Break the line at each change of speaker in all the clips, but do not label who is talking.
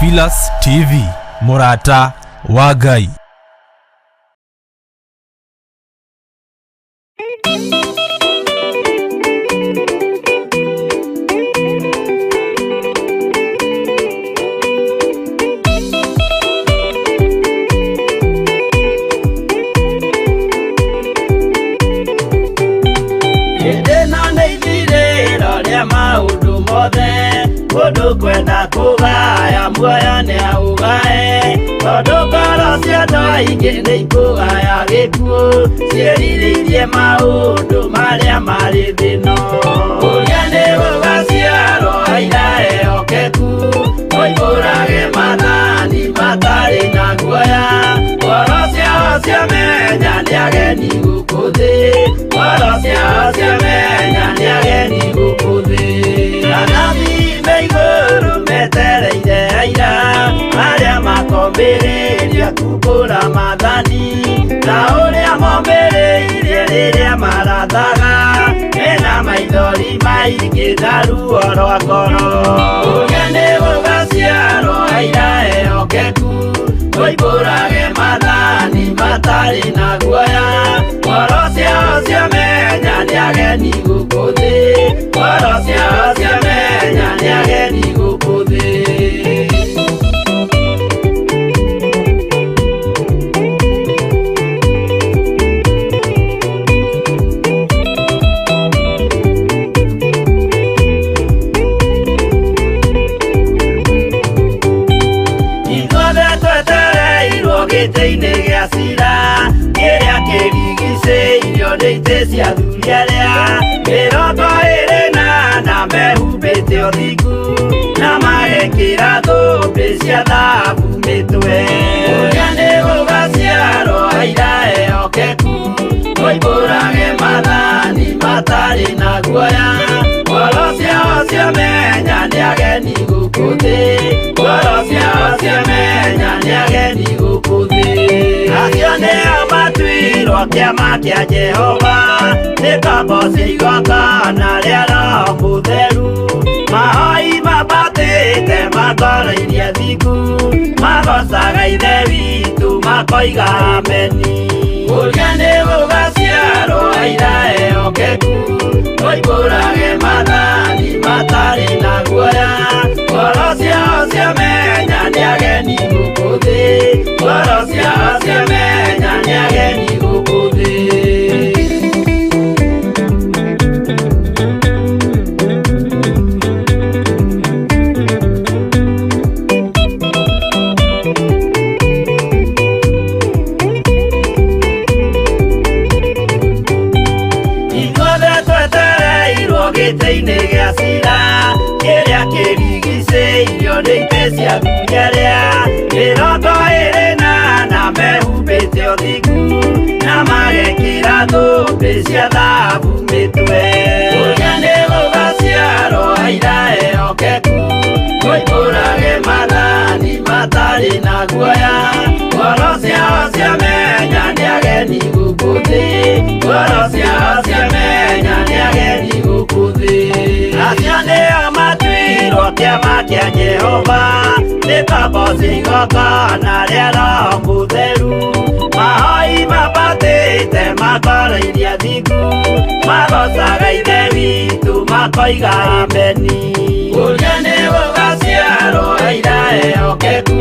Theophilus TV, mũrata wa Ngai.
Hĩndĩ ĩno nĩ ithirĩro rĩa maũndũ mothe, mũndũ kwenda kũgaya muoyo nĩ aũgae, tondũ ngoro cia andũ aingĩ nĩ ikũgaya gĩkuũ, ciĩrirĩirie maũndũ marĩa marĩ thĩ ĩno. Ũrĩa nĩ gũgaciarwo aira ehokeku, moimbũrage maathani matarĩ na guoya, ngoro ciao ciamenya nĩ ageni gũkũ thĩ, ngoro ciao ciamenya nĩ ageni gũkũ thĩ. Anabii me igũrũ metereire aira, arĩa makombĩrĩria kumbũra maathani, ta ũrĩa mombĩrĩirie rĩrĩa marathaga, mena maithori maingĩ na ruo rwa ngoro. Ũrĩa nĩ gũgaciarwo aira ehokeku, moimbũrage maathani matarĩ na guoya, ngoro ciao ciamenya nĩ ageni gũkũ thĩ, ngoro ciao ciamenya nĩ ageni gũkũ thĩ. Ithuothe twetereirwo gĩtĩ-inĩ gĩa cira, kĩrĩa kĩrigicĩirio nĩ itĩ cia athuri arĩa 24 mehumbĩte ũthingu, na magekĩra thũmbĩ cia thahabu mĩtwe. Ũrĩa nĩ gũgaciarwo aira ehokeku, moimbũrage maathani matarĩ na guoya, ngoro ciao ciamenya nĩ ageni gũkũ thĩ, ngoro ciao ciamenya nĩ ageni gũkũ thĩ. Acio nĩo matuirwo kĩama kĩa Jehova, nĩ ngombo cia igongona rĩa Roho Mũtheru, mahoi mambatĩte makoro iria thingu, magocaga Ithe witũ makoiga ameni. Ũrĩa nĩ gũgaciarwo aira ehokeku, moimbũrage maathani matarĩ na guoya, ngoro ciao ciamenya nĩ ageni gũkũ thĩ, ngoro ciao ciamenya nĩ ageni gũkũ thĩ. Ithuothe twetereirwo gĩtĩ-inĩ gĩa cira, kĩrĩa kĩrigicĩirio nĩ itĩ cia athuri arĩa 24 mehumbĩte ũthingu, na magekĩra thũmbĩ cia thahabu mĩtwe. Ũrĩa nĩ gũgaciarwo aira ehokeku, moimbũrage maathani matarĩ na guoya, ngoro ciao ciamenya nĩ ageni gũkũ thĩ, ngoro ciao ciamenya nĩ ageni gũkũ thĩ. Acio nĩo matuirwo kĩama kĩa Jehova, nĩ ngombo cia igongona rĩa Roho Mũtheru, mahoi mambatĩte makoro iria thingu, magocaga Ithe witũ makoiga ameni. Ũrĩa nĩ gũgaciarwo aira ehokeku,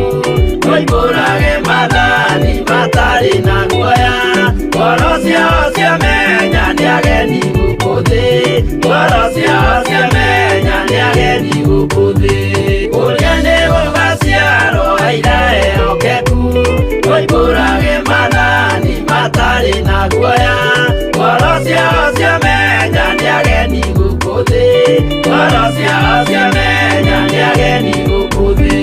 moimbũrage maathani matarĩ na guoya, ngoro ciao ciamenya nĩ ageni gũkũ thĩ, ngoro ciao ciamenya nĩ ageni gũkũ thĩ. Ũrĩa nĩ gũgaciarwo aira ehokeku, moimbũrage maathani matarĩ na guoya, ngoro ciao ciamenya nĩ ageni gũkũ thĩ, ngoro ciao ciamenya nĩ ageni gũkũ thĩ.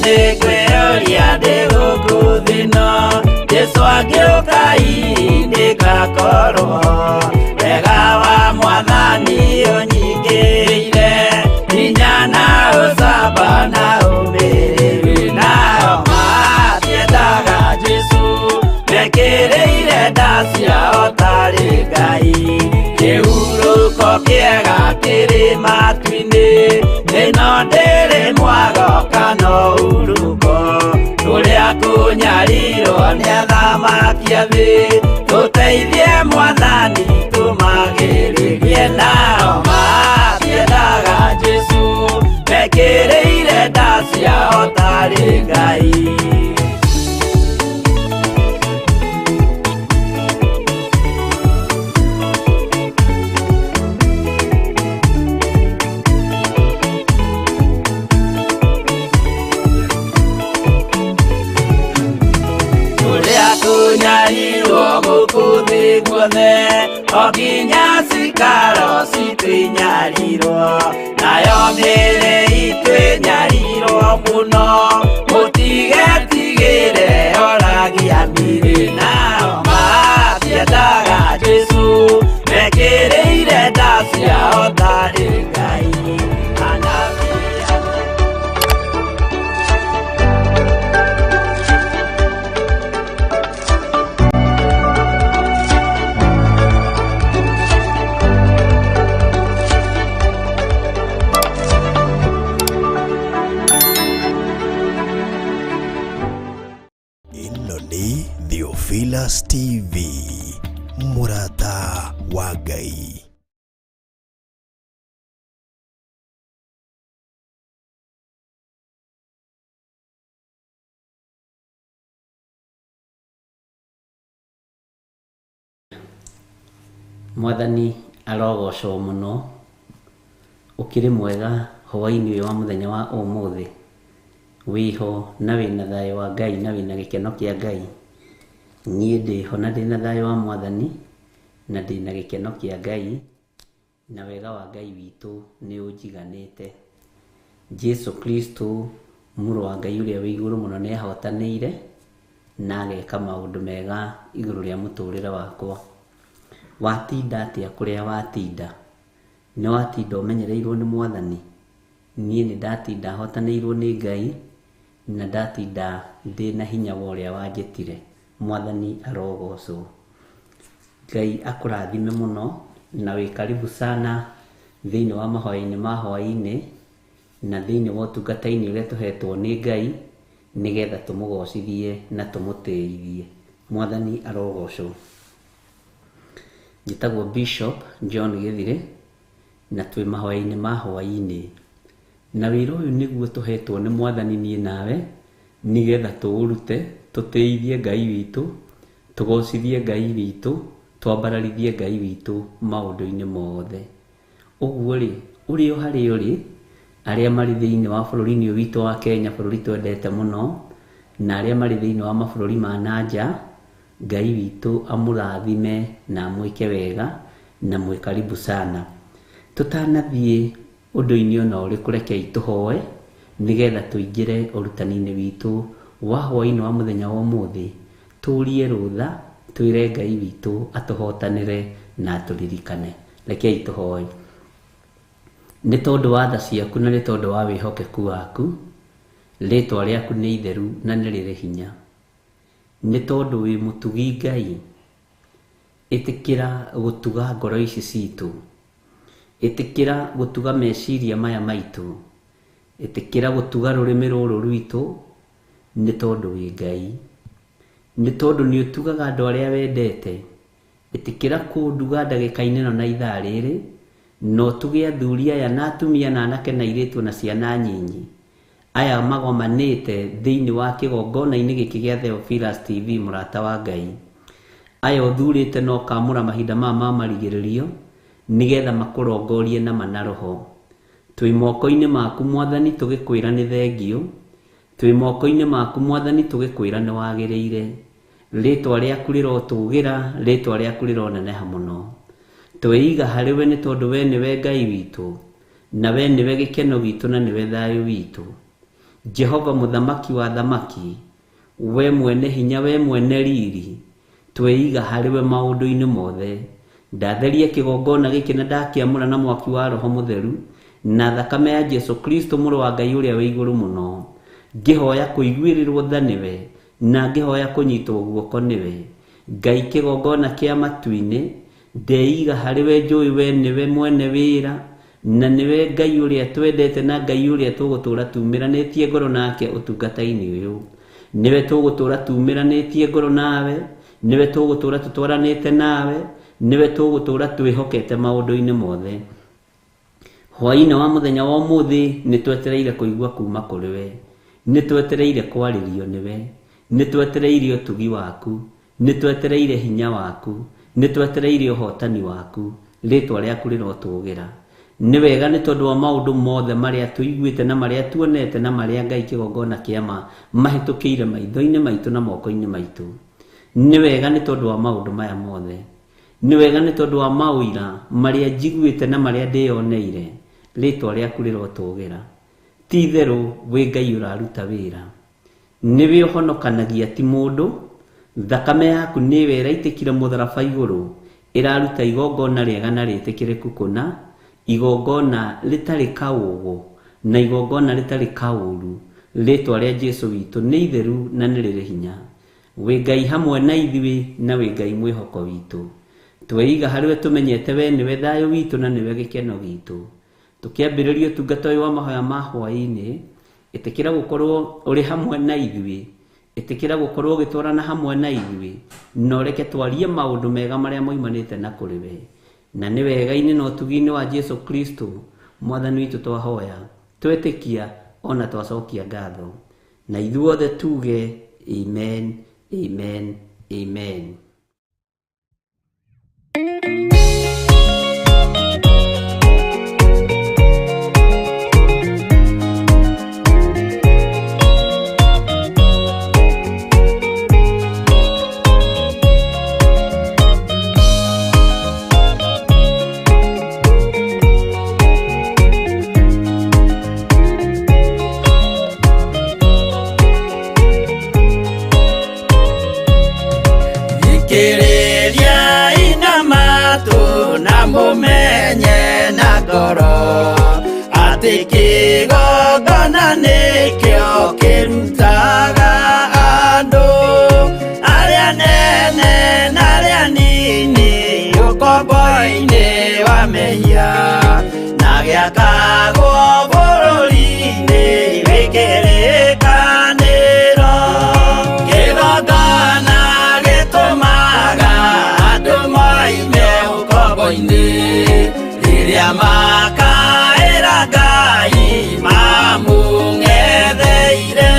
Nĩngwĩyũria ndĩ gũkũ thĩ ĩno, Jesũ angĩũka hihi ndĩgakorwo. Wega wa Mwathani ũnyingĩrĩire, hinya na ũcamba na ũmĩrĩru. Nao matiendaga Jesũ, mekĩrĩire nda ciao tarĩ Ngai. Kĩhurũko kĩega kĩrĩ matu-inĩ, ĩno ndĩrĩ mwago kana ũhurũko. Kũrĩa kũnyarirwo nĩ athamaki a thĩ, tũteithie Mwathani tũmagĩrĩrie. Nao matiendaga Jesũ, mekĩrĩire nda ciao tarĩ Ngai. Kũrĩa kũnyarirwo gũkũ thĩ guothe, o nginya cikaro citũ inyarirwo, nayo mĩĩrĩ itũ ĩnyarirwo mũno, mũtigetigĩre oragia mĩĩrĩ. Nao matiendaga Jesũ, mekĩrĩire nda ciao tarĩ Ngai. Anabii
Ĩno nĩ Theophilus TV, mũrata wa Ngai.
Mwathani arogocwo mũno, ũkĩrĩ mwega hwaĩ-inĩ ũyũ wa mũthenya wa ũmũthĩ, wĩho na wĩna thayũ wa Ngai na wĩna gĩkeno kĩa Ngai. Niĩ ndĩho na ndĩna thayũ wa Mwathani na ndĩna gĩkeno kĩa Ngai na wega wa Ngai witũ nĩ ũnjiganĩte. Jesu Kristo mũrũ wa Ngai ũrĩa wĩ igũrũ mũno nĩ ahotanĩire na ageka maũndũ mega igũrũ rĩa mũtũrĩre wakwa. Watinda atĩa kũrĩa watinda? Nĩ watinda ũmenyereirwo nĩ Mwathani? Niĩ nĩ ndatinda hotanĩirwo nĩ Ngai na ndatinda ndĩna hinya wa ũrĩa wanjĩtire. Mwathani arogocwo. Ngai akũrathime mũno na wĩ karibu sana thĩinĩ wa mahoya-inĩ ma hwaĩ-inĩ na thĩinĩ wa ũtungata-inĩ ũrĩa tũhetwo nĩ Ngai nĩgetha tũmũgocithie na tũmũtĩithie. Mwathani arogocwo. Njĩtagwo Bishop John Gĩthirĩ na twĩ mahoya-inĩ ma hwaĩ-inĩ. Na wĩra ũyũ nĩguo tũhetwo nĩ Mwathani niĩ nawe nĩgetha tũũrute, tũtĩithie Ngai witũ, tũgocithie Ngai witũ, twambararithie Ngai witũ maũndũ-inĩ mothe. Ũguo rĩ, ũrĩ o harĩa ũrĩ, arĩa marĩ thĩinĩ wa bũrũri-inĩ ũyũ witũ wa Kenya, bũrũri twendete mũno, na arĩa marĩ thĩinĩ wa mabũrũri ma na nja, Ngai witũ amũrathime na amwĩke wega na mwĩ karibu sana. Tũtanathiĩ ũndũ-inĩ ona ũrĩkũ rekei tũhoe nĩgetha tũingĩre ũrutani-inĩ witũ wa hwaĩ-inĩ wa mũthenya wa ũmũthĩ, tũrie rũtha, twĩre Ngai witũ atũhotanĩre na atũririkane. Rekei tũhoe. Nĩ tondũ wa tha ciaku na nĩ tondũ wa wĩhokeku waku, rĩtwa rĩaku nĩ itheru na nĩ rĩrĩ hinya. Nĩ tondũ wĩ mũtugi Ngai, ĩtĩkĩra gũtuga ngoro ici citũ, ĩtĩkĩra gũtuga meciria maya maitũ, ĩtĩkĩra gũtuga rũrĩmĩ rũrũ rwitũ, nĩ tondũ wĩ Ngai. Nĩ tondũ nĩ ũtugaga andũ arĩa wendete, ĩtĩkĩra kũnduga ndagĩka-inĩ ĩno na ithaa rĩrĩ, na ũtuge athuri aya na atumia na anake na airĩtu na ciana nyinyi, aya magomanĩte thĩinĩ wa kĩgongona-inĩ gĩkĩ gĩa Theophilus TV mũrata wa Ngai. Aya ũthurĩte na ũkamũra mahinda maya ma marigĩrĩrio nĩgetha makũrongorie na mana roho. Twĩ moko-inĩ maku Mwathani tũgĩkwĩra nĩ thengio, twĩ moko-inĩ maku Mwathani tũgĩkwĩra nĩ wagĩrĩire. Rĩtwa rĩaku rĩrotũgĩra, rĩtwa rĩaku rĩroneneha mũno. Twĩiga harĩ we nĩ tondũ we nĩwe Ngai witũ, na we nĩwe gĩkeno gitũ na nĩwe thayũ witũ. Jehova mũthamaki wa thamaki, we mwene hinya, we mwene riri, tweiga harĩ we maũndũ-inĩ mothe. Ndatheria kĩgongona gĩkĩ na ndakĩamũra na mwaki wa Roho Mũtheru na thakame ya Jesu Kristo mũrũ wa Ngai ũrĩa wĩ igũrũ mũno. Ngĩhoya kũiguĩrĩrwo tha nĩwe na ngĩhoya kũnyitwo guoko nĩwe. Ngai kĩgongona kĩa matu-inĩ, ndeiga harĩ we, njũĩ we nĩwe mwene wĩra na nĩwe Ngai ũrĩa twendete na Ngai ũrĩa tũgũtũra tumĩranĩtie ngoro nake ũtungata-inĩ ũyũ. Nĩwe tũgũtũra tumĩranĩtie ngoro nawe, nĩwe tũgũtũra tũtwaranĩte nawe, nĩwe tũgũtũra twĩhokete maũndũ-inĩ mothe. Hwaĩ-inĩ wa mũthenya wa ũmũthĩ nĩ twetereire kũigua kuma kũrĩ we, nĩ twetereire kwarĩrio nĩwe, nĩ twetereire ũtugi waku, nĩ twetereire hinya waku, nĩ twetereire ũhotani waku. Rĩtwa rĩaku rĩrotũgĩra. Nĩ wega nĩ tondũ wa maũndũ mothe marĩa tũiguĩte na marĩa tuonete na marĩa Ngai kĩgongona kĩa ma mahĩtũkĩire maitho-inĩ maitũ na moko-inĩ maitũ. Nĩ wega nĩ tondũ wa maũndũ maya mothe. Nĩ wega nĩ tondũ wa maũira marĩa njiguĩte na marĩa ndĩyoneire. Rĩtwa rĩaku rĩrotũgĩra. Ti itherũ wĩ Ngai ũraruta wĩra. Nĩwe ũhonokanagia ti mũndũ. Thakame yaku nĩwe ĩraitĩkire mũtharaba igũrũ, ĩraruta igongona rĩega na rĩtĩkĩrĩku kũna, igongona rĩtarĩ kaũgũ na igongona rĩtarĩ kaũru. Rĩtwa rĩa Jesu witũ nĩ itheru na nĩ rĩrĩ hinya. Wĩ Ngai hamwe na ithuĩ na wĩ Ngai mwĩhoko witũ. Tweiga harĩ we tũmenyete we nĩwe thayũ witũ na nĩwe gĩkeno gitũ. Tũkĩambĩrĩria ũtungata ũyũ wa mahoya ma hwaĩ-inĩ, ĩtĩkĩra gũkorwo ũrĩ hamwe na ithuĩ, ĩtĩkĩra gũkorwo ũgĩtwarana hamwe na ithuĩ, na ũreke twarie maũndũ mega marĩa moimanĩte na kũrĩ we. Na nĩ wega-inĩ na ũtugi-inĩ wa Jesu Kristo mwathani witũ twahoya, twetĩkia ona twacokia ngatho. Na ithuothe tuge amen, amen, amen.
Thikĩrĩria ina matũ na mũmenye na ngoro atĩ kĩgongona nĩkĩo kĩrutaga andũ arĩa nene na arĩa nini ũkombo-inĩ wa mehia na gĩakagwo bũrũri-inĩ wĩ kĩrĩkanĩro. Kĩgongona gĩtũmaga andũ moime ũkombo-inĩ rĩrĩa makaĩra Ngai mamũng'etheire.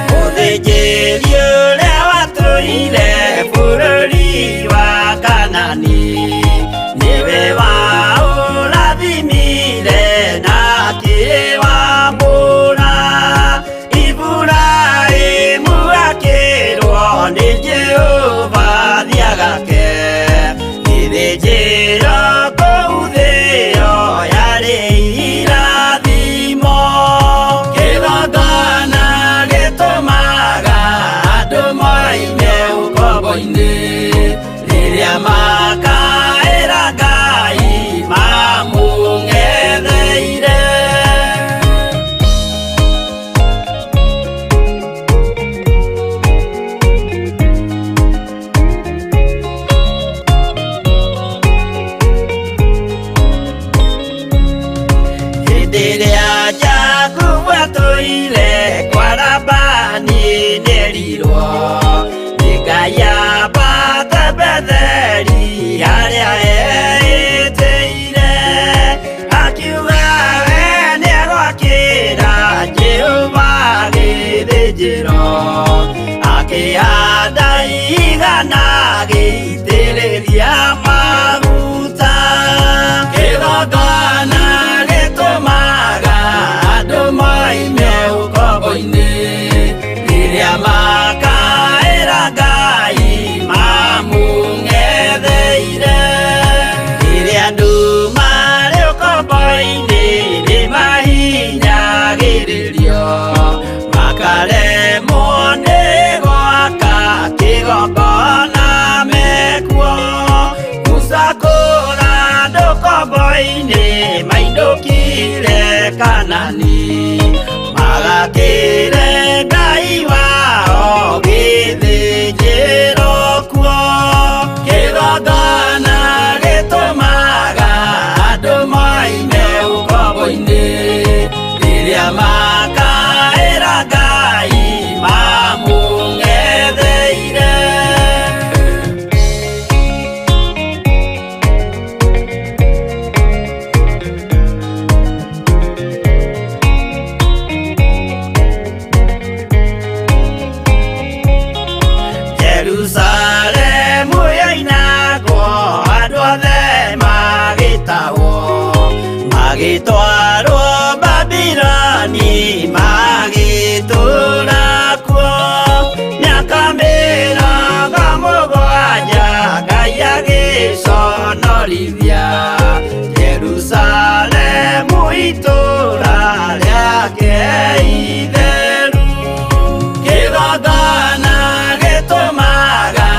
Mũthĩnjĩri ũrĩa watũire bũrũri wa Kanani nĩwe waũrathimire na akĩwamũra. Iburahĩmu akĩrwo nĩ Jehova thiagake gĩthĩnjĩro kũu thĩo yarĩ irathimo. Kĩgongona gĩtũmaga andũ moime ũkombo-inĩ rĩrĩa makaĩra Ngai mamũng'etheire. Hĩndĩ ĩrĩa Jakubu atũire kwa Labani nĩerirwo nĩ Ngai ambate Betheli harĩa eĩtĩire. Akiuga we nĩegwakĩra Jehova gĩthĩnjĩro, akĩhanda ihiga na agĩitĩrĩria maguta. Kĩgongona gĩtũmaga andũ moime ũkombo-inĩ rĩrĩa makaĩra Ngai mamũng'etheire. Rĩrĩa andũ marĩ ũkombo-inĩ nĩmahinyagĩrĩrio ũkombo-inĩ mainũkire Kanani magakĩre Ngai wao gĩthĩnjĩro kuo kĩgongona gĩtũmaga andũ moime ũkombo-inĩ rĩrĩa makaĩra Ngai mamũng'etheire. Jerusalemu yoinagwo andũ othe magĩtahwo magĩtwarwo Babiloni magĩtũũra kuo mĩaka 70 Ngai agĩconorithia Jerusalemu itũũra rĩake itheru kĩgongona gĩtũmaga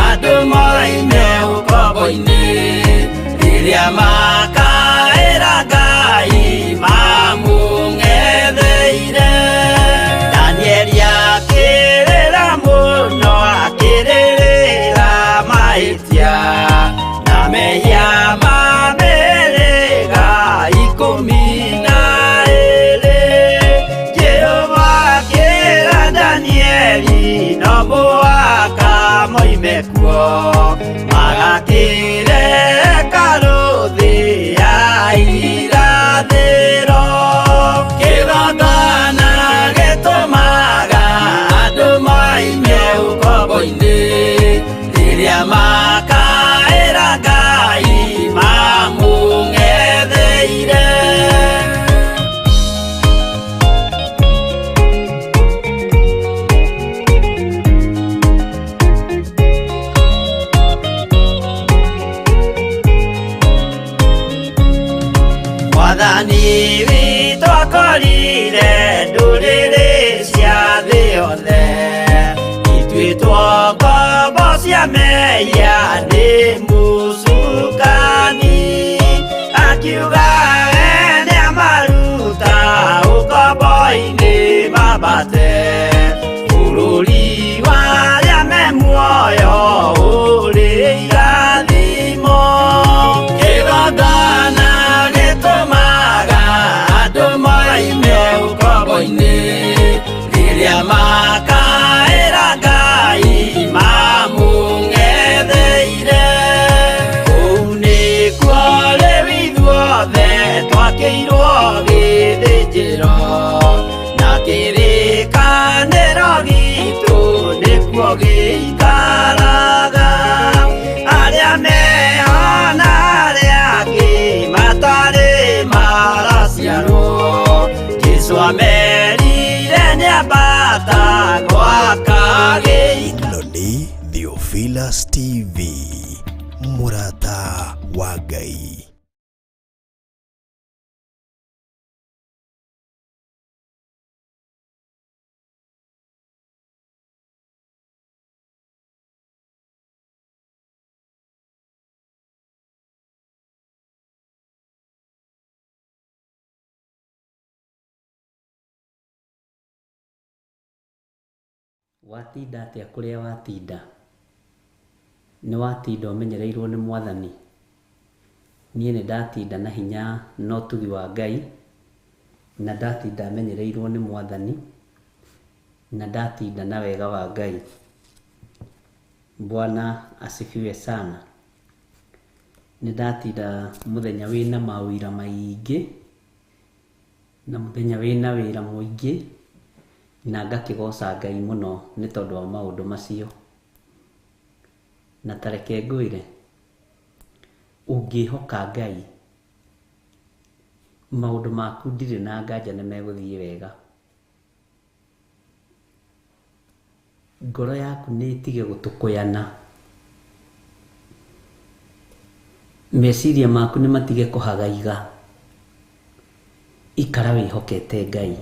andũ moime ũkombo-inĩ rĩrĩa makaĩra Ngai mamũng'etheire. Danieli akĩrĩra mũno akĩrĩrĩra mahĩtia na mehia ma mĩhĩrĩga 12. Jehova akĩra Danieli no mũhaka moime kuo magakĩre hekarũ thĩ ya irathĩro. Kĩgongona gĩtũmaga andũ moime ũkombo-inĩ rĩrĩa makaĩra Ngai mamũng'etheire. Mwathani witũ akorire ndũrĩrĩ cia thĩ yothe ituĩtwo ngombo cia mehia nĩ mũcukani akiuga we nĩamaruta ũkombo-inĩ mambate bũrũri wa arĩa me muoyo ũrĩ irathimo. Kĩgongona gĩtũmaga andũ moime ũkombo-inĩ rĩrĩa makaĩra Ngai mamũng'etheire. Kũu nĩkuo rĩu ithuothe twakĩirwo gĩthĩnjĩro na kĩrĩkanĩro gitũ nĩkuo gĩikaraga arĩa meho na arĩa angĩ matarĩ maraciarwo Jesũ amerire nĩambata gwaka gĩikaro.
Ĩno nĩ Theophilus TV, mũrata wa Ngai.
Watinda atĩa kũrĩa watinda? Nĩ watinda ũmenyereirwo nĩ Mwathani? Niĩ nĩ ndatinda na hinya na ũtugi wa Ngai, na ndatinda menyereirwo nĩ Mwathani, na ndatinda na wega wa Ngai. Bwana asifiwe sana. Nĩ ndatinda mũthenya wĩna mawĩra maingĩ, na mũthenya wĩna wĩra mũingĩ, na ngakĩgoca Ngai mũno nĩ tondũ wa maũndũ macio. Na tareke ngwĩre, ũngĩhoka Ngai, maũndũ maku ndirĩ na nganja nĩ megũthiĩ wega. Ngoro yaku nĩ ĩtige gũtũkũyana, meciria maku nĩ matige kũhagaiga, ikara wĩhokete Ngai.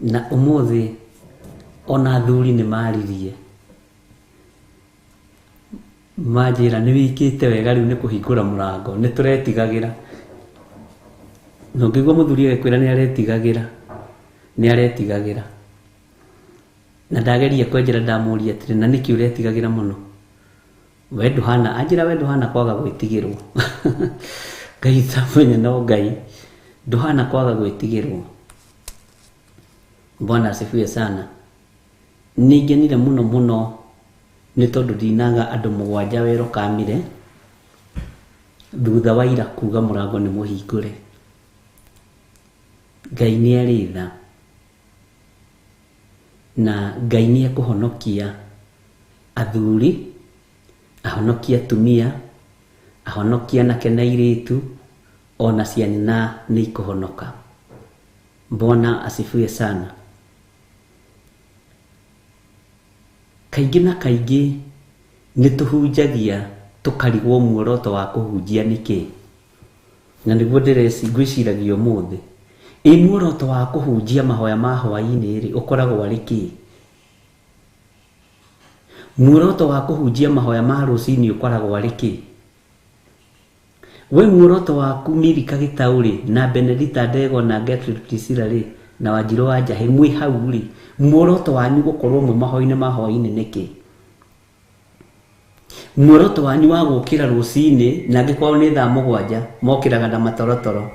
Na ũmũthĩ ona athuri nĩ maririe, Manjĩra nĩ wĩkĩte wega rĩu nĩ kũhingũra mũrango, nĩ tũretigagĩra. Na ũngĩigua mũthuri agĩkwĩra nĩ aretigagĩra, nĩ aretigagĩra. Na ndageria kwenjera ndamũria atĩrĩ, na nĩkĩ ũretigagĩra mũno? We ndũhana, anjĩra we ndũhana kwaga gwĩtigĩrwo. Ngai tamenya no Ngai, ndũhana kwaga gwĩtigĩrwo. Bwana asifiwe sana. Nĩ ngenire mũno mũno nĩ tondũ ndinaga andũ 7 wero kamire thutha wa ira kuga mũrango nĩ mũhingũre. Ngai nĩ arĩ tha na Ngai nĩ ekũhonokia athuri, ahonokie atumia, ahonokie anake na airĩtu, ona ciana nĩ ikũhonoka. Bwana asifiwe sana. Kaingĩ na kaingĩ nĩ tũhunjagia tũkarigwo muoroto wa kũhunjia nĩkĩ, na nĩguo ngwĩciragia ũmũthĩ. Ĩ muoroto wa kũhunjia mahoya ma hwaĩ-inĩ rĩ, ũkoragwo arĩ kĩ? Muoroto wa kũhunjia mahoya ma rũcinĩ ũkoragwo arĩ kĩ? We muoroto waku Milika Gĩtaũ rĩ, na Benedita Ndegwa na Gertrude Priscilla rĩ, na Wanjirũ wa Njahĩ mwĩ hau rĩ, muoroto wanyu gũkorwo mwĩ mahoya-inĩ ma hwaĩ-inĩ nĩkĩ? Muoroto wanyu wa gũkĩra rũcinĩ, na angĩkorwo nĩ thaa 7 mokĩraga na matorotoro,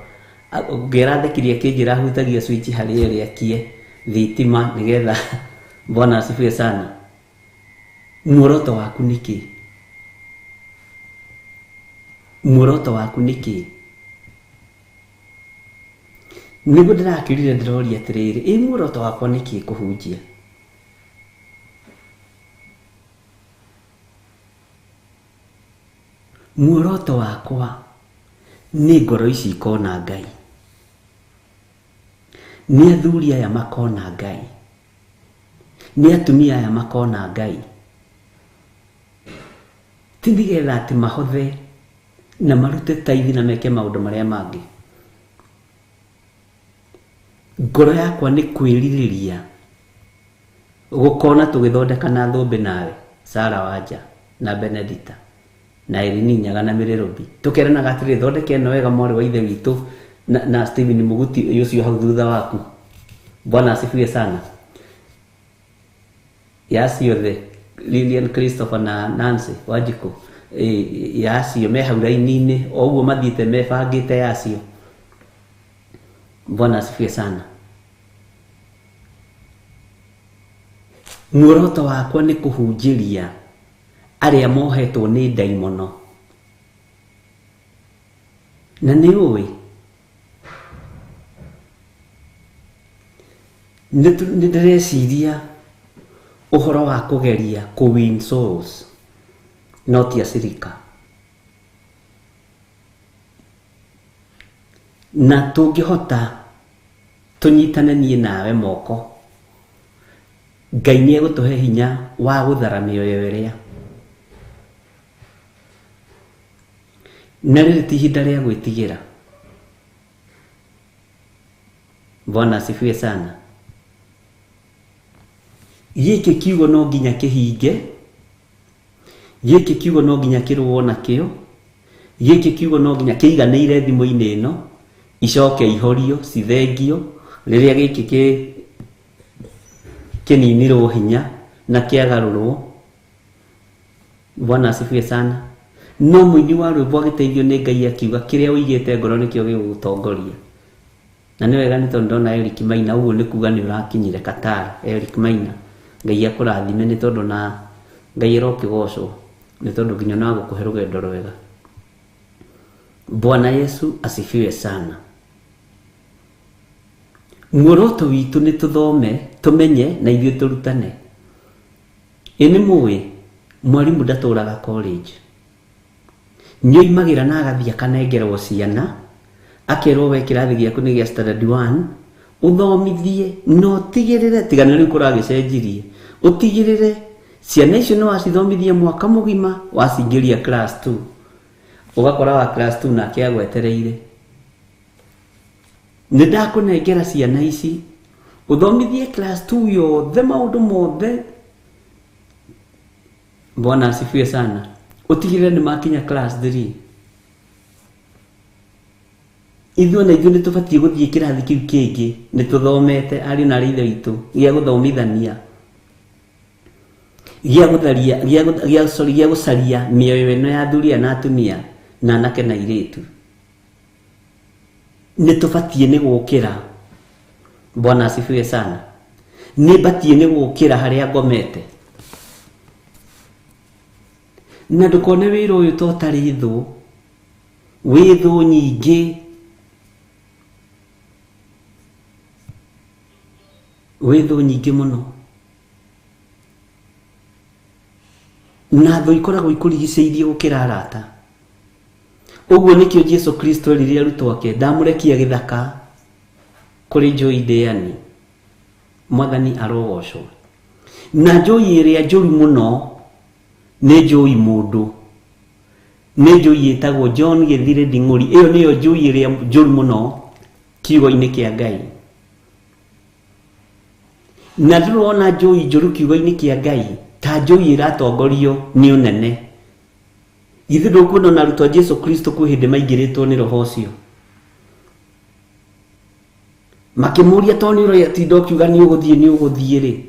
ngĩrathekirie kĩnjĩra hutagia switch harĩa ĩrĩa akie thitima nĩgetha. Bwana asifiwe sana. Muoroto waku nĩkĩ? Muoroto waku nĩkĩ? Nĩguo ndĩrakĩrire ndĩroria atĩrĩrĩ, ĩ muoroto wakwa nĩkĩ kũhunjia? Muoroto wakwa nĩ ngoro ici ikona Ngai, nĩ athuri aya makona Ngai, nĩ atumia aya makona Ngai, ti nĩgetha atĩ mahothe na marute taithi na meke maũndũ marĩa mangĩ. Ngoro yakwa nĩ kwĩrirĩria gũkona tũgĩthondeka na thũmbĩ nawe Sara Wanja na Benedita na Irini Nyaga na Mĩrĩrũmbi, tũkeranaga atĩrĩ, thondeka ĩno wega mwarĩ wa ithe witũ na Stephen Mũguti ũcio hau thutha waku. Bwana asifiwe sana. Ya ciothe Lilian Christopher na Nancy Wanjikũ, ya acio me hau raini-inĩ o ũguo mathiĩte mebangĩte ya acio. Bwana asifiwe sana. Muoroto wakwa nĩ kũhunjĩria arĩa mohetwo nĩ ndaimono. Na nĩ ũĩ nĩ ndĩreciria ũhoro wa kũgeria kũ win souls, no ti acirika. Na tũngĩhota tũnyitane niĩ nawe moko, Ngai nĩ egũtũhe hinya wa gũthara mĩoyo ĩrĩa. Na rĩrĩ ti ihinda rĩa gwĩtigĩra. Bwana asifiwe sana. Gĩkĩ kiugo no nginya kĩhinge, gĩkĩ kiugo no nginya kĩrũo nakĩo, gĩkĩ kiugo no nginya kĩiganĩire thimũ-inĩ ĩno, icoke ihorio cithengio rĩrĩa gĩkĩ kĩninirwo hinya na kĩagarũrwo. Bwana asifiwe sana. No mũini wa rwĩmbo agĩteithio nĩ Ngai akiuga kĩrĩa ũigĩte ngoro nĩkĩo gĩgũgũtongoria. Na nĩ wega nĩ tondũ ndona Eric Maina, ũguo nĩ kuga nĩ ũrakinyire Qatar. Eric Maina, Ngai akũrathime nĩ tondũ na Ngai arokĩgocwo nĩ tondũ nginya no agũkũhe rũgendo rwega. Bwana Yesu asifiwe sana. Muoroto witũ nĩ tũthome, tũmenye na ithuĩ tũrutane. Ĩ nĩ mũĩ mwarimũ ndatũraga college, nĩoimagĩra na agathiĩ akanengerwo ciana, akerwo we kĩrathi gĩaku nĩ gĩa standard 1, ũthomithie na ũtigĩrĩre, tiga nĩ rĩu kũragĩcenjirie, ũtigĩrĩre ciana icio nĩ wacithomithia mwaka mũgima, wacingĩria class 2, ũgakora wa class 2 nake agwetereire. Nĩ ndakũnengera ciana ici, ũthomithie class 2 yothe maũndũ mothe. Bwana asifiwe sana. Ũtigĩrĩre nĩ makinya class 3. Ithuĩ na ithuĩ nĩ tũbatiĩ gũthiĩ kĩrathi kĩu kĩngĩ, nĩ tũthomete ariũ na arĩ ithe witũ, gĩa gũthomithania, gĩa gũtharia, gĩa sorry, gĩa gũcaria mĩoyo ĩno ya athuri aya na atumia na anake na airĩtu. Nĩ tũbatiĩ nĩ gũkĩra. Bwana asifiwe sana. Nĩ batiĩ nĩ gũkĩra harĩa ngomete. Na ndũkone wĩra ũyũ ta ũtarĩ thũ, wĩ thũ nyingĩ. Wĩ thũ nyingĩ mũno. Na thũ ikoragwo ikũrigicĩirie gũkĩra arata. Ũguo nĩkĩo Jesu Kristo erire arutwo ake, ndamũrekia gĩthaka kũrĩ njũi ndĩani. Mwathani arogocwo. Na njũi ĩrĩa njũru mũno nĩ njũi mũndũ. Nĩ njũi ĩtagwo John Gĩthirĩ Nding'ũri. Ĩyo nĩyo njũi ĩrĩa njũru mũno kiugo-inĩ kĩa Ngai. Na ndũrona njũi njũru kiugo-inĩ kĩa Ngai ta njũi ĩratongorio nĩ ũnene. Githĩ ndũkuona ona arutwo a Jesu Kristo kwĩ hĩndĩ maingĩrĩtwo nĩ roho ũcio? Makĩmũria, tondũ nĩ ũratinda ũkiuga nĩ ũgũthiĩ, nĩ ũgũthiĩ rĩ,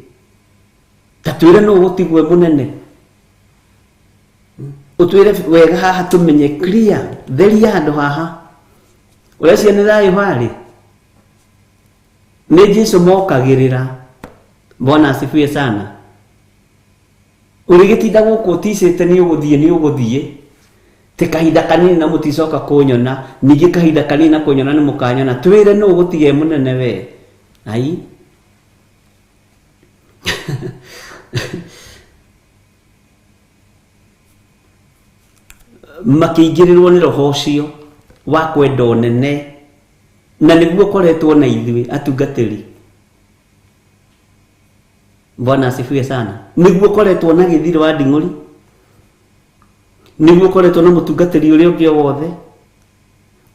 ta twĩre nũ ũgũtigwo e mũnene. Ũtwĩre wega haha tũmenye clear, theria handũ haha. Ũreciria nĩ thayũ harĩ? Nĩ Jesu mokagĩrĩra. Bwana asifiwe sana. Ũrĩgĩtinda gũkũ ũticĩte nĩ ũgũthiĩ, nĩ ũgũthiĩ. Te kahinda kanini na mũticoka kũnyona, ningĩ kahinda kanini na kũnyona nĩ mũkanyona. Twĩre nũ ũgũtiga e mũnene we. Ai. Makĩingĩrĩrwo nĩ roho ũcio wa kwenda ũnene, na nĩguo ũkoretwo na ithuĩ atungatĩri. Bwana asifiwe sana. Nĩguo ũkoretwo na Gĩthirĩ wa Nding'ũri, nĩguo ũkoretwo na mũtungatĩri ũrĩa ũngĩ o wothe.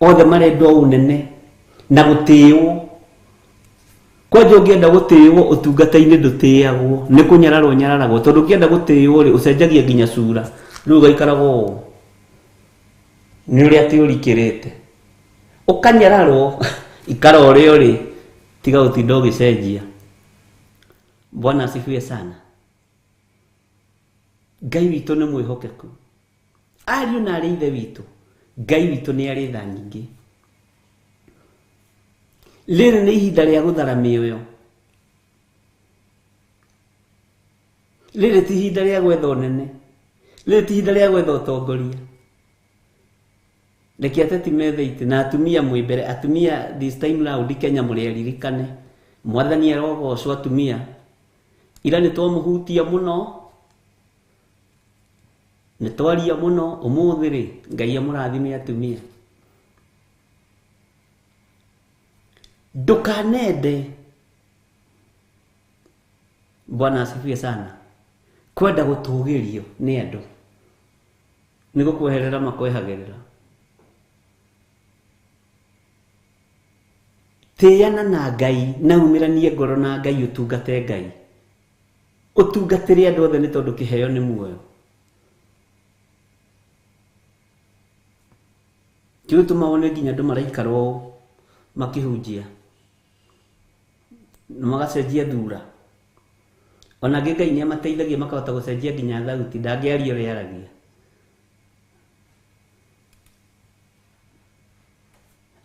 Othe marenda ũnene na gũtĩĩwo. Kwanja ũngĩenda gũtĩĩwo ũtungata-inĩ ndũtĩagwo, nĩ kũnyararwo nyararagwo, tondũ ũngĩenda gũtĩĩwo rĩ, ũcenjagia nginya cura, rĩu ũgaikaraga ũũ nĩ ũrĩa atĩ ũrikĩrĩte, ũkanyararwo. Ikara ũrĩa ũrĩ, tiga gũtinda ũgĩcenjia. Bwana asifiwe sana. Ngai witũ nĩ mwĩhokeku. Ariũ na arĩ ithe witũ, Ngai witũ nĩ arĩ tha nyingĩ. Rĩrĩ nĩ ihinda rĩa gũthara mĩoyo. Rĩrĩ ti ihinda rĩa gwetha ũnene. Rĩrĩ ti ihinda rĩa gwetha ũtongoria. Reke ateti methe itĩ na atumia mwĩ mbere. Atumia this time round Kenya mũrĩ aririkane. Mwathani arogocwo atumia. Ira nĩ twamũhutia mũno, nĩ twaria mũno, ũmũthĩ rĩ, Ngai amũrathime atumia. Ndũkanende, Bwana asifiwe sana, kwenda gũtũgĩrio nĩ andũ. Nĩ gũkweherera makwehagĩrĩra. Tĩana na Ngai na umĩranie ngoro na Ngai, ũtungate Ngai. Ũtungatĩre andũ othe nĩ tondũ kĩheo nĩ muoyo. Kĩu gĩtũmaga wone nginya andũ maraikara ũũ makĩhunjia na magacenjia thura. Ona angĩ Ngai nĩ amateithagia makahota gũcenjia nginya thauti, ndangĩaria ũrĩa aragia.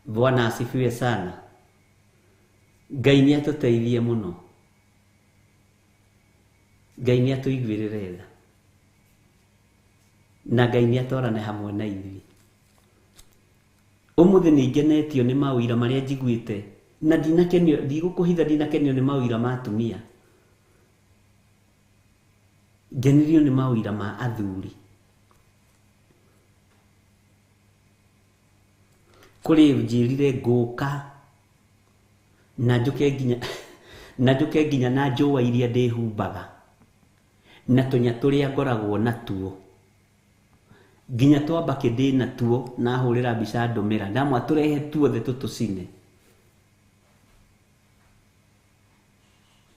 Bwana asifiwe sana. Ngai nĩ atũteithie mũno. Ngai nĩ atũiguĩrĩre tha. Na Ngai nĩ atwarane hamwe na ithuĩ. Ũmũthĩ nĩ ngenetio nĩ maũira marĩa njiguĩte, na ndinakenio, ndigũkũhitha, ndinakenio nĩ maũira ma atumia. Ngenirio nĩ maũira ma athuri. Kũrĩ njĩrire ngũka na njũke nginya, na njũke nginya na njũa iria ndĩhumbaga na tũnya tũrĩa ngoragwo natuo, nginya twambakĩ ndĩ natuo, na hũrĩra mbica ndũmĩra, ndamwa tũrehe tuothe tũtũcine.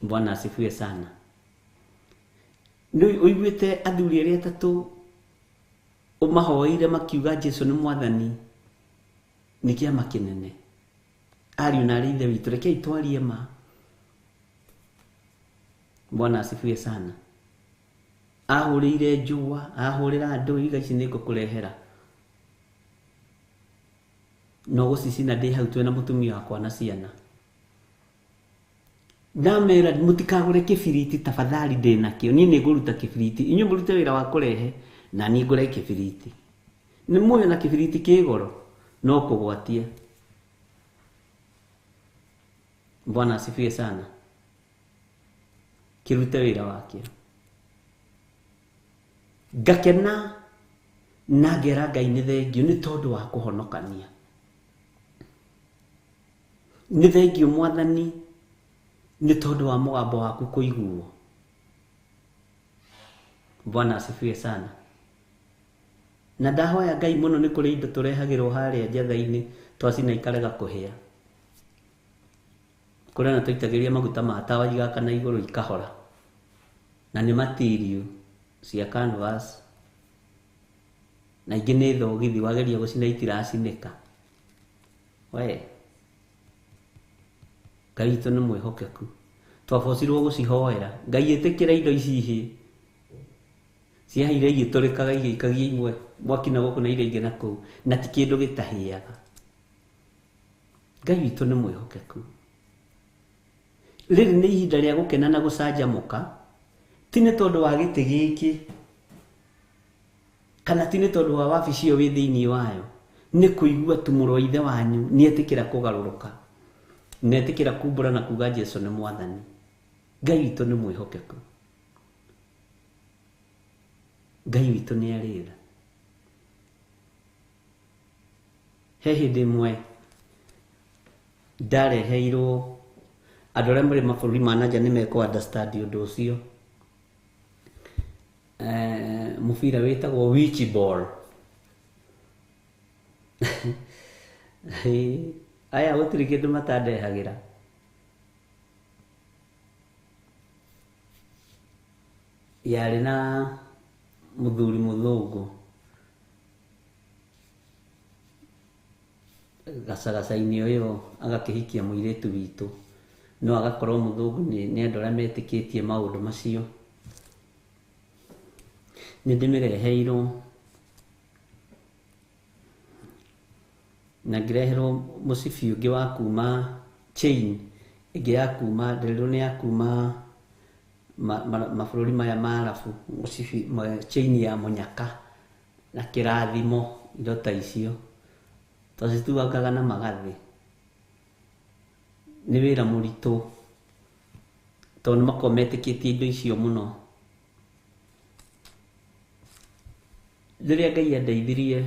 Bwana asifiwe sana. Nĩ ũiguĩte athuri arĩa atatũ Ũmahoeire makiuga Jesu nĩ mwathani nĩ kĩama kĩnene. Ariũ na arĩ ithe witũ, rekei twarie ma. Bwana asifiwe sana. Ahũrĩire njũa, ahũrĩra andũ, iga ici nĩ ngũkũrehera. No gũcicina ndĩ hau twĩna mũtumia wakwa na ciana. Ndamera mũtikagũre kĩbiriti tafadhali, ndĩ nakĩo. Niĩ nĩ ngũruta kĩbiriti, inyuĩ mũrute wĩra wa kũrehe na niĩ ngũre kĩbiriti. Nĩ muoyo na kĩbiriti kĩ goro no kũgwatia. Bwana asifiwe sana. Kĩrute wĩra wakĩo. Ngakena na ngera Ngai nĩ thengio nĩ tondũ wa kũhonokania. Nĩ thengio mwathani nĩ tondũ wa mũgambo waku kũiguo. Bwana asifiwe sana. Na ndahoya Ngai mũno nĩ kũrĩ indo tũrehagĩrwo harĩa njatha-inĩ twacina ikarega kũhĩa. Kũrĩa na tũitagĩrĩria maguta ma tawa igakana igũrũ ikahora. Na nĩ material cia canvas. Na ingĩ nĩ thogithi wageria gũcina itiracinĩka. We Ngai witũ nĩ mwĩhokeku. Twabocirwo gũcihoera. Ngai ĩtĩkĩra indo ici ihĩe. Ciahĩire igĩtũrĩkaga igĩikagia imwe mwaki na gũkũ na iria ingĩ na kũu, na ti kĩndũ gĩtahĩaga. Ngai witũ nĩ mwĩhokeku. Rĩrĩ nĩ ihinda rĩa gũkena na gũcanjamũka, ti nĩ tondũ wa gĩtĩ gĩkĩ kana ti nĩ tondũ wa wabici ĩyo wĩ thĩinĩ wayo, nĩ kũigua tu mũrũ wa ithe wanyu nĩetĩkĩra kũgarũrũka, nĩetĩkĩra kumbũra na kuga Jesu nĩ mwathani. Ngai witũ nĩ mwĩhokeku. Ngai witũ nĩ arĩ tha. He hĩndĩ ĩmwe ndareheirwo andũ arĩa marĩ mabũrũri ma na nja nĩ mekũ understand ũndũ ũcio. Mũbira wĩtagwo witch ball. Aya gũtirĩ kĩndũ matandehagĩra. Yarĩ na mũthuri mũthũngũ gacagaca-inĩ ũyũ agakĩhikia mũirĩtu witũ, no agakorwo mũthũngũ nĩ andũ arĩa metĩkĩtie maũndũ macio. Nĩ ndĩmĩreheirwo na ngĩreherwo mũcibi ũngĩ wa kuma chain ĩngĩ ya kuma nderirwo nĩ ya kuma mabũrũri maya ma Arabu, mũcibi chain ya mũnyaka na kĩrathimo, indo ta icio twacituangaga na magathĩ. Nĩ wĩra mũritũ tondũ nĩ makoragwo metĩkĩtie indo icio mũno. Rĩrĩa Ngai andeithirie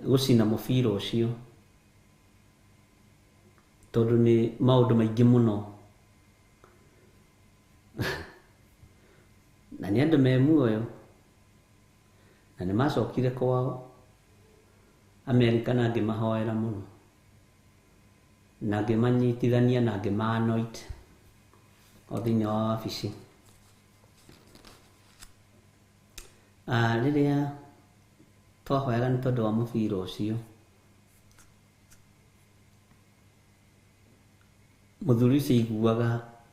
gũcina mũbira ũcio, tondũ nĩ maũndũ maingĩ mũno na nĩ andũ me muoyo na nĩ macokire kwao Amerika na ngĩmahoera mũno na ngĩmanyitithania na ngĩma-anoint o thĩinĩ wa wabici. Rĩrĩa twahoyaga nĩ tondũ wa mũbira ũcio, mũthuri ũcio aiguaga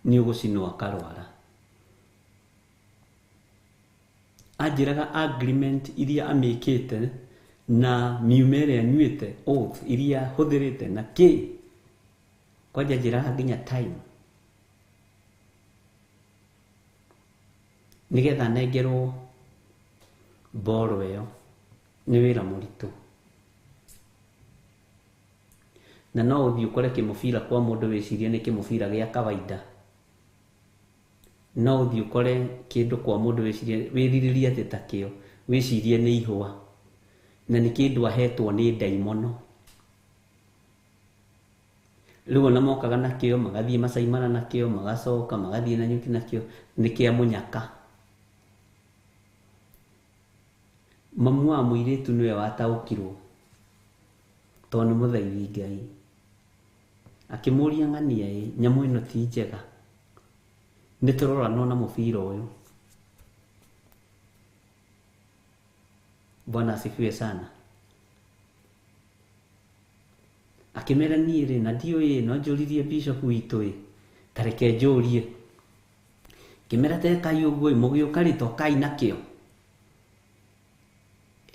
nĩ ũgũcinwo akarwara. Anjĩraga agreement iria amĩkĩte na miume ĩrĩa anyuĩte, oath iria hũthĩrĩte na kĩ, kwanja anjĩraga nginya time nĩgetha nengerwo boro ĩyo. Nĩ wĩra mũritũ na no ũthiĩ ũkore kĩmũbira kwa mũndũ wĩcirie nĩ kĩmũbira gĩa kawaida. No ũthiĩ ũkore kĩndũ kwa mũndũ wĩcirie wĩrirĩrie atĩ ta kĩo, wĩcirie nĩ ihũa na nĩ kĩndũ ahetwo nĩ ndaimono. Rĩu ona mokaga nakĩo magathiĩ Masai Mara nakĩo, magacoka magathiĩ Nanyuki nakĩo, nĩ kĩa mũnyaka. Mamu wa mũirĩtu nĩwe wataũkirwo tondũ nĩ mũthaithi Ngai. Akĩmũria ng'ania ĩ, nyamũ ĩno ti njega, nĩ tũroranwo na mũbira ũyũ. Bwana asifiwe sana. Akĩmera niĩ rĩ na ndiũĩ no njũririe bishop witũ ĩ ta reke njũrie. Ngĩmera tekai ũguo ĩ mũgĩũka rĩ tokai nakĩo.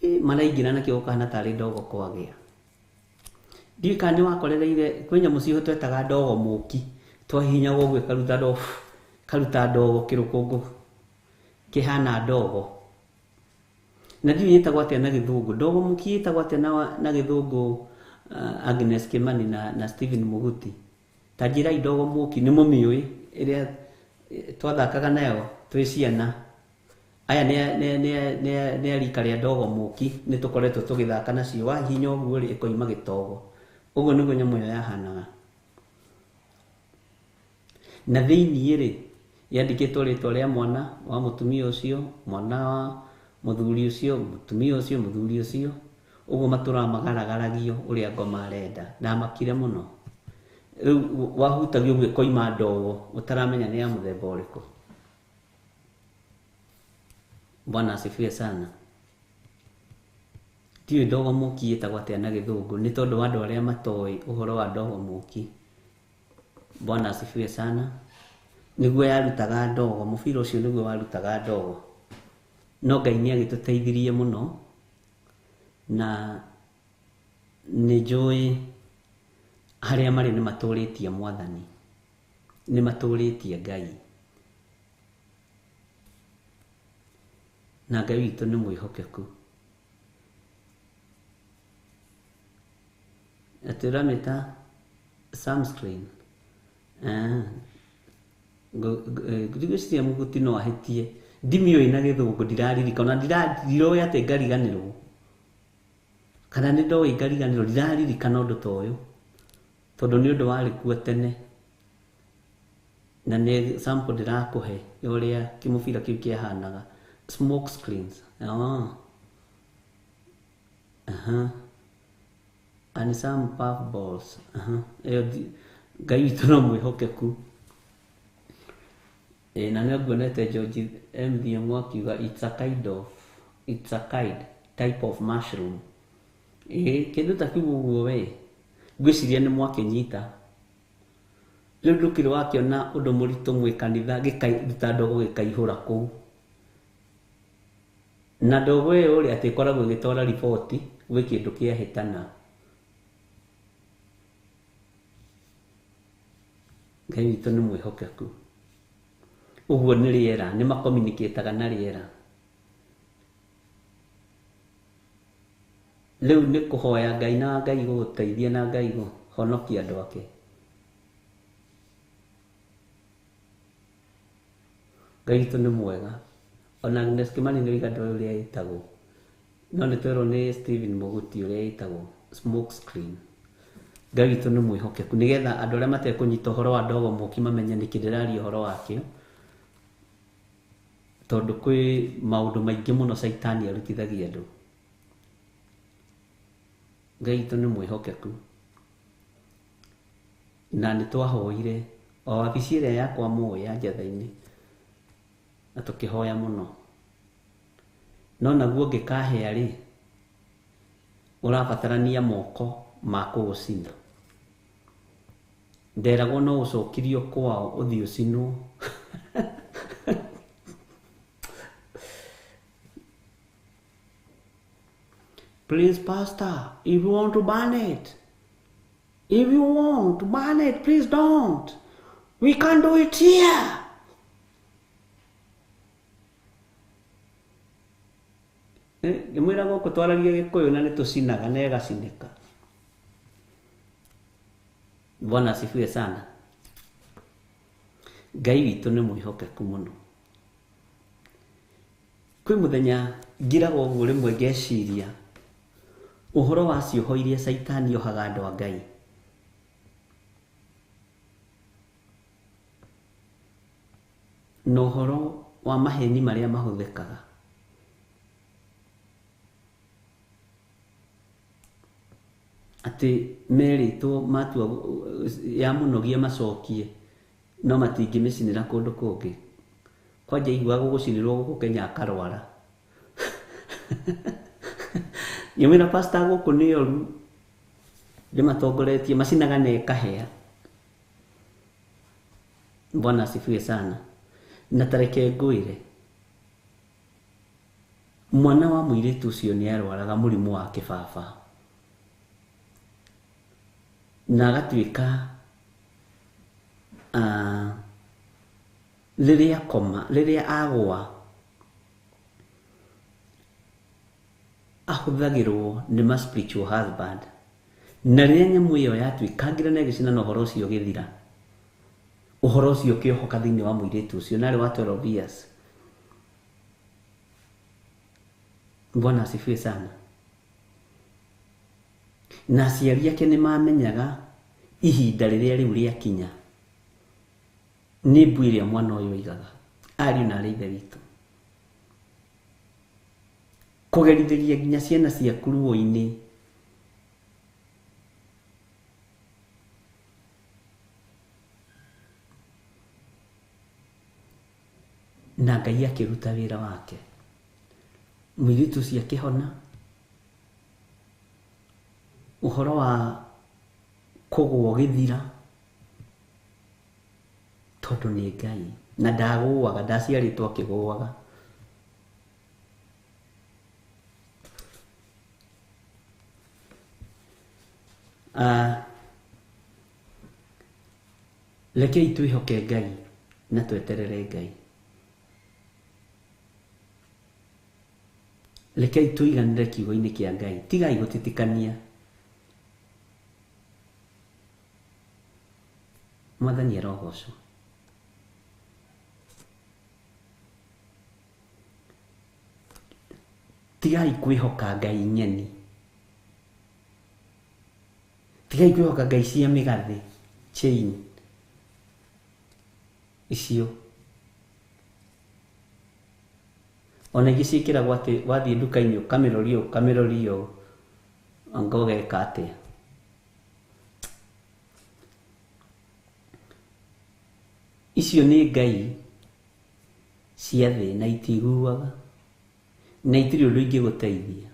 Ĩ maraingĩra nakĩo gũkahana tarĩ ndogo kwagĩa. Ndiũĩ kana nĩ wakorereire kwĩ nyamũ ciho twetaga ndogo mũki. Twahihinyagwo ũguo ĩkaruta ndogo karuta ndogo kĩrũkũngũ kĩhana ndogo. Na ndiũĩ ĩtagwo atĩa na gĩthũngũ. Ndogo mũki ĩtagwo atĩa na gĩthũngũ? Agnes Kimani na Stephen Muguti. Ta njĩrai ndogo mũki nĩ mũmĩũĩ ĩrĩa twathakaga nayo twĩ ciana. Aya nĩ a rika rĩa ndogo mũki nĩ tũkoretwo tũgĩthaka nacio wahihinya ũguo rĩ ĩkoima gĩtogo. Ũguo nĩguo nyamũ ĩyo yahanaga. Na thĩiniĩ rĩ yandĩkĩtwo rĩtwa rĩa mwana wa mũtumia ũcio, mwana wa mũthuri ũcio, mũtumia ũcio, mũthuri ũcio. Ũguo matũraga magaragaragio ũrĩa ngoma arenda. Ndamakire mũno. Rĩu wahutagio ũguo ĩkoima ndogo ũtaramenya nĩ ya mũthemba ũrĩkũ. Bwana asifiwe sana. Ndiũĩ ndogo mũki ĩtagwo atĩa na gĩthũngũ nĩ tondũ wa andũ arĩa matoĩ ũhoro wa ndogo mũki. Bwana asifiwe sana. Nĩguo yarutaga ndogo, mũbira ũcio nĩguo warutaga ndogo. No Ngai nĩ agĩtũteithirie mũno na nĩ njũĩ harĩa marĩ nĩ matũrĩtie Mwathani, nĩ matũrĩtie Ngai. Na Ngai witũ nĩ mwĩhokeku. Atĩ ũramĩta sunscreen. Ngwĩciria Mũguti no ahĩtie. Ndimĩũĩ na gĩthũngũ ndiraririkana, ndiroĩ atĩ ngariganĩrwo. Kana nĩ ndoĩ ngariganĩrwo, ndiraririkana ũndũ ta ũyũ. Tondũ nĩ ũndũ warĩ kuo tene. Na nĩ sample ndĩrakũhe ya ũrĩa kĩmũbira kĩu kĩahanaga. Smoke screens. And some puff balls. Ĩyo Ngai witũ no mwĩhokeku. Na nĩ nguonete George M. Thiong'o akiuga it's a kind of, it's a kind type of mushroom. Kĩndũ ta kĩu ũguo we ngwĩciria nĩ mwakĩnyita. Rĩu ndũkĩrĩ wakĩona ũndũ mũritũ mwĩ kanitha gĩkaruta ndogo gĩkaihũra kũu. Na ndogo ĩyo rĩ atĩ ĩkoragwo ĩgĩtwara riboti gwĩ kĩndũ kĩahĩtana. Ngai witũ nĩ mwĩhokeku. Ũguo nĩ rĩera, nĩ makominikĩtaga na rĩera. Rĩu nĩ kũhoya Ngai na Ngai gũgũteithia na Ngai kũhonokia andũ ake. Ngai witũ nĩ mwega. Ona Agnes Kimani nĩ oiga ndoĩ ũrĩa ĩtagwo. No nĩ twerwo nĩ Stephen Mũguti ũrĩa ĩtagwo smoke screen. Ngai witũ nĩ mwĩhokeku nĩgetha andũ arĩa matekũnyita ũhoro wa ndogo mũki mamenye nĩkĩ ndĩraria ũhoro wakĩo. Tondũ kwĩ maũndũ maingĩ mũno caitani arutithagia andũ. Ngai witũ nĩ mwĩhokeku. Na nĩ twahoire o wabici ĩrĩa yakwa mũĩ ya Njatha-inĩ na tũkĩhoya mũno. No naguo ũngĩkahĩa rĩ, ũrabatarania moko ma kũũcina. Nderagwo no ũcokirio kwao ũthiĩ ũcinwo. Please, Pastor, if you want to burn it, if you want to burn it, please don't. We can't do it here. Ngĩmwĩra gũkũ twaragia Gĩkũyũ na nĩ tũcinaga na ĩgacinĩka. Bwana asifiwe sana. Ngai witũ nĩ mwĩhokeku mũno. Kwĩ mũthenya ngiraga ũguo rĩmwe ngeciria ũhoro wa cioho iria caitani ohaga andũ a Ngai. Na ũhoro wa maheni marĩa mahũthĩkaga. Atĩ merĩtwo matua ya mũnogia macokie no matingĩmĩcinĩra kũndũ kũngĩ. Kwanja iguaga gũgũcinĩrwo gũkũ Kenya akarwara. Ngĩmwĩra pastor gũkũ nĩ oru ndĩmatongoretie macinaga na ĩkahĩa. Bwana asifiwe sana. Na tareke ngwĩre, mwana wa mũirĩtu ũcio nĩ arwaraga mũrimũ wa kĩbaba na agatuĩka rĩrĩa koma, rĩrĩa agũa ahũthagĩrwo nĩ ma spiritual husband, na rĩrĩa nyamũ ĩyo yatuĩkangire na ĩgĩcina na ũhoro ũcio ũgĩthira, ũhoro ũcio ũkĩohoka thĩinĩ wa mũirĩtu ũcio na arĩ wa 12 years. Bwana asifiwe sana. Na aciari ake nĩ mamenyaga ihinda rĩrĩa rĩu rĩakinya nĩ mbu ĩrĩa mwana ũyũ oigaga, ariũ na arĩ ithe witũ. Kũgerithĩria nginya ciana ciaku ruo-inĩ na Ngai akĩruta wĩra wake. Mũirĩtu ũcio akĩhona. Ũhoro wa kũgũa ũgĩthira tondũ nĩ Ngai na ndagũaga, ndaciarĩtwo akĩgũaga. Rekei twĩhoke Ngai na tweterere Ngai. Rekei tũiganĩre kiugo-inĩ kĩa Ngai, tigai gũtitikania. Mwathani arogocwo. Tigai kwĩhoka Ngai nyeni, tigai kwĩhoka Ngai cia mĩgathĩ chain icio. Ona ingĩ ciĩkĩragwo atĩ wathiĩ nduka-inĩ ũkamĩroria ũkamĩroria ũũ, anga ũgeka atĩa. Icio nĩ Ngai cia thĩ na itiguaga na itirĩ ũndũ ingĩgũteithia.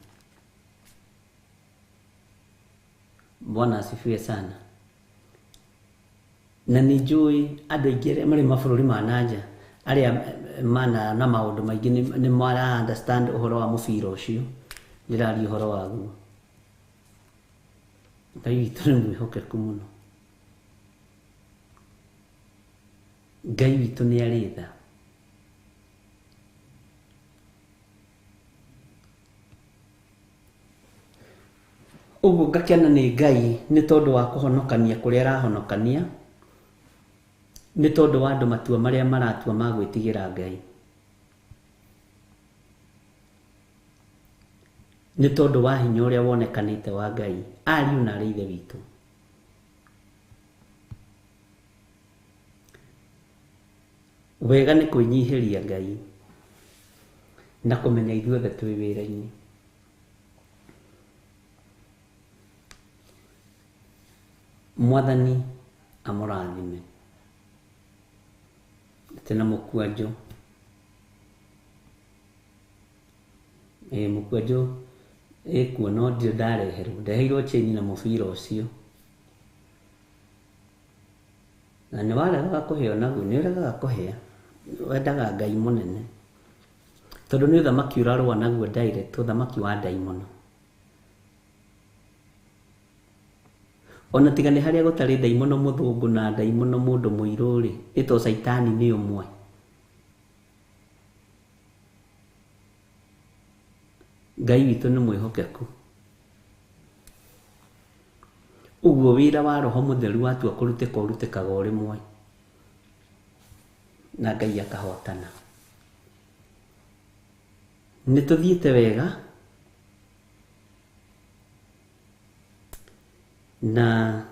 Bwana asifiwe sana. Na nĩ njũĩ andũ aingĩ arĩa marĩ mabũrũri ma nanja arĩa mana na maũndũ maingĩ nĩ mara understand ũhoro wa mũbira ũcio ndĩraria ũhoro waguo. Ngai witũ nĩ mwĩhokeku mũno. Ngai witũ nĩ arĩ tha. Ũguo ngakena nĩ Ngai nĩ tondũ wa kũhonokania kũrĩa arahonokania, nĩ tondũ wa andũ matua marĩa maratua ma gwĩtigĩra Ngai, nĩ tondũ wa hinya ũrĩa wonekanĩte wa Ngai ariũ na arĩ ithe witũ. Wega nĩ kwĩnyihĩria Ngai na kũmenya ithuothe twĩ wĩra-inĩ. Mwathani amũrathime. Tena mũkwanjũ, mũkwanjũ ĩkuo no ndirĩ ndareherwo, ndeheirwo chain na mũbira ũcio. Na nĩ waregaga kũheo naguo, nĩ ũregaga kũhea, wendaga Ngai mũnene tondũ nĩ ũthamaki ũrarũa naguo direct, ũthamaki wa ndaimono. Ona tiga nĩ harĩa gũtarĩ ndaimono mũthũngũ na ndaimono mũndũ mũirũ rĩ, ĩto caitani nĩ ũmwe. Ngai witũ nĩ mwĩhokeku. Ũguo wĩra wa Roho Mũtheru watua kũrutĩka ũrutĩkaga o rĩmwe na Ngai akahotana. Nĩ tũthiĩte wega na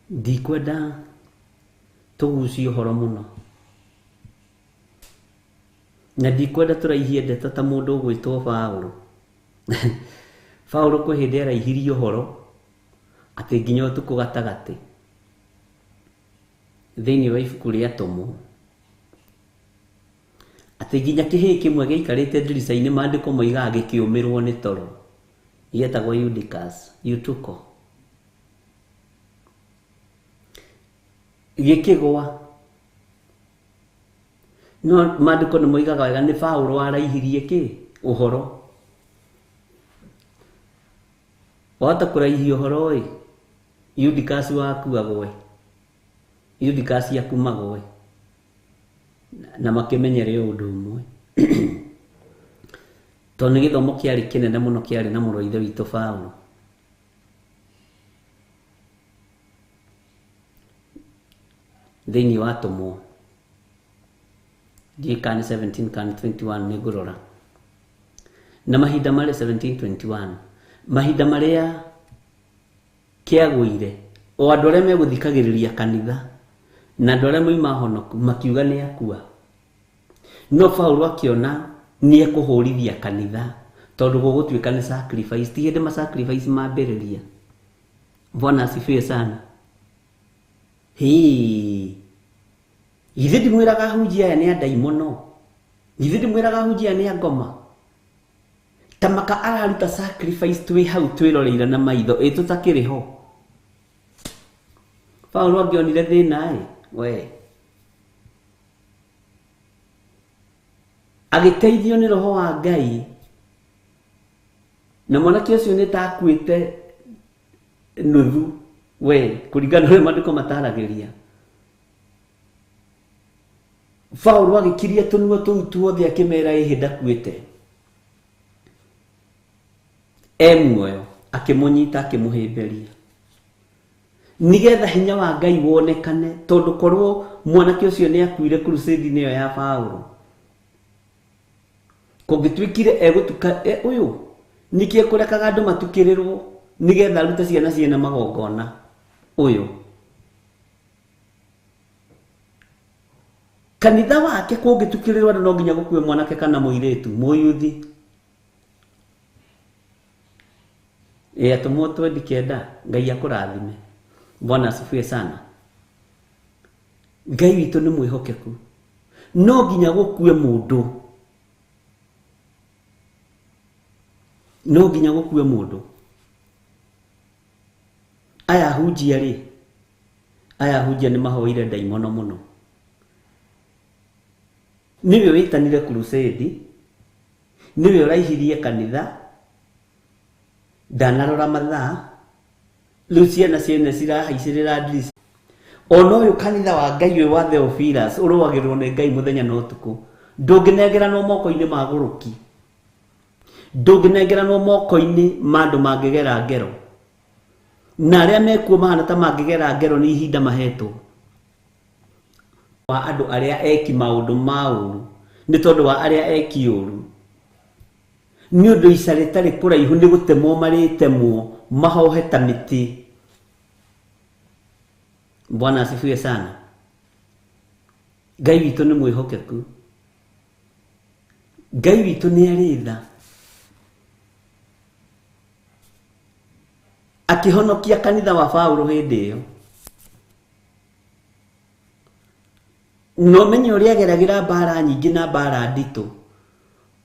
ndikwenda tũgucie ũhoro mũno na ndikwenda tũraihie ndeto ta mũndũ ũgwĩtwo Paũlũ. Paũlũ kwĩ hĩndĩ araihirie ũhoro atĩ nginya ũtukũ gatagatĩ thĩinĩ wa ibuku rĩa Atũmwo Atĩ nginya kĩhĩĩ kĩmwe gĩaikarĩte ndirica-inĩ maandĩko moigaga gĩkĩũmĩrwo nĩ toro. Gĩetagwo Eutychus, Eutuko. Gĩkĩgwa. No maandĩko nĩ moigaga wega nĩ Paũlũ waraihirie kĩ? Ũhoro. Wahota kũraihia ũhoro ĩ, Eutychus waku agwe. Eutychus aku magwe. Na makĩmenyere ũndũ ũmwe. Tondũ nĩ gĩthomo kĩarĩ kĩnene mũno kĩarĩ na mũrũ wa ithe witũ Paũlũ. Thĩinĩ wa atũmwo. Ndiũĩ kana nĩ 17 kana 21 nĩ ngũrora. Na mahinda marĩa 1721 mahinda marĩa kĩagũire o andũ arĩa megũthikagĩrĩria kanitha na andũ arĩa moima honoku makiuga nĩ akua. No Paũlũ akĩona nĩ ekũhũrithia kanitha tondũ gũgũtuĩka nĩ sacrifice, ti hĩndĩ ma sacrifice mambĩrĩria. Bwana asifiwe sana. Hii. Githĩ ndimwĩraga ahunjia aya nĩ andaimono? Githĩ ndimwĩraga ahunjia aya nĩ angoma? Ta maka araruta sacrifice twĩ hau twĩroreire na maitho ĩ tũtakĩrĩ ho. Paũlũ angĩonire thĩna ĩ, we. Agĩteithio nĩ roho wa Ngai. Na mwanake ũcio nĩ ta akuĩte nuthu we kũringana na ũrĩa maandĩko mataragĩria. Paũlũ agĩkiria tũnua tũu tuothe akĩmera ĩhĩ ndakuĩte. E muoyo akĩmũnyita akĩmũhĩmbĩria. Nĩgetha hinya wa Ngai wonekane tondũ korwo mwanake ũcio nĩ akuire crusade-inĩ ĩyo ya Paũlũ. Kũngĩtuĩkire egũtuka ũyũ nĩkĩ ekũrekaga andũ matukĩrĩrwo nĩgetha arute ciana ciene magongona ũyũ. Kanitha wake kũngĩtukĩrĩrwo andũ no nginya gũkue mwanake kana mũirĩtu mũyuthi. Ĩ atũmwo 29 Ngai akũrathime. Bwana asifiwe sana. Ngai witũ nĩ mwĩhokeku. No nginya gũkue mũndũ. No nginya gũkue mũndũ. Aya ahunjia rĩ, aya ahunjia nĩ mahoire ndaimono mũno. Nĩwe wĩtanire crusade, nĩwe ũraihirie kanitha, ndanarora mathaa, rĩu ciana ciene cirahaicĩrĩra ndirica. Ona ũyũ kanitha wa Ngai ũyũ wa Theophilus ũrũagĩrĩrwo nĩ Ngai mũthenya na ũtukũ, ndũngĩnengeranwo moko-inĩ ma gũrũki. Ndũngĩnengeranwo moko-inĩ ma andũ mangĩgera ngero. Na arĩa mekuo mahana ta mangĩgera ngero nĩ ihinda mahetwo. Wa andũ arĩa eki maũndũ ma ũru, nĩ tondũ wa arĩa eki ũru. Nĩ ũndũ ica rĩtarĩ kũraihu nĩ gũtemwo marĩtemwo mahohe ta mĩtĩ. Bwana asifiwe sana. Ngai witũ nĩ mwĩhokeku. Ngai witũ nĩ arĩ tha. Akĩhonokia kanitha wa Paũlũ hĩndĩ ĩyo. No menye ũrĩa ageragĩra mbara nyingĩ na mbara nditũ.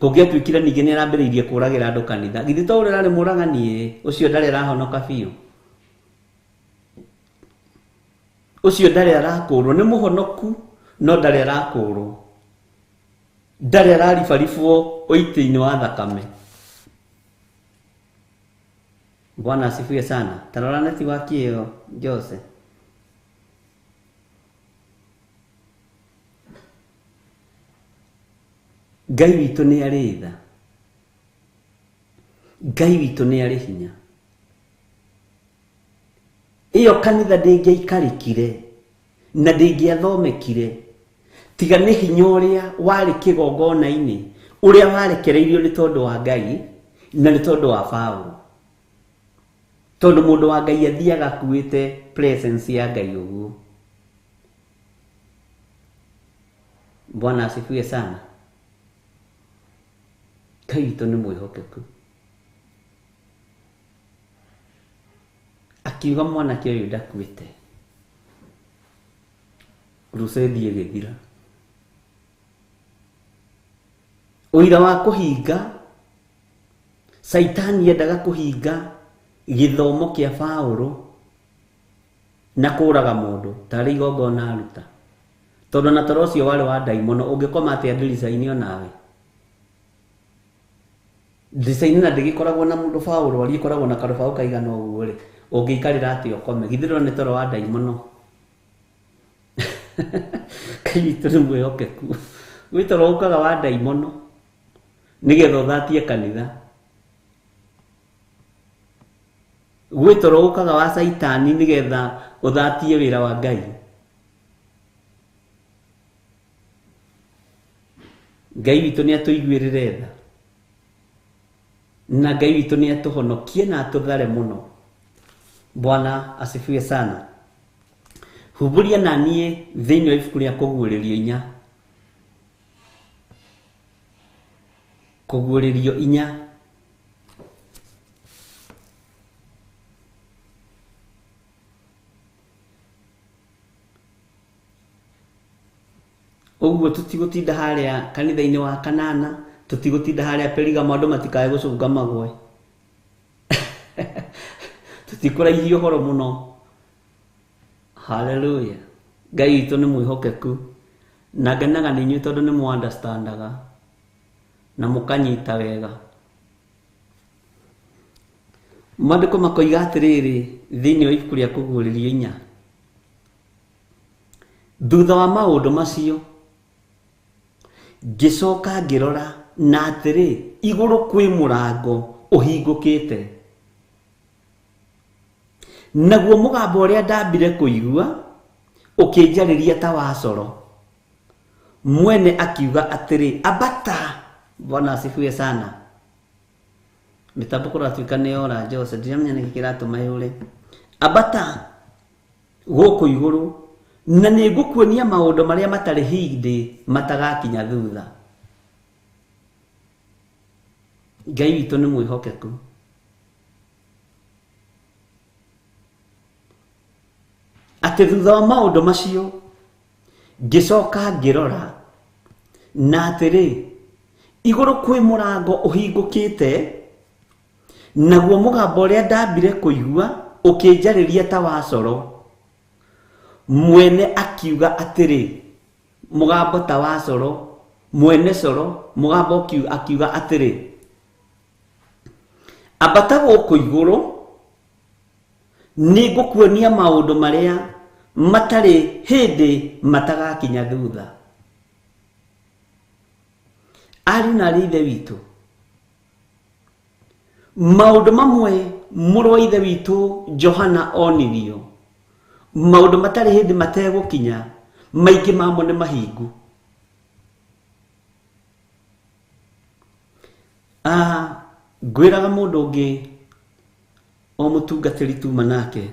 Kũngĩatuĩkire ningĩ nĩ arambĩrĩirie kũragĩra andũ kanitha. Githĩ to ũrĩa ũrarĩ mũragani ĩ, ũcio ndarĩ arahonoka biũ. Ũcio ndarĩ arakũrwo, nĩ mũhonoku no ndarĩ arakũrwo. Ndarĩ araribaribwo ũitĩ-inĩ wa thakame. Bwana asifiwe sana. Tarora netiwaki ĩyo Jose. Ngai witũ nĩ arĩ tha. Ngai witũ nĩ arĩ hinya. Ĩyo kanitha ndĩngĩaikarĩkire na ndĩngĩathomekire tiga nĩ hinya ũrĩa warĩ kĩgongona-inĩ ũrĩa warekereirio nĩ tondũ wa Ngai na nĩ tondũ wa Paũlũ. Tondũ mũndũ wa Ngai athiaga akuĩte presence ya Ngai ũguo. Bwana asifiwe sana. Ngai witũ nĩ mwĩhokeku. Akiuga mwanake ũyũ ndakuĩte. Crusade ĩgĩthira. Ũira wa kũhinga, Caitani endaga kũhinga gĩthomo kĩa Paũlũ na kũraga mũndũ tarĩ igongona aruta. Tondũ na toro ũcio warĩ wa ndaimono, ũngĩkoma atĩa ndirica-inĩ onawe? Ndirica-inĩ na ndĩgĩkoragwo na rũbaũ rwariĩ, ĩkoragwo na karũbaũ kaigana ũguo rĩ, ũngĩikarĩra atĩa ũkome? Githĩ ndũrona nĩ toro wa ndaimono? Ngai witũ nĩ mwĩhokeku. Gwĩ toro ũkaga wa ndaimono nĩgetha ũthatie kanitha. Gwĩ toro ũkaga wa caitani nĩgetha ũthatie wĩra wa Ngai. Ngai witũ nĩ atũiguĩrĩre tha na Ngai witũ nĩ atũhonokie na atũthare mũno. Bwana asifiwe sana. Humbũria na niĩ thĩinĩ wa ibuku rĩa Kũguũrĩrio inya. Kũguũrĩrio inya. Ũguo tũtigũtinda harĩa kanitha-inĩ wa kanana, tũtigũtinda harĩa Perigamo andũ matikae gũcũnga magwe. Tũtikũraihia ũhoro mũno. Haleluya. Ngai witũ nĩ mwĩhokeku. Na ngenaga nĩ inyuĩ tondũ nĩ mũ understandaga na mũkanyita wega. Maandĩko makoiga atĩrĩrĩ thĩinĩ wa ibuku rĩa Kũguũrĩrio inya. Thutha wa maũndũ macio ngĩcoka ngĩrora na atĩrĩ, igũrũ kwĩ mũrango ũhingũkĩte. Naguo mũgambo ũrĩa ndambire kũigua ũkĩnjarĩria ta wa coro. Mwene akiuga atĩrĩ, ambata. Bwana asifiwe sana. Mĩtambo kũratuĩka nĩ yora Jose, ndiramenya nĩkĩ kĩratũma yũre. Ambata gũkũ igũrũ na nĩ ngũkuonia maũndũ marĩa matarĩ hĩndĩ matagakinya thutha. Ngai witũ nĩ mwĩhokeku. Atĩ thutha wa maũndũ macio ngĩcoka ngĩrora na atĩrĩ, igũrũ kwĩ mũrango ũhingũkĩte, naguo mũgambo ũrĩa ndambire kũigua ũkĩnjarĩria ta wa coro. Mwene akiuga atĩrĩ, mũgambo ta wa coro, mwene coro, mũgambo akiuga atĩrĩ, ambata gũkũ igũrũ, nĩ ngũkuonia maũndũ marĩa matarĩ hĩndĩ matagakinya thutha. Ariũ na aarĩ a Ithe witũ, maũndũ mamwe mũrũ wa Ithe witũ Johana onirio, maũndũ matarĩ hĩndĩ mategũkinya, maingĩ mamo nĩ mahingu. Ngwĩraga mũndũ ũngĩ o mũtungatĩri tuma nake,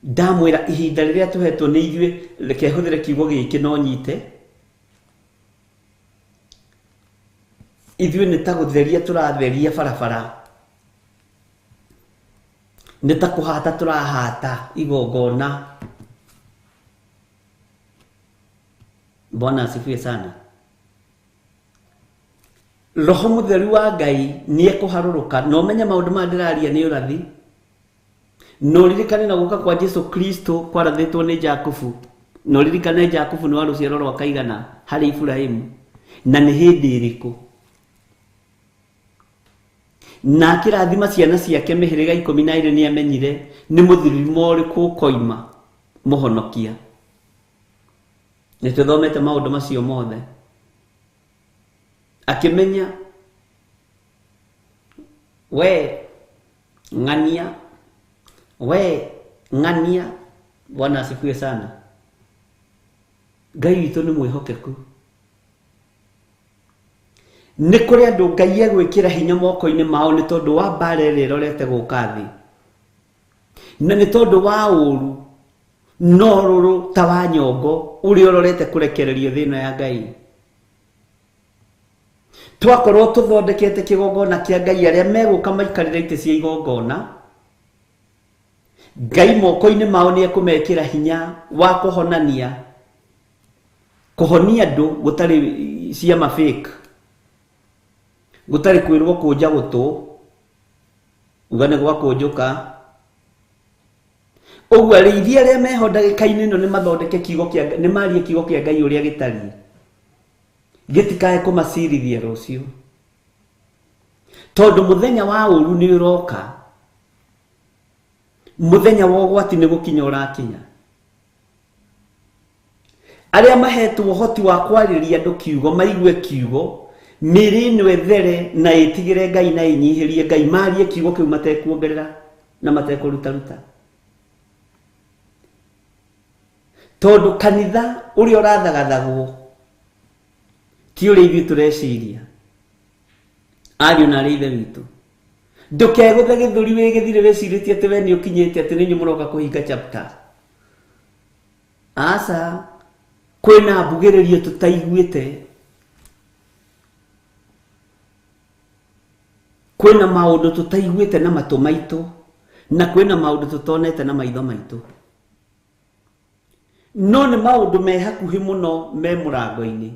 ndamwĩra ihinda rĩrĩa tũhetwo nĩ ithuĩ, reke hũthĩre kiugo gĩkĩ no nyite, ithuĩ nĩ ta gũtheria tũratheria barabara, nĩ ta kũhata tũrahata igongona. Bwana asifiwe sana. Roho mũtheru wa Ngai nĩ ekũharũrũka na ũmenye maũndũ maya ndĩraria nĩ ũrathi, na ũririkane na gũka kwa Jesu Kristo kwarathĩtwo nĩ Jakubu, na ũririkane Jakubu nĩ wa rũciaro rwa kaigana harĩ Iburahimu, na nĩ hĩndĩ ĩrĩkũ, na akĩrathima ciana ciake mĩhĩrĩga ikũmi na ĩrĩ nĩ amenyire nĩ mũthirimo ũrĩkũ ũkoima mũhonokia. Nĩ tũthomete maũndũ macio mothe. Akĩmenya we ng'ania, we ng'ania. Bwana asifiwe sana. Ngai witũ nĩ mwĩhokeku. Nĩ kũrĩ andũ Ngai egwĩkĩra hinya moko-inĩ mao nĩ tondũ wa mbara ĩrĩa ĩrorete gũka thĩ, na nĩ tondũ wa ũru no rũrũ ta wa nyongo ũrĩa ũrorete kũrekererio thĩ ĩno ya Ngai. Twakorwo tũthondekete kĩgongona kĩa Ngai, arĩa megũka maikarĩre itĩ cia igongona, Ngai moko-inĩ mao nĩ ekũmekĩra hinya wa kũhonania, kũhonia andũ gũtarĩ ciama fake, gũtarĩ kwĩrwo kũnja gũtũ uga nĩ gwakũnjũka. Ũguo arĩithi arĩa meho ndagĩka-inĩ ĩno nĩ mathondeke kiugo kĩa, nĩ marie kiugo kĩa Ngai ũrĩa gĩtariĩ, gĩtikae kũmacirithia rũciũ, tondũ mũthenya wa ũru nĩ ũroka, mũthenya wa ũgwati nĩ gũkinya ũrakinya. Arĩa mahetwo ũhoti wa kwarĩria andũ kiugo maigue kiugo, mĩĩrĩ ĩno ĩthere na ĩtigĩre Ngai na ĩnyihĩrie Ngai, marie kiugo kĩu matekuongerera na matekũrutaruta. Tondũ kanitha ũrĩa ũrathagathagwo ti ũrĩa ithuĩ tũreciria. Ariũ na arĩ ithe witũ, ndũkegũthe gĩthũri wĩ gĩthire wĩcirĩtie atĩ we nĩ ũkinyĩte atĩ nĩ inyuĩ mũroka kũhinga chapter. Aca, kwĩna mbugĩrĩrio tũtaiguĩte, kwĩna maũndũ tũtaiguĩte na matũ maitũ, na kwĩna maũndũ tũtonete na maitho maitũ. No nĩ maũndũ me hakuhĩ mũno me mũrango-inĩ.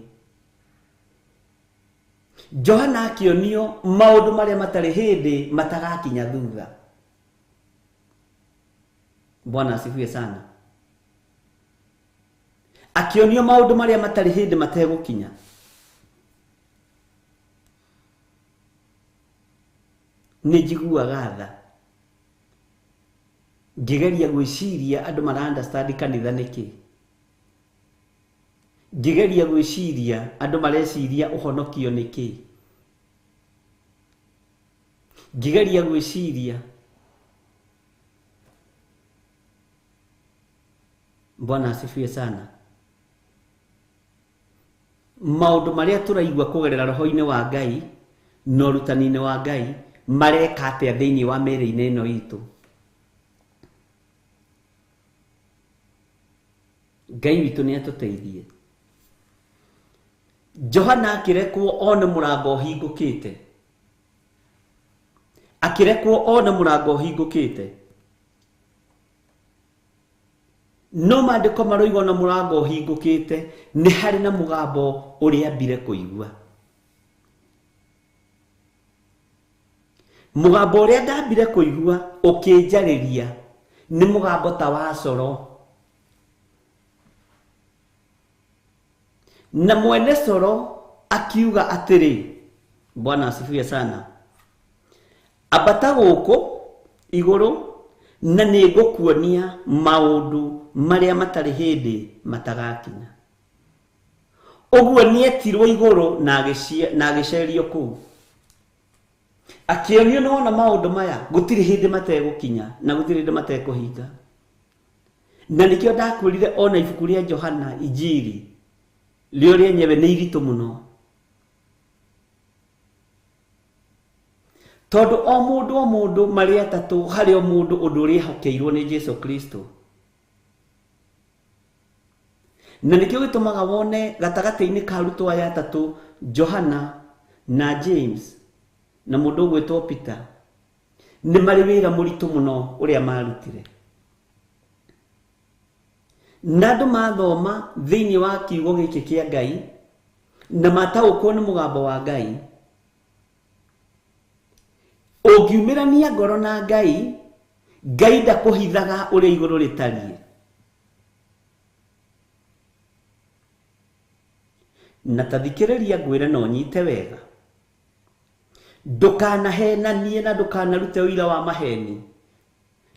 Johana akĩonio maũndũ marĩa matarĩ hĩndĩ matagakinya thutha. Bwana asifiwe sana. Akĩonio maũndũ marĩa matarĩ hĩndĩ mategũkinya. Nĩ njiguaga tha ngĩgeria gwĩciria andũ mara understand kanitha nĩkĩ, ngĩgeria gwĩciria andũ mareciria ũhonokio nĩkĩ, ngĩgeria gwĩciria. Bwana asifiwe sana. Maũndũ marĩa tũraigua kũgerera roho-inĩ wa Ngai na ũrutani-inĩ wa Ngai mareka atĩa thĩinĩ wa mĩĩrĩ-inĩ ĩno itũ. Ngai witũ nĩ atũteithie. Johana akĩrekwo one mũrango ũhingũkĩte, akĩrekwo one mũrango ũhingũkĩte, no maandĩko maroiga ona mũrango ũhingũkĩte nĩ harĩ na mũgambo ũrĩa ambire kũigua. Mũgambo ũrĩa ndambire kũigua ũkĩnjarĩria nĩ mũgambo ta wa coro, na mwene coro akiuga atĩrĩ, Bwana asifiwe sana, ambata gũkũ igũrũ na nĩ ngũkuonia maũndũ marĩa matarĩ hĩndĩ matagakinya. Ũguo nĩetirwo igũrũ na agĩcerio kũu, akĩonio nĩ wona maũndũ maya gũtirĩ hĩndĩ mategũkinya na gũtirĩ hĩndĩ matekũhinga. Na nĩkĩo ndakwĩrire ona ibuku rĩa Johana Injiri rĩo rĩenyewe nĩ iritũ mũno, tondũ o mũndũ o mũndũ marĩ atatũ harĩ o mũndũ ũndũ ũrĩa ehokeirwo nĩ Jesu Kristo. Na nĩkĩo gĩtũmaga wone gatagatĩ-inĩ ka arutwo aya atatũ, Johana na James na mũndũ ũgwĩtwo Peter, nĩ marĩ wĩra mũritũ mũno ũrĩa marutire. Na andũ mathoma thĩinĩ wa kiugo gĩkĩ kĩa Ngai na mataũkwo nĩ mũgambo wa Ngai, ũngiumĩrania ngoro na Ngai, Ngai ndakũhithaga ũrĩa igũrũ rĩtariĩ. Na tathikĩrĩria ngwĩre na ũnyite wega, ndũkanahenanie na ndũkanarute ũira wa maheni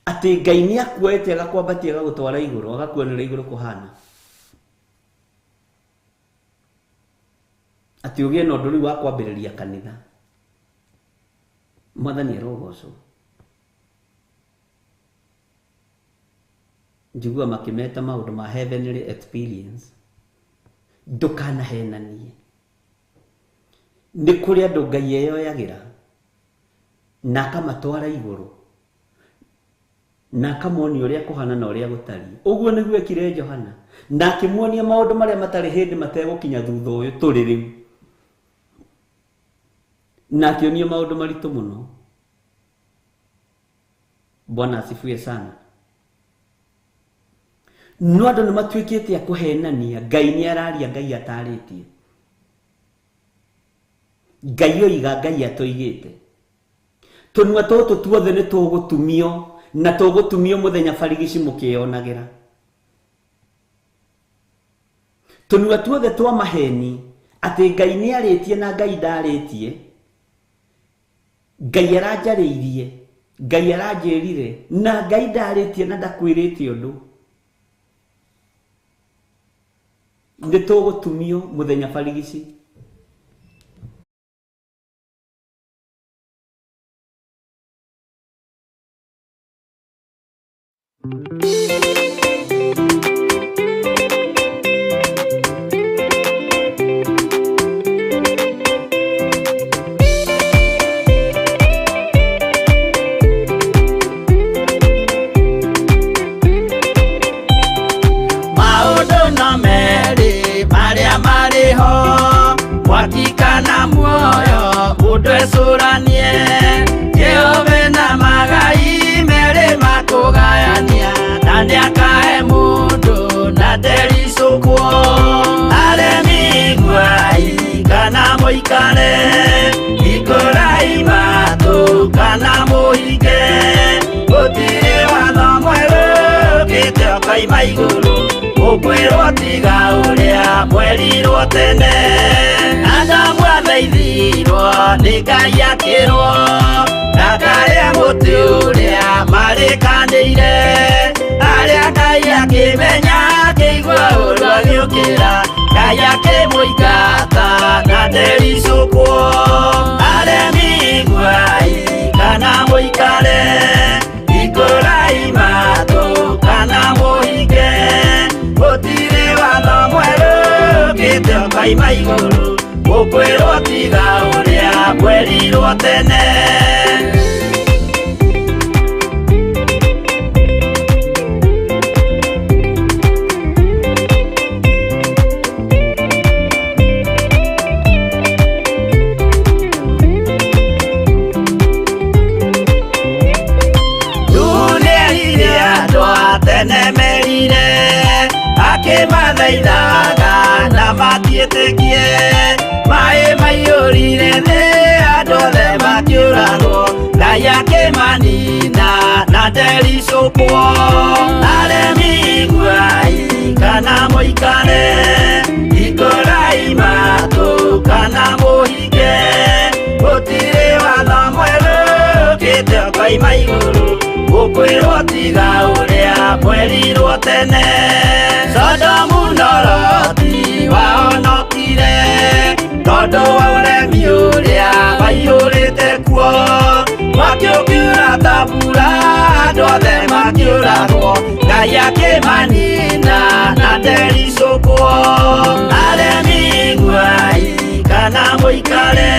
atĩ Ngai nĩ akuoete agakwambatia agagũtwara igũrũ, agakuonia ũrĩa igũrũ kũhana, atĩ ũgĩe na ũndũ rĩu wa kwambĩrĩria kanitha. Mwathani arogocwo. Njigua makĩmeta maũndũ ma heavenly experience. Ndũkanahenanie. Nĩ kũrĩ andũ Ngai eyoyagĩra na akamatwara igũrũ na akamonia ũrĩa kũhana na ũrĩa gũtariĩ. Ũguo nĩguo ekire Johana, na akĩmuonia maũndũ marĩa matarĩ hĩndĩ mategũkinya thutha ũyũ tũrĩ rĩu, na akĩonio maũndũ maritũ mũno. Bwana asifiwe sana. No andũ nĩ matuĩkĩte a kũhenania, Ngai nĩ araria, Ngai atarĩtie. Ngai oiga Ngai atoigĩte. Tũnua tũtũ tuothe nĩ tũgũtumio na tũgũtumio mũthenya barigici mũkĩyonagĩra. Tũnua tuothe twa maheni atĩ Ngai nĩ arĩtie na Ngai ndarĩtie. Ngai aranjarĩirie, Ngai aranjĩrire na Ngai ndarĩtie na ndakwĩrĩte ũndũ. Nĩ tũgũtumio mũthenya barigici.
Maũndũ no merĩ marĩa marĩ ho, mwaki kana muoyo, mũndũ ecũranie. Jehova na magai merĩ makũgayania, na nĩakahe mũndũ na ndericũkwo. Aremi iguai kana mũikare, hingũrai matũ kana mũhinge. Gũtirĩ watho mwerũ ũkĩte ũkoima igũrũ, ũkwĩrwo tiga ũrĩa mwerirwo tene. Adamu athaithirwo nĩ Ngai akĩrwo, ndakarĩe mũtĩ ũrĩa marĩkanĩire. Arĩa Ngai akĩmenya akĩigua ũru agĩũkĩra, Ngai akĩmũingata na ndericũkwo. Aremi iguai kana mũikare, hingũrai matũ kana mũhinge. Gũtirĩ watho mwerũ ũkĩte ũkoima igũrũ, ũkwĩrwo tiga ũrĩa mwerirwo tene. Nĩerire andũ a tene merire, akĩmathaithaga na matiĩtĩkie. Maĩ maiyũrire thĩ, andũ othe makĩũragwo, Ngai akĩmanina na ndericũkwo. Aremi iguai kana mũikare, hingũrai matũ kana mũhinge. Gũtirĩ watho mwerũ ũkĩte ũkoima igũrũ, ũkwĩrwo tiga ũrĩa mwerirwo tene. Sodomu na Loti wahonokire, tondũ wa ũremi ũrĩa waiyũrĩte kuo. Mwaki ũkiura ta mbura, andũ othe makĩũragwo, Ngai akĩmanina na ndericũkwo. Aremi iguai kana mũikare,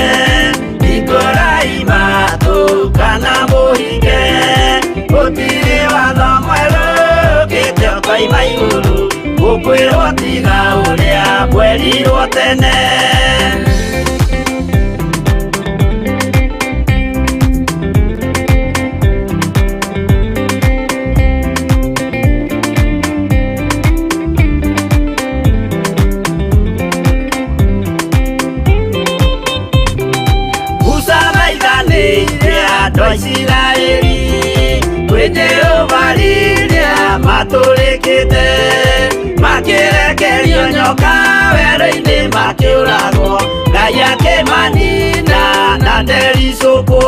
hingũrai matũ kana mũhinge. Gũtirĩ watho mwerũ ũkĩte ũkoima igũrũ, ũkwĩrwo tiga ũrĩa mwerirwo tene. Musa thaithanĩire andũ a Isiraeli kwĩ Jehova rĩrĩa matũrĩkĩte, makĩrekerio nyoka werũ-inĩ makĩũragwo, Ngai akĩmanina na ndericũkwo.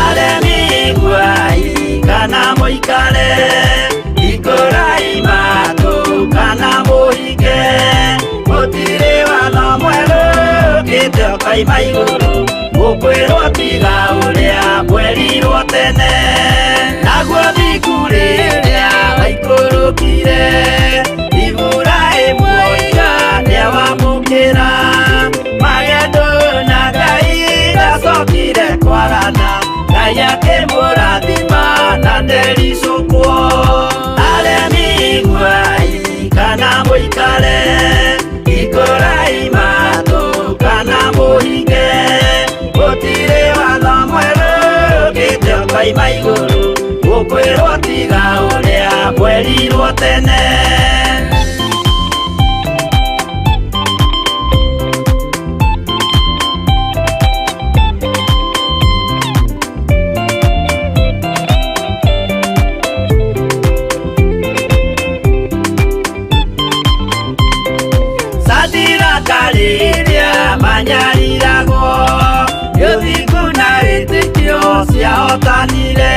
Aremi iguai kana mũikare, hingũrai matũ kana mũhinge. Gũtirĩ watho mwerũ ũkĩte ũkoima igũrũ, ũkwĩrwo tiga ũrĩa mwerirwo tene. Naguo thingu rĩrĩa waikũrũkire, Iburahĩmu oiga nĩawamũkĩra. Magendo na Ngai ndacokire kwarana, Ngai akĩmũrathima na ndericũkwo. Aremi iguai kana mũikare, hingũrai matũ kana mũhinge. Gũtirĩ watho mwerũ ũkĩte ũkoima igũrũ, ũkwĩrwo tiga ũrĩa mwerirwo tene. nĩmahotanire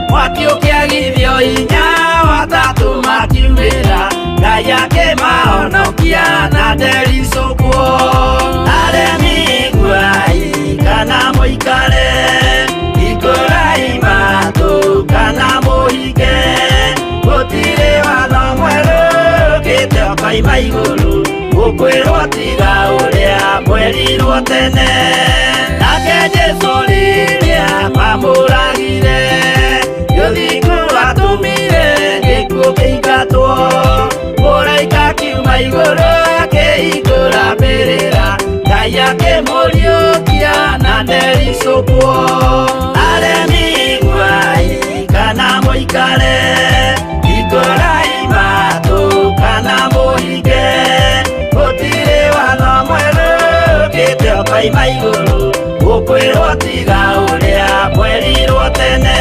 mwaki ũkĩagithio hinya watatũ makiumĩra Ngai akĩmahonokia na ndericũkwo aremi iguai kana mũikare hingũrai matũ kana mũhinge gũtirĩ watho mwerũ ũkĩte ũkoima igũrũ gũkwĩrwo tiga ũrĩa mwerirwo tene nake Jesũ rĩrĩa mamũragire gĩthingu atũmire gĩkuũ kĩingatwo mũraika akiuma igũrũ akĩhingũra mbĩrĩra Ngai akĩmũriũkia na ndericũkwo aremi iguai kana mũikare hingũrai matũ kana mũhinge gũtirĩ watho mwerũ ũkĩte ũkoima igũrũ gũkwĩrwo tiga ũrĩa mwerirwo tene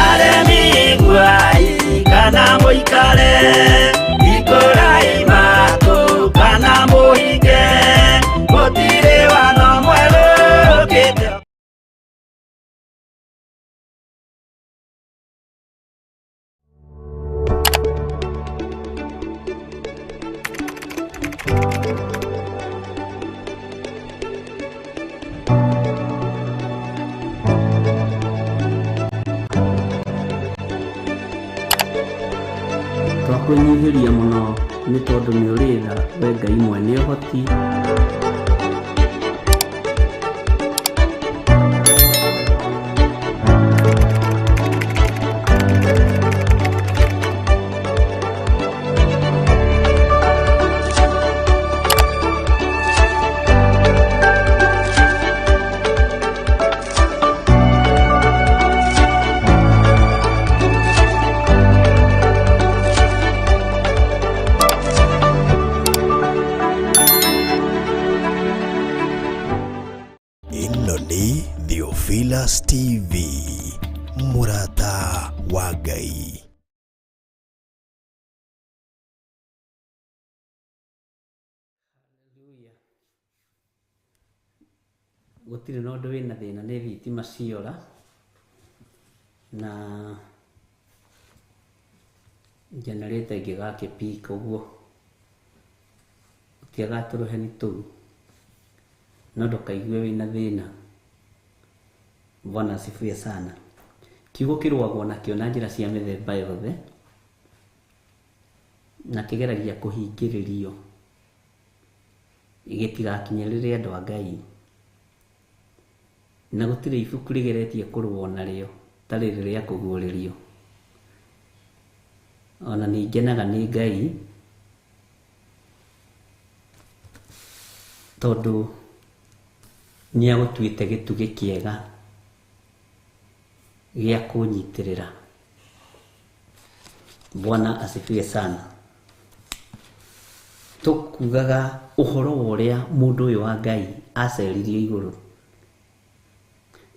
aremi iguai kana mũikare hingũrai matũ kana mũhinge gũtirĩ watho mwerũ ũkĩte.
Twakwĩnyihĩria mũno nĩ tondũ nĩ ũrĩ tha we Ngai mwene ũhoti.
Ĩno nĩ Theophilus TV, mũrata wa Ngai.
Gũtirĩ na ũndũ wĩna thĩna nĩ thitima ciora na generator ĩngĩgakĩpika ũguo gũtiaga tũrũheni tũu no ndũkaigue wĩna thĩna. Bwana asifiwe sana. Kiugo kĩrũagwo nakĩo na njĩra cia mĩthemba yothe na kĩgeragia kũhingĩrĩrio gĩtigakinyĩrĩre andũ a Ngai na gũtirĩ ibuku rĩgeretie kũrũo narĩo ta rĩrĩ rĩa kũguũrĩrio. Ona nĩ ngenaga nĩ Ngai tondũ nĩ agũtuĩte gĩtugĩ kĩega gĩa kũnyitĩrĩra. Bwana asifiwe sana. Tũkugaga ũhoro wa ũrĩa mũndũ ũyũ wa Ngai aceririo igũrũ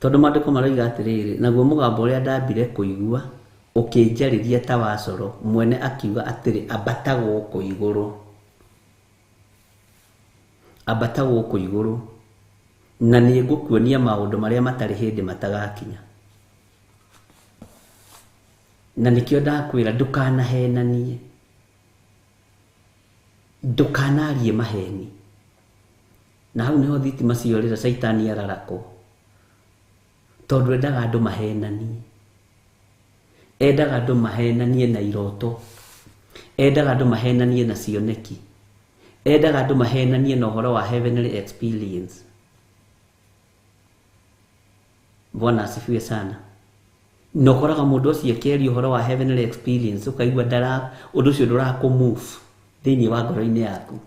tondũ maandĩko maroiga atĩrĩrĩ, naguo mũgambo ũrĩa ndambire kũigua ũkĩnjarĩria ta wa coro, mwene akiuga atĩrĩ, ambata gũkũ igũrũ, ambata gũkũ igũrũ, na nĩ ngũkuonia maũndũ marĩa matarĩ hĩndĩ matagakinya. Na nĩkĩo ndakwĩra ndũkanahenanie, ndũkanarie maheni. Na hau nĩho thitima ciorĩra caitani ararakwo tondũ endaga andũ mahenanie, endaga andũ mahenanie na iroto, endaga andũ mahenanie na cioneki, endaga andũ mahenanie na ũhoro wa heavenly experience. Bwana asifiwe sana. Na ũkoraga mũndũ ũcio akĩaria ũhoro wa heavenly experience ũkaigua ndara ũndũ ũcio ndũrakũ-move thĩinĩ wa ngoro-inĩ yaku,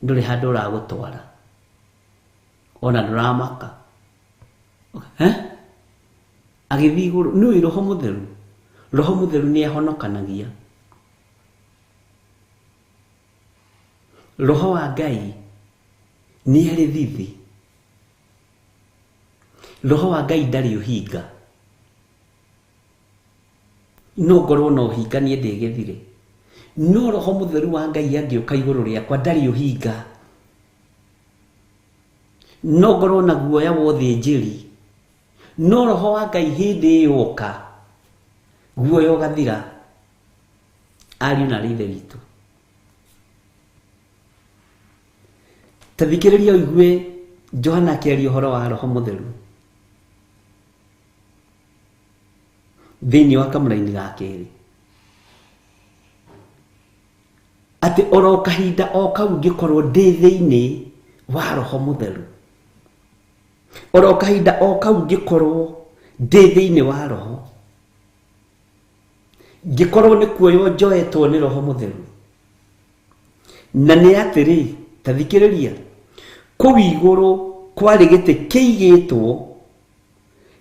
ndũrĩ handũ ũragũtwara ona ndũramaka. Agĩthiĩ igũrũ nĩũĩ Roho Mũtheru, Roho Mũtheru nĩ ahonokanagia. Roho wa Ngai nĩ arĩ thithi. Roho wa Ngai ndarĩ ũhinga. No ngorwo na ũhinga niĩ ndĩ gĩthire, no Roho Mũtheru wa Ngai angĩũka igũrũ rĩakwa ndarĩ ũhinga. No ngorwo na guoya wa ũthĩnjĩri, No roho wa Ngai hĩndĩ ĩyoka guoya ũgathira. Ariũ na ithe witũ, ta thikĩrĩria ũigue Johana akĩaria ũhoro wa roho mũtheru thĩinĩ wa kamũraini ga kerĩ, atĩ oro kahinda o kau ngĩkorwo ndĩ thĩinĩ wa roho mũtheru, oro kahinda o kau ngĩkorwo ndĩ thĩinĩ wa roho, ngĩkorwo nĩ kuoywo njoetwo nĩ roho mũtheru. Na nĩ atĩrĩ, ta thikĩrĩria, kũu igũrũ kwarĩ gĩtĩ kĩigĩtwo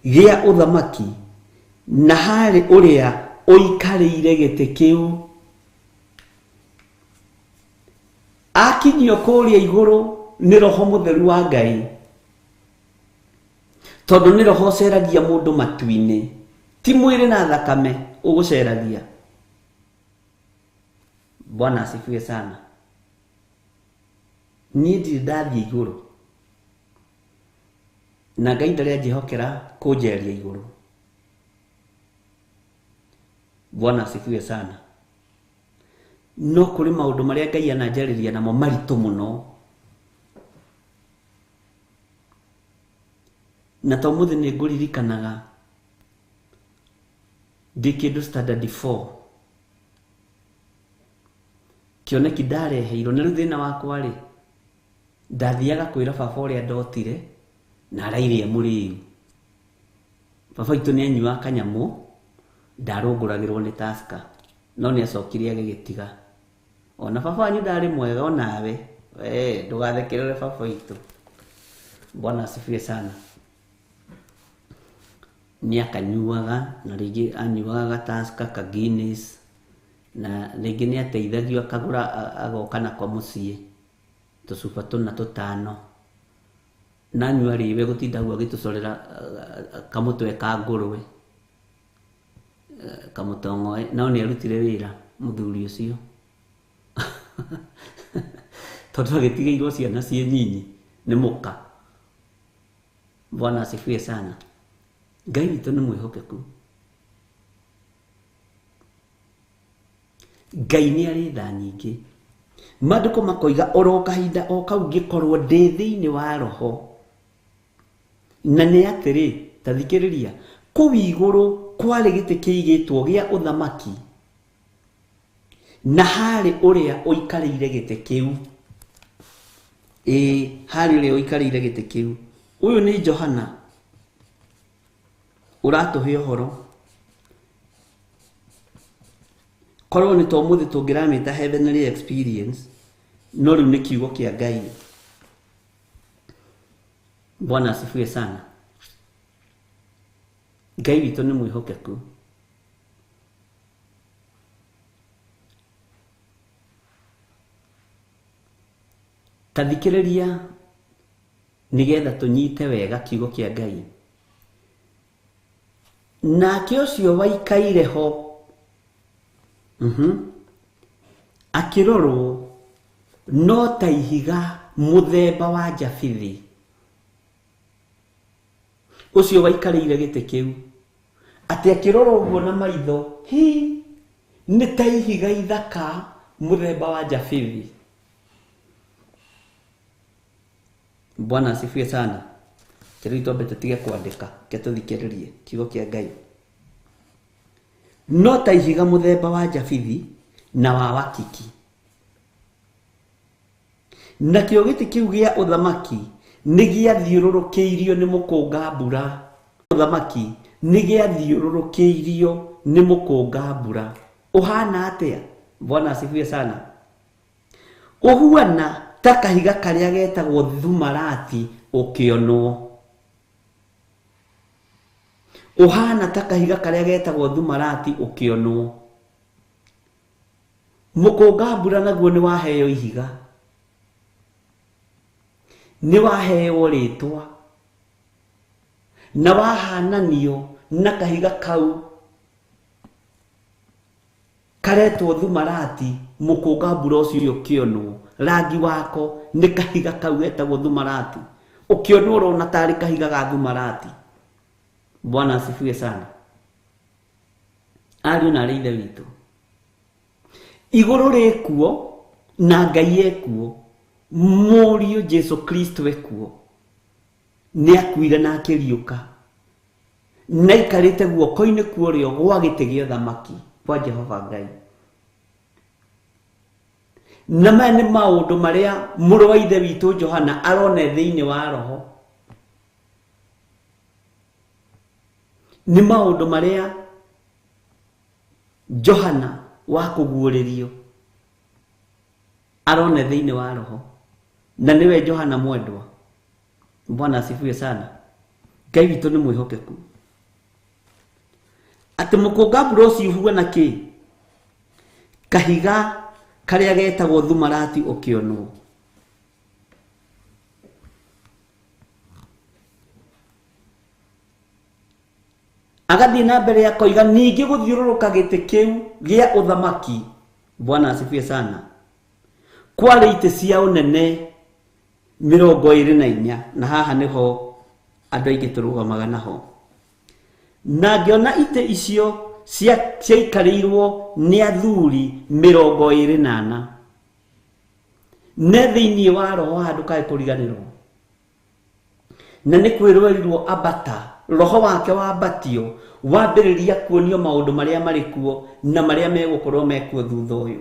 gĩa ũthamaki, na harĩ ũrĩa ũikarĩire gĩtĩ kĩu. Akinyio kũrĩa igũrũ nĩ roho mũtheru wa Ngai, tondũ nĩ roho ũceragia mũndũ matu-inĩ, ti mwĩrĩ na thakame ũgũceragia. Bwana asifiwe sana. Niĩ ndirĩ ndathiĩ igũrũ, na Ngai ndarĩ anjĩhokera kũnjeria igũrũ. Bwana asifiwe sana. No kũrĩ maũndũ marĩa Ngai ananjarĩria namo maritũ mũno, na to mũthĩ nĩ ngũririkanaga ndĩ kĩndũ standard 4 kĩoneki ndareheirwo. Na rĩu thĩna wakwa rĩ, ndathiaga kwĩra baba ũrĩa ndotire na araire mũrĩu. Baba witũ nĩ anyuaga kanyamũ, ndarũngũragĩrwo nĩ Tusker, no nĩ acokire agĩgĩtiga. Ona baba wanyu ndarĩ mwega onawe, we ndũgathekerere baba witũ. Bwana asifiwe sana. Nĩ akanyuaga, na rĩngĩ anyuaga ga Tusker, ka Guinness, na rĩngĩ nĩ ateithagio akagũra agoka nako mũciĩ tũcuba tũna tũtano, na anyua rĩwe gũtinda ũguo agĩtũcorera kamũtwe ka ngũrwe, kamũtong'oe. No nĩ arutire wĩra mũthuri ũcio tondũ agĩtigĩirwo ciana ciĩ nyinyi nĩ mũka. Bwana asifiwe sana. Ngai witũ nĩ mwĩhokeku. Ngai nĩ arĩ tha nyingĩ. Maandĩko makoiga oro kahinda o kau ngĩkorwo ndĩ thĩinĩ wa roho. Na nĩ atĩrĩ, ta thikĩrĩria, kũu igũrũ kwarĩ gĩtĩ kĩigĩtwo gĩa ũthamaki, na harĩ ũrĩa ũikarĩire gĩtĩ kĩu. Ĩĩ, harĩ ũrĩa ũikarĩire gĩtĩ kĩu. Ũyũ nĩ Johana ũratũhe ũhoro. Korwo nĩ to mũthĩ tũngĩramĩta heavenly experience, no rĩu nĩ kiugo kĩa Ngai. Bwana asifiwe sana. Ngai witũ nĩ mwĩhokeku. Ta thikĩrĩria nĩgetha tũnyite wega kiugo kĩa Ngai. Nake ũcio waikaire ho, akĩrorwo no ta ihiga mũthemba wa njabithi. Ũcio waikarĩire gĩtĩ kĩu, atĩ akĩrorwo ũguo na maitho, hi, nĩ ta ihiga ithaka mũthemba wa njabithi. Bwana asifiwe sana. Rĩu twambe tũtige kwandĩka, ke tũthikĩrĩrie kiugo kĩa Ngai. No ta ihiga mũthemba wa njabithi na wa wakiki. Nakĩo gĩtĩ kĩu gĩa ũthamaki nĩ gĩathiũrũrũkĩirio nĩ mũkũnga mbura. Ũthamaki nĩ gĩathiũrũrũkĩirio nĩ mũkũnga mbura. Ũhana atĩa? Bwana asifiwe sana. Ũhuana ta kahiga karĩa getagwo thumarati ũkĩonwo. Ũhana ta kahiga karĩa getagwo thumarati ũkĩonwo. Mũkũnga mbura naguo nĩ waheo ihiga, nĩ waheo rĩtwa, na wahananio na kahiga kau karetwo thumarati. Mũkũnga mbura ũcio ũkĩonwo, rangi wako nĩ kahiga kau getagwo thumarati. Ũkĩonwo ũrona tarĩ kahiga ga thumarati. Bwana asifiwe sana. Ariũ na arĩ ithe witũ, igũrũ rĩkuo na Ngai ekuo, Mũriũ Jesu Kristo ekuo, nĩ akuire na akĩriũka, na aikarĩte guoko-inĩ kwa ũrĩo gwa gĩtĩ gĩa ũthamaki kwa Jehova Ngai. Na maya nĩ maũndũ marĩa mũrũ wa ithe witũ Johana arone thĩinĩ wa roho. Nĩ maũndũ marĩa Johana wa kũguũrĩrio arone thĩinĩ wa roho, na nĩwe Johana mwendwa. Bwana asifiwe sana. Ngai witũ nĩ mwĩhokeku. Atĩ mũkũnga ũcio ũhuana kĩ? Kahiga karĩa getagwo thumarati ũkĩonwo. Agathiĩ na mbere akoiga ningĩ gũthiũrũrũka gĩtĩ kĩu gĩa ũthamaki. Bwana asifiwe sana. Kwarĩ itĩ cia ũnene 24, na haha nĩho andũ aingĩ tũrũgamaga naho. Na ngĩona itĩ icio ciaikarĩirwo nĩ athuri 24. Ne thĩinĩ wa roho handũ kaĩ kũriganĩrwo. Na nĩ kwĩrwerirwo ambata, roho wake wambatio, wambĩrĩria kuonio maũndũ marĩa marĩ kuo na marĩa megũkorwo mekuo thutha ũyũ.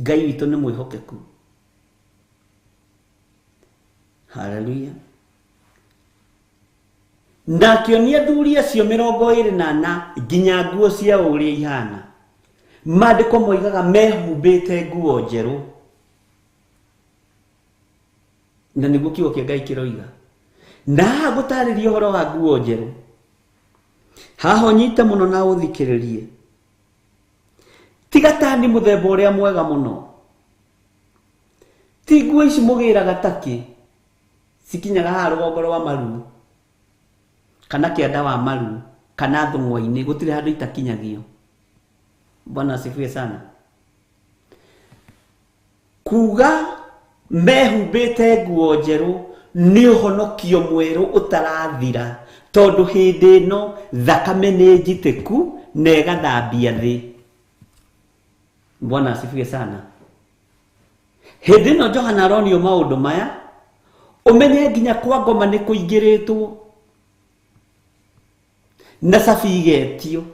Ngai witũ nĩ mwĩhokeku. Haleluya. Na akĩonia athuri acio 24 nginya nguo ciao ũrĩa ihana. Maandĩko moigaga mehumbĩte nguo njerũ, na nĩguo kiugo kĩa Ngai kĩroiga. Na haha ngũtarĩria ũhoro wa nguo njerũ, haha ũnyite mũno na ũthikĩrĩrie. Tiga tani mũthemba ũrĩa mwega mũno, ti nguo ici mũgĩraga takĩ cikinyaga haha rũgongo rwa maru kana kĩanda wa maru kana thũng'wa-inĩ, gũtirĩ handũ itakinyagio. Bwana asifiwe sana. Kuga mehumbĩte nguo njerũ nĩ ũhonokio mwerũ ũtarathira, tondũ hĩndĩ ĩno thakame nĩ njitĩku na ĩgathambia thĩ. Bwana asifiwe sana. Hĩndĩ ĩno Johana aronio maũndũ maya, ũmenye nginya kwa ngoma nĩ kũingĩrĩtwo na cabi igetio,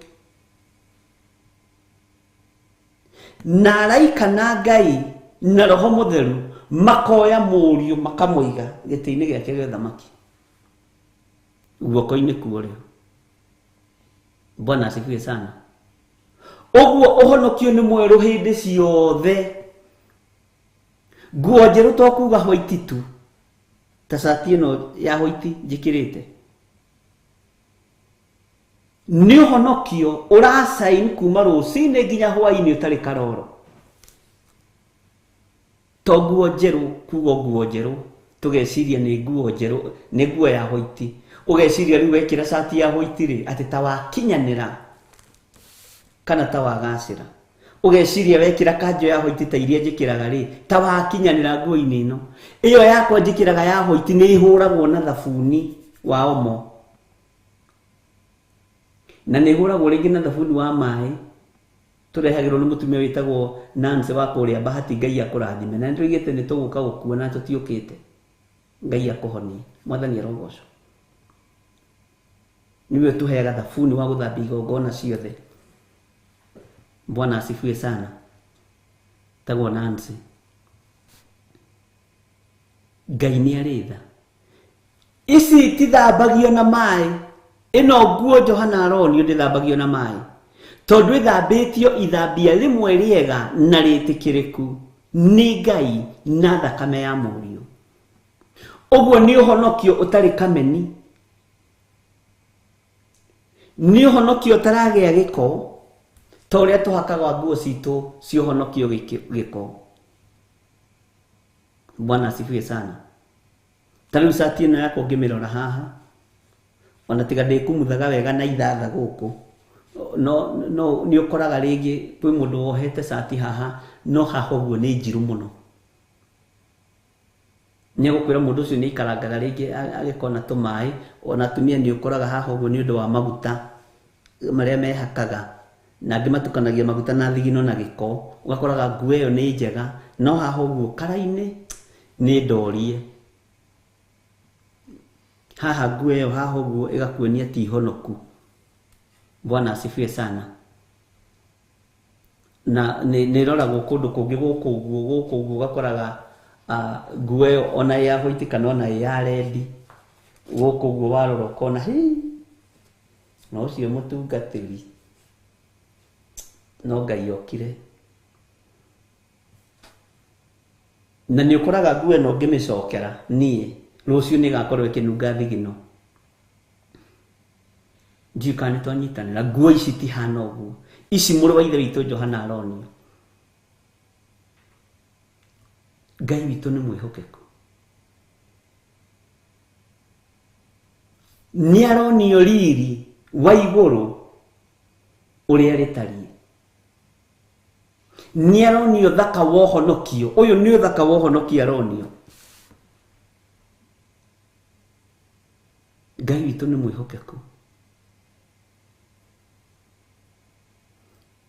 na araika na Ngai na roho mũtheru makoya mũriũ makamũiga gĩtĩ-inĩ gĩake gĩa ũthamaki guoko-inĩ kwa ũrĩo. Bwana asifiwe sana. Ũguo ũhonokio nĩ mwerũ hĩndĩ ciothe. Nguo njerũ to kuga white tu, ta cati ĩno ya white njĩkĩrĩte, nĩ ũhonokio ũracain kuma rũcinĩ nginya hwaĩ-inĩ ũtarĩ karoro. To nguo njerũ kuga nguo njerũ, tũgeciria nĩ nguo njerũ, nĩ nguo ya white. Ũgeciria rĩu wekĩra cati ya white rĩ, atĩ ta wakinyanĩra kana ta wagacĩra. Ũgeciria wekĩra kanjũ ya white ta iria njĩkĩraga rĩ, ta wakinyanĩra nguo-inĩ ĩno. Ĩyo yakwa njĩkĩraga ya white nĩ ĩhũragwo na thabuni wa Omo, na nĩ ĩhũragwo rĩngĩ na thabuni wa maĩ tũrehagĩrwo nĩ mũtumia wĩtagwo Nancy wa kũrĩa Bahati. Ngai akũrathime. Na nĩtũigĩte nĩ tũgũka gũkuona tũtiũkĩte. Ngai akũhonie. Mwathani arogocwo. Nĩwe ũtũheaga thabuni wa gũthambia igongona ciothe. Bwana asifiwe sana. Tagwo Nancy. Ngai nĩ arĩ tha. Ici itithambagio na maĩ. Ĩno nguo Johana aronio ndĩthambagio na maĩ, tondũ ĩthambĩtio ithambia rĩmwe rĩega na rĩtĩkĩrĩku nĩ Ngai na thakame ya mũriũ. Ũguo nĩ ũhonokio ũtarĩ kameni, nĩ ũhonokio ũtaragĩa gĩko, ta ũrĩa tũhakaga nguo citũ cia ũhonokio gĩko. Bwana asifiwe sana. Ta rĩu cati ĩno yakwa ũngĩmĩrora haha, ona tiga ndĩkumuthaga wega na ithatha gũkũ, no no nĩ ũkoraga rĩngĩ kwĩ mũndũ wohete cati haha, no haha ũguo nĩ njirũ mũno. Nĩegũkwĩra mũndũ ũcio nĩaikarangaga rĩngĩ agĩkona tũmaĩ, ona atumia nĩ ũkoraga haha ũguo nĩ ũndũ wa maguta marĩa mehakaga, na angĩ matukanagia maguta na thigino na gĩko, ũgakoraga nguo ĩyo nĩ njega, no haha ũguo kara-inĩ nĩ ndorie. Haha nguo ĩyo haha ũguo ĩgakuonia ti honoku. Bwana asifiwe sana. Na nĩ ĩroragwo kũndũ kũngĩ gũkũ ũguo, gũkũ ũguo ũgakoraga nguo ĩyo ona ĩ ya white kana ona ĩ ya red, gũkũ ũguo warora ũkona hĩ, na ũcio mũtungatĩri no Ngai okire. Na nĩ ũkoraga nguo ĩno ũngĩmĩcokera niĩ rũciũ nĩ ĩgakorwo ĩkĩnunga thigino. Ndiũĩ kana nĩ twanyitanĩra. Nguo ici tihana ũguo, ici mũrũ wa ithe witũ Johana aronio. Ngai witũ nĩ mwĩhokeku, nĩ aronio riri wa igũrũ ũrĩa rĩtariĩ, nĩ aronio thaka wa ũhonokio. Ũyũ nĩ ũthaka wa ũhonokio aronio. Ngai witũ nĩ mwĩhokeku.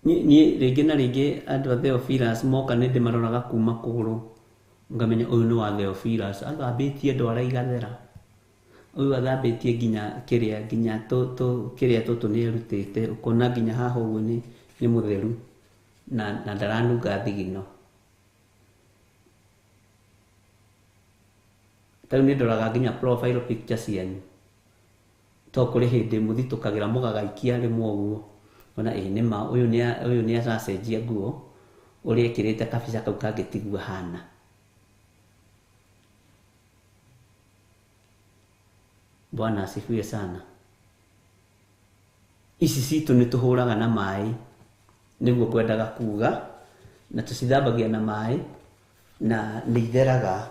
Niĩ rĩngĩ na rĩngĩ andũ a Theophilus moka nĩ ndĩmaroraga kuma kũgũrũ, ngamenya ũyũ nĩ wa Theophilus, athambĩtie ndwara igathera, ũyũ athambĩtie nginya kĩrĩa, nginya kĩrĩa tũtũ nĩ erutĩte, ũkona nginya haha ũguo nĩ mũtheru na ndaranunga thigino. Ta rĩu nĩ ndoraga nginya profile picture cianyu, to kũrĩ hĩndĩ mũthitũkagĩra mũgagaikia rĩmwe ũguo, ona ĩ nĩ ma ũyũ nĩ aracenjia nguo, ũrĩa ekĩrĩte kabica kau kangĩ tiguo ahana. Bwana asifiwe sana. Ici citũ nĩ tũhũraga na maĩ, nĩguo ngwendaga kuga, na tũcithambagia na maĩ na nĩ itheraga.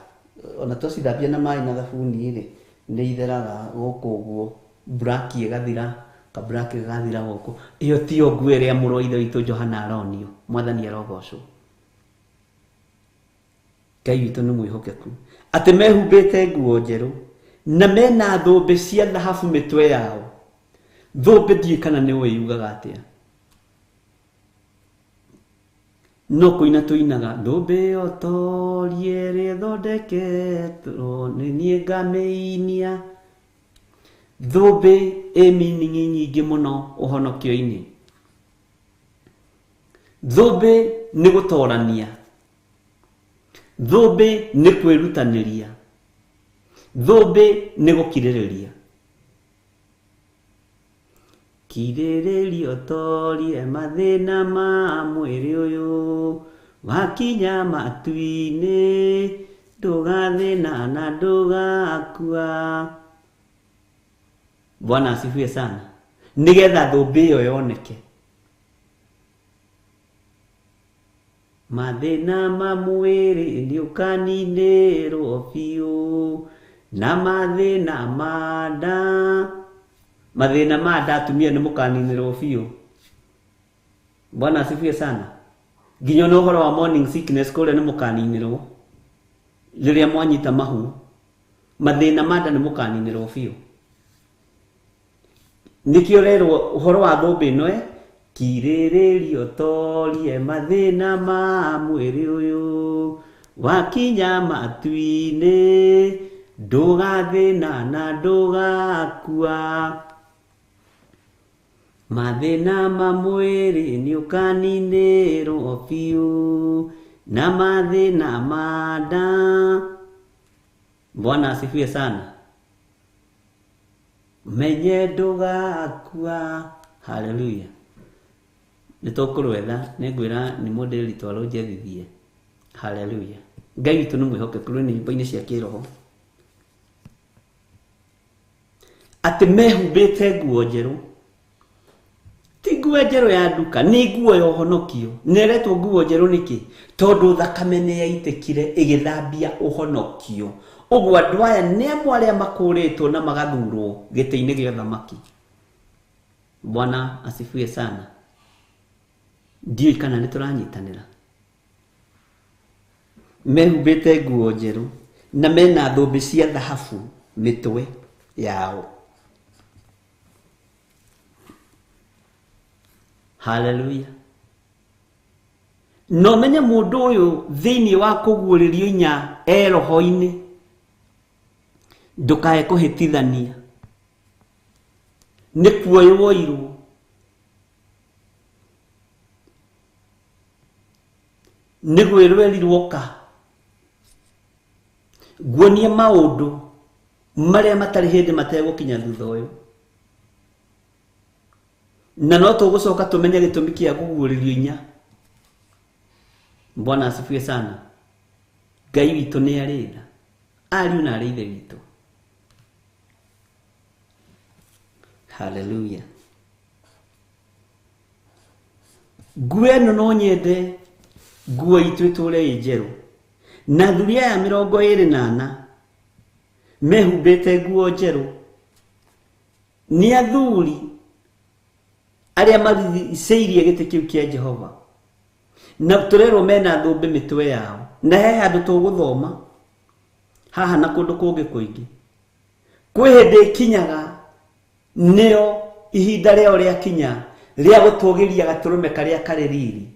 Ona twacithambia na maĩ na thabuni rĩ, nĩ itheraga gũkũ ũguo, black ĩgathira, ka black gagathira gũkũ. Ĩyo tiyo nguo ĩrĩa mũrũ wa ithe witũ Johana aronio. Mwathani arogocwo. Ngai witũ nĩ mwĩhokeku, atĩ mehumbĩte nguo njerũ na mena thũmbĩ cia thahabu mĩtwe yao. Thũmbĩ ndiũĩ kana nĩ ũĩ yugaga atĩa, no kũina tũinaga thũmbĩ ĩyo torie ĩrĩa ĩthondeketwo nĩ niĩ ngamĩinia. Thũmbĩ ĩ meaning nyingĩ mũno ũhonokio-inĩ. Thũmbĩ nĩ gũtorania, thũmbĩ nĩ kwĩrutanĩria, thũmbĩ nĩ gũkirĩrĩria. Kirĩrĩria ũtorie mathĩna ma mwĩrĩ ũyũ, wakinya matu-inĩ ndũgathĩna na ndũgakua. Bwana asifiwe sana. Nĩgetha thũmbĩ ĩyo yoneke. Mathĩna ma mwĩrĩ nĩ ũkaninĩrwo biũ, na mathĩna ma nda, mathĩna ma nda atumia nĩ mũkaninĩrwo biũ. Bwana asifiwe sana. Nginya ona ũhoro wa morning sickness kũrĩa nĩ mũkaninĩrwo rĩrĩa mwanyita mahu, mathĩna ma nda nĩ mũkaninĩrwo biũ. Nĩkĩo rerwo ũhoro wa thũmbĩ ĩno, kirĩrĩria ũtorie mathĩna ma mwĩrĩ ũyũ, wakinya matu-inĩ ndũgathĩna na ndũgakua. Mathĩna ma mwĩrĩ nĩ ũkaninĩrwo biũ, na mathĩna ma nda. Bwana asifiwe sana. Menye ndũgakua. Haleluya. Nĩ tũkũrwetha, nĩ ngwĩra nĩ mũndĩrĩri twarwo njethithie. Haleluya. Ngai witũ nĩ mwĩhokeku nĩ nyũmba-inĩ cia kĩroho, atĩ mehumbĩte nguo njerũ. Ti nguo njerũ ya nduka, nĩ nguo ya ũhonokio. Na ĩretwo nguo njerũ nĩkĩ? Tondũ thakame nĩ yaitĩkire ĩgĩthambia ũhonokio. Ũguo andũ aya nĩ amwe arĩa makũrĩtwo na magathurwo gĩtĩ-inĩ gĩa ũthamaki. Bwana asifiwe sana. Ndiũĩ kana nĩ tũranyitanĩra. Mehumbĩte nguo njerũ Na mena thũmbĩ cia thahabu mĩtwe yao. Haleluya. Na ũmenye mũndũ ũyũ thĩinĩ wa kũguũrĩrio inya e roho-inĩ, ndũkae kũhĩtithania, nĩ kuoywo irwo. Nĩ gwĩrwo erirwo ka nguonie maũndũ marĩa matarĩ hĩndĩ mategũkinya thutha ũyũ, na no tũgũcoka tũmenye gĩtũmi kĩa kũguũrĩrio inya. Bwana asifiwe sana. Ngai witũ nĩ arĩ tha, ariũ na arĩ ithe witũ. Haleluya. Nguo ĩno no nyende nguo itũ ĩtũre ĩ njerũ, na athuri aya 24 mehumbĩte nguo njerũ nĩ athuri arĩa marigicĩirie gĩtĩ kĩu kĩa Jehova, na tũrerwo mena thũmbĩ mĩtwe yao. Na he handũ tũgũthoma haha na kũndũ kũngĩ kũingĩ, kwĩ hĩndĩ ĩkinyaga nĩo ihinda rĩao rĩakinya rĩa gũtũgĩria gatũrũme karĩa karĩ riri,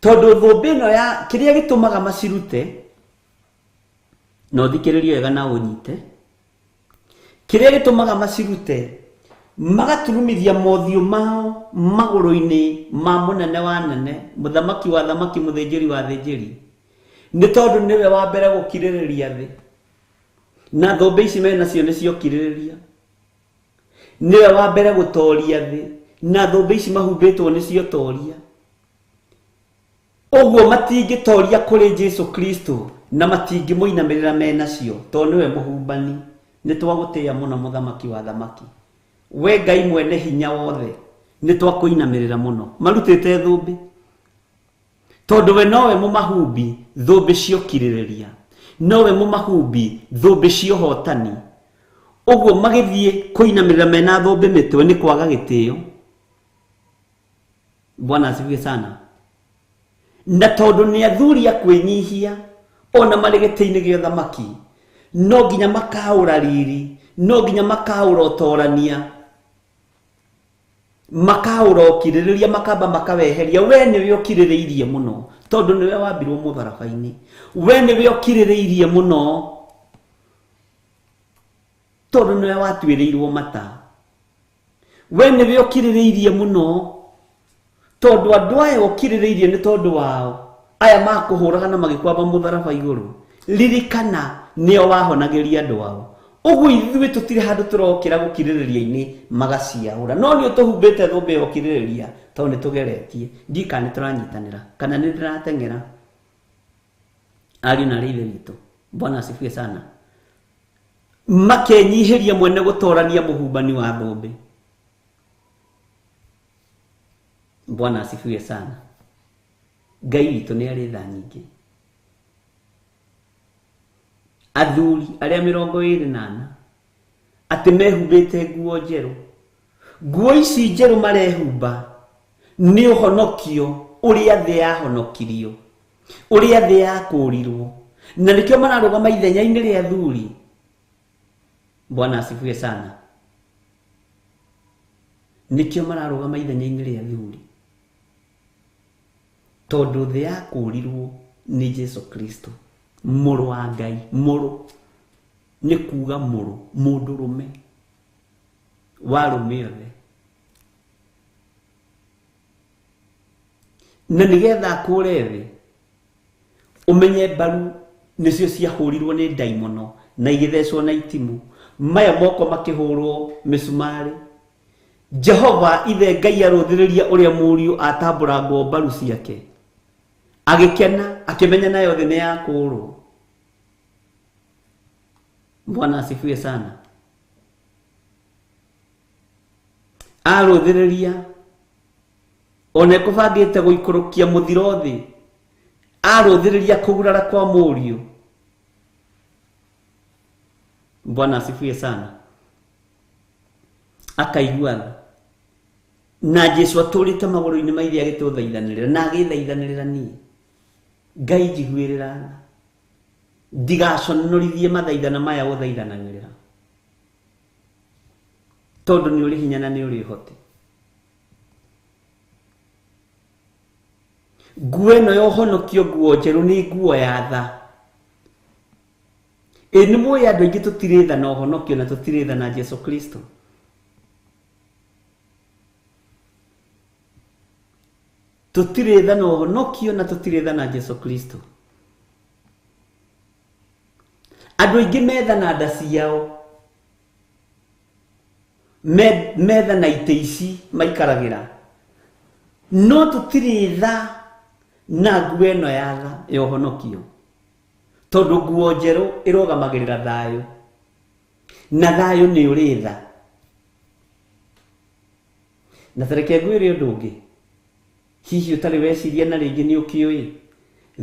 tondũ thũmbĩ ĩno ya kĩrĩa gĩtũmaga macirute, na ũthikĩrĩrie wega na ũnyite, kĩrĩa gĩtũmaga macirute magaturumithia mothiũ mao magũrũ-inĩ ma mũnene wa nene, mũthamaki wa thamaki, mũthĩnjĩri wa thĩnjĩri, nĩ tondũ nĩwe wa mbere gũkirĩrĩria thĩ, na thũmbĩ ici menacio nĩcio kirĩrĩria. Nĩwe wa mbere gũtoria thĩ, na thũmbĩ ici mahumbĩtwo nĩcio toria. Ũguo matingĩtoria kũrĩ Jesu Kristo, na matingĩmũinamĩrĩra menacio, tondũ nĩwe mũhumbani. Nĩ twagũtĩĩa mũno mũthamaki wa thamaki, we Ngai mwene hinya wothe, nĩ twakũinamĩrĩra mũno. Marutĩte thũmbĩ tondũ we nowe mũmahumbi thũmbĩ ciokirĩrĩria, nowe mũmahumbi thũmbĩ ciohotani. Ũguo magĩthiĩ kũinamĩrĩra mena thũmbĩ mĩtwe nĩ kwaga gĩtĩo. Bwana asifiwe sana. Na tondũ nĩ athuri a kwĩnyihia ona marĩ gĩtĩ-inĩ gĩa ũthamaki, no nginya makaũra riri, no nginya makaũra ũtorania, makaũra ũkirĩrĩria, makamba makaweheria. We nĩwe ũkirĩrĩirie mũno tondũ nĩwe wambirwo mũtharaba-inĩ. We nĩwe ũkirĩrĩirie mũno tondũ nĩwe watuĩrĩirwo mata. We nĩwe ũkirĩrĩirie mũno tondũ andũ aya ũkirĩrĩirie nĩ tondũ wao aya makũhũraga na magĩkwamba mũtharaba igũrũ. Ririkana nĩo wahonagĩria andũ ao. Ũguo ithuĩ tũtirĩ handũ tũrokĩra gũkirĩrĩria-inĩ magaciaũra, no nĩ ũtũhumbĩte thũmbĩ ya ũkirĩrĩria tondũ nĩ tũgeretie. Ndiũĩ kana nĩ tũranyitanĩra kana nĩ ndĩrateng'era. Ariũ na arĩ ithe witũ, Bwana asifiwe sana. Makenyihĩria mwene gũtorania mũhumbani wa thũmbĩ. Bwana asifiwe sana. Ngai witũ nĩ arĩ tha nyingĩ. Athuri arĩa 24 atĩ mehumbĩte nguo njerũ, nguo ici njerũ marehumba nĩ ũhonokio ũrĩa thĩ yahonokirio, ũrĩa thĩ yakũrirwo, na nĩkĩo mararũgama ithenya-inĩ rĩa athuri. Bwana asifiwe sana. Nĩkĩo mararũgama ithenya-inĩ rĩa athuri, tondũ thĩ yakũrirwo nĩ Jesu Kristo, mũrũ wa Ngai. Mũrũ nĩ kuga mũrũ, mũndũrũme wa arũme othe, na nĩgetha akũre thĩ ũmenye mbaru nĩcio ciahũrirwo nĩ ndaimono na igĩthecwo na itimũ, maya moko makĩhũrwo mĩcumarĩ. Jehova ithe Ngai arũthĩrĩria ũrĩa mũriũ atambũrangwo mbaru ciake, agĩkena akĩmenya nayo thĩ nĩ yakũrwo. Bwana asifiwe sana. Arũthĩrĩria ona ekũbangĩte gũikũrũkia mũthiro thĩ, arũthĩrĩria kũgurara kwa mũriũ. Bwana asifiwe sana. Akaigua tha. Na Jesu atũrĩte magũrũ-inĩ ma ithe agĩtũthaithanĩrĩra, na agĩthaithanĩrĩra niĩ. Ngai njiguĩrĩra tha. Ndigaconorithie mathaithana maya ũthaithanagĩrĩra. Tondũ nĩ ũrĩ hinya na nĩ ũrĩ ũhoti. Nguo ĩno ya ũhonokio, nguo njerũ, nĩ nguo ya tha. Ĩ nĩ mũĩ andũ aingĩ tũtirĩ tha na ũhonokio na tũtirĩ tha na Jesu Kristo. Tũtirĩ tha na ũhonokio na tũtirĩ tha na Jesu Kristo. Andũ aingĩ metha na nda ciao, metha na itĩ ici maikaragĩra, no tũtirĩ tha na nguo ĩno ya tha ya ũhonokio, tondũ nguo njerũ ĩrũgamagĩrĩra thayũ, na thayũ nĩ ũrĩ tha. Na tareke ngwĩre ũndũ ũngĩ hihi ũtarĩ weciria na rĩngĩ nĩ ũkĩũĩ,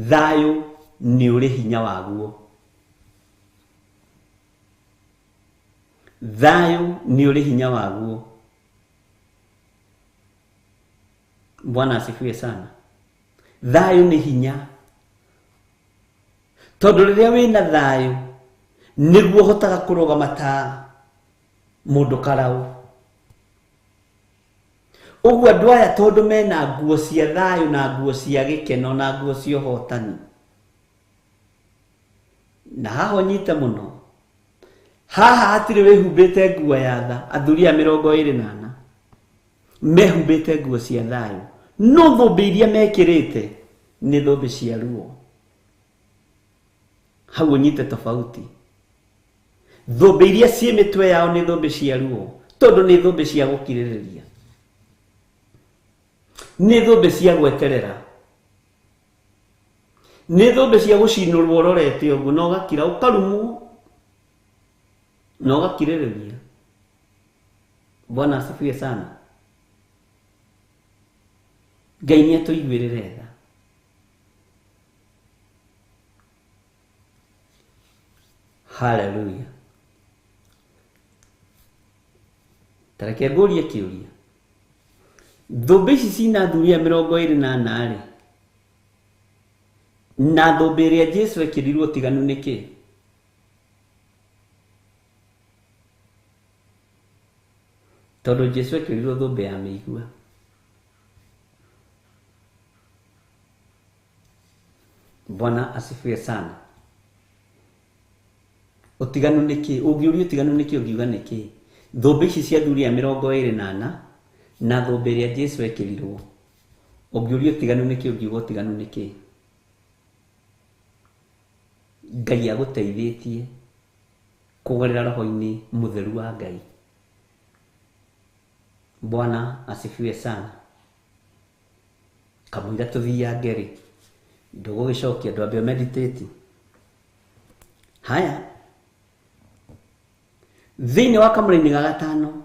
thayũ nĩ ũrĩ hinya waguo. Thayũ nĩ ũrĩ hinya waguo. Bwana asifiwe sana. Thayũ nĩ hinya, tondũ rĩrĩa wĩna thayũ nĩguo ũhotaga kũrũgama ta mũndũ karaũ. Ũguo andũ aya tondũ mena nguo cia thayũ na nguo cia gĩkeno na nguo cia ũhotani, na haha ũnyite mũno, haha hatirĩ wĩhumbĩte nguo ya tha. Athuri a 24 mehumbĩte nguo cia thayũ, no thũmbĩ iria mekĩrĩte nĩ thũmbĩ cia ruo. Hau ũnyite tofauti. Thũmbĩ iria ciĩ mĩtwe yao nĩ thũmbĩ cia ruo, tondũ nĩ thũmbĩ cia gũkirĩrĩria, nĩ thũmbĩ cia gweterera, nĩ thũmbĩ cia gũcinũrwo ũrorete ũguo na ũgakira, ũkarumwo na ũgakirĩrĩria. Bwana asifiwe sana. Ngai nĩ atũiguĩrĩre tha. Haleluya. Tareke ngũrie kĩũria, thũmbĩ ici cina athuri a 24 rĩ, na thũmbĩ ĩrĩa Jesu ekĩrirwo ũtiganu nĩ kĩ? Tondũ Jesu ekĩrirwo thũmbĩ ya mĩigua. Bwana asifiwe sana. Ũtiganu nĩ kĩ? Ũngĩũria ũtiganu nĩ kĩ, ũngiuga nĩ kĩ? Thũmbĩ ici cia athuri a 24 na thũmbĩ ĩrĩa Jesu ekĩrirwo, ũngĩũria ũtiganu nĩ kĩ, ũngiuga ũtiganu nĩ kĩ? Ngai agũteithĩtie kũgerera roho-inĩ mũtheru wa Ngai. Bwana asifiwe sana. Kamũira tũthiange rĩ, ndũgũgĩcokia, ndwambe meditate. Haya, thĩinĩ wa kamũra-inĩ ga gatano,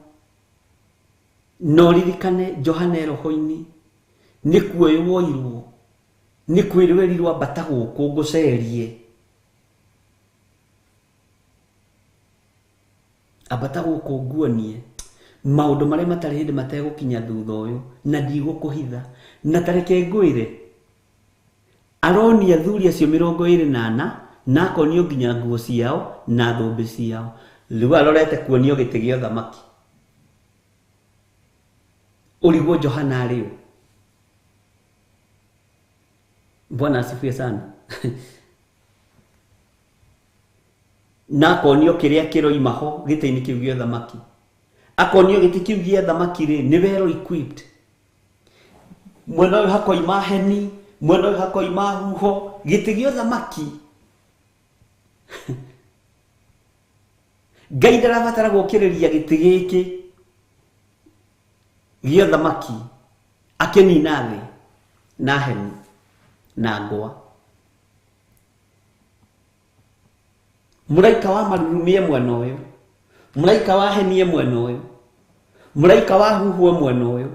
no ririkane Johana e roho-inĩ nĩ kuoywo woirwo, nĩ kwĩrwo erirwo ambata gũkũ ngũcerie, ambata gũkũ nguonie maũndũ marĩa matarĩ hĩndĩ mategũkinya thutha ũyũ, na ndigũkũhitha. Na tareke ngwĩre, aronia athuri acio 24 na akonio nginya nguo ciao na thũmbĩ ciao. Rĩu arorete kuonio gĩtĩ gĩa ũthamaki. Ũrigwo Johana arĩ ũ? Bwana asifiwe sana. Na akonio kĩrĩa kĩroima ho gĩtĩ-inĩ kĩu gĩa ũthamaki. Akonio gĩtĩ kĩu gĩa thamaki rĩ, nĩ well equipped. Mwena ũyũ hakoima heni, mwena ũyũ hakoima huho, gĩtĩ gĩa ũthamaki. Ngai ndarabatara gũkĩrĩria gĩtĩ gĩkĩ gĩa ũthamaki akĩnina thĩ na heni na ngwa. Mũraika wa marurumĩ e mwena ũyũ, mũraika wa heni e mwena ũyũ, mũraika wa huhu e mwena ũyũ,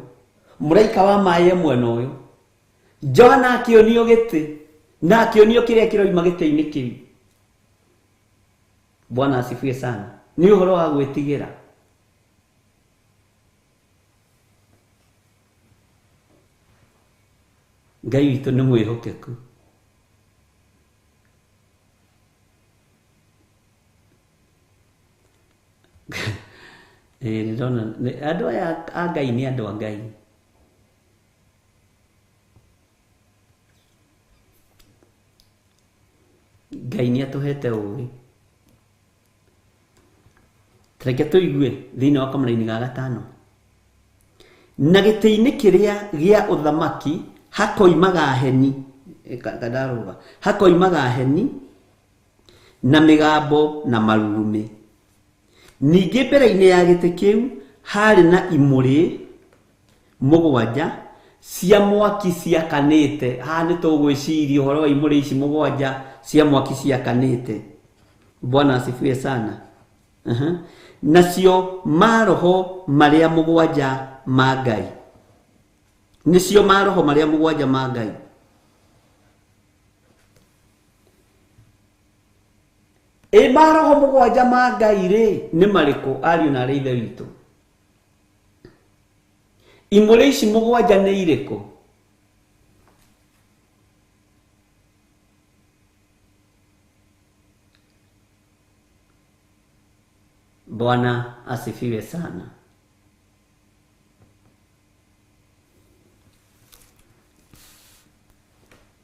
mũraika wa maĩ e mwena ũyũ. Johana akĩonio gĩtĩ na akĩonio kĩrĩa kĩroima gĩtĩ-inĩ kĩu. Bwana asifiwe sana. Nĩ ũhoro wa gwĩtigĩra. Ngai witũ nĩ mwĩhokeku. Ĩĩ nĩndona andũ aya a Ngai nĩ andũ a Ngai. Ngai nĩ atũhete ũgĩ. Reke tũigue thĩinĩ wa kamũraini ga gatano. Na gĩtĩ-inĩ kĩrĩa gĩa ũthamaki hakoimaga heni, kandarũga, hakoimaga heni na mĩgambo na marurumĩ. Ningĩ mbere-inĩ ya gĩtĩ kĩu harĩ na imũrĩ mũgwanja cia mwaki ciakanĩte. Haha nĩ tũgwĩciria ũhoro wa imũrĩ ici mũgwanja cia mwaki ciakanĩte. Bwana asifiwe sana. Nacio maroho marĩa mũgwanja ma Ngai. Nĩcio maroho marĩa mũgwanja ma Ngai. Ĩ maroho mũgwanja ma Ngai rĩ nĩ marĩkũ ariũ na arĩ ithe witũ? Imũrĩ ici mũgwanja nĩ irĩkũ? Bwana asifiwe sana.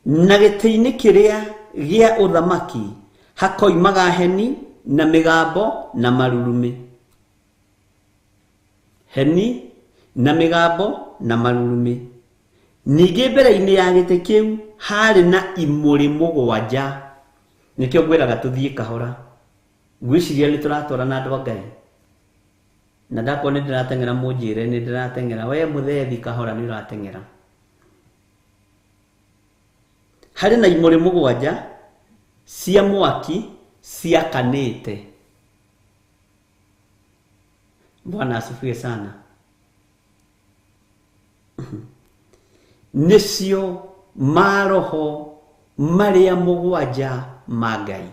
Na gĩtĩ-inĩ kĩrĩa gĩa ũthamaki hakoimaga heni na mĩgambo na marurumĩ. Heni na mĩgambo na marurumĩ. Ningĩ mbere-inĩ ya gĩtĩ kĩu harĩ na imũrĩ mũgwanja. Nĩkĩo ngwĩraga tũthiĩ kahora. Ngwĩciria nĩ tũratwarana andũ a Ngai. Na ndakorwo nĩ ndĩrateng'era mũnjĩre nĩ ndĩrateng'era. We mũthethi kahora nĩ ũrateng'era. Harĩ na imũrĩ mũgwanja cia mwaki ciakanĩte. Bwana asifiwe sana. Nĩcio maroho marĩa mũgwanja ma Ngai.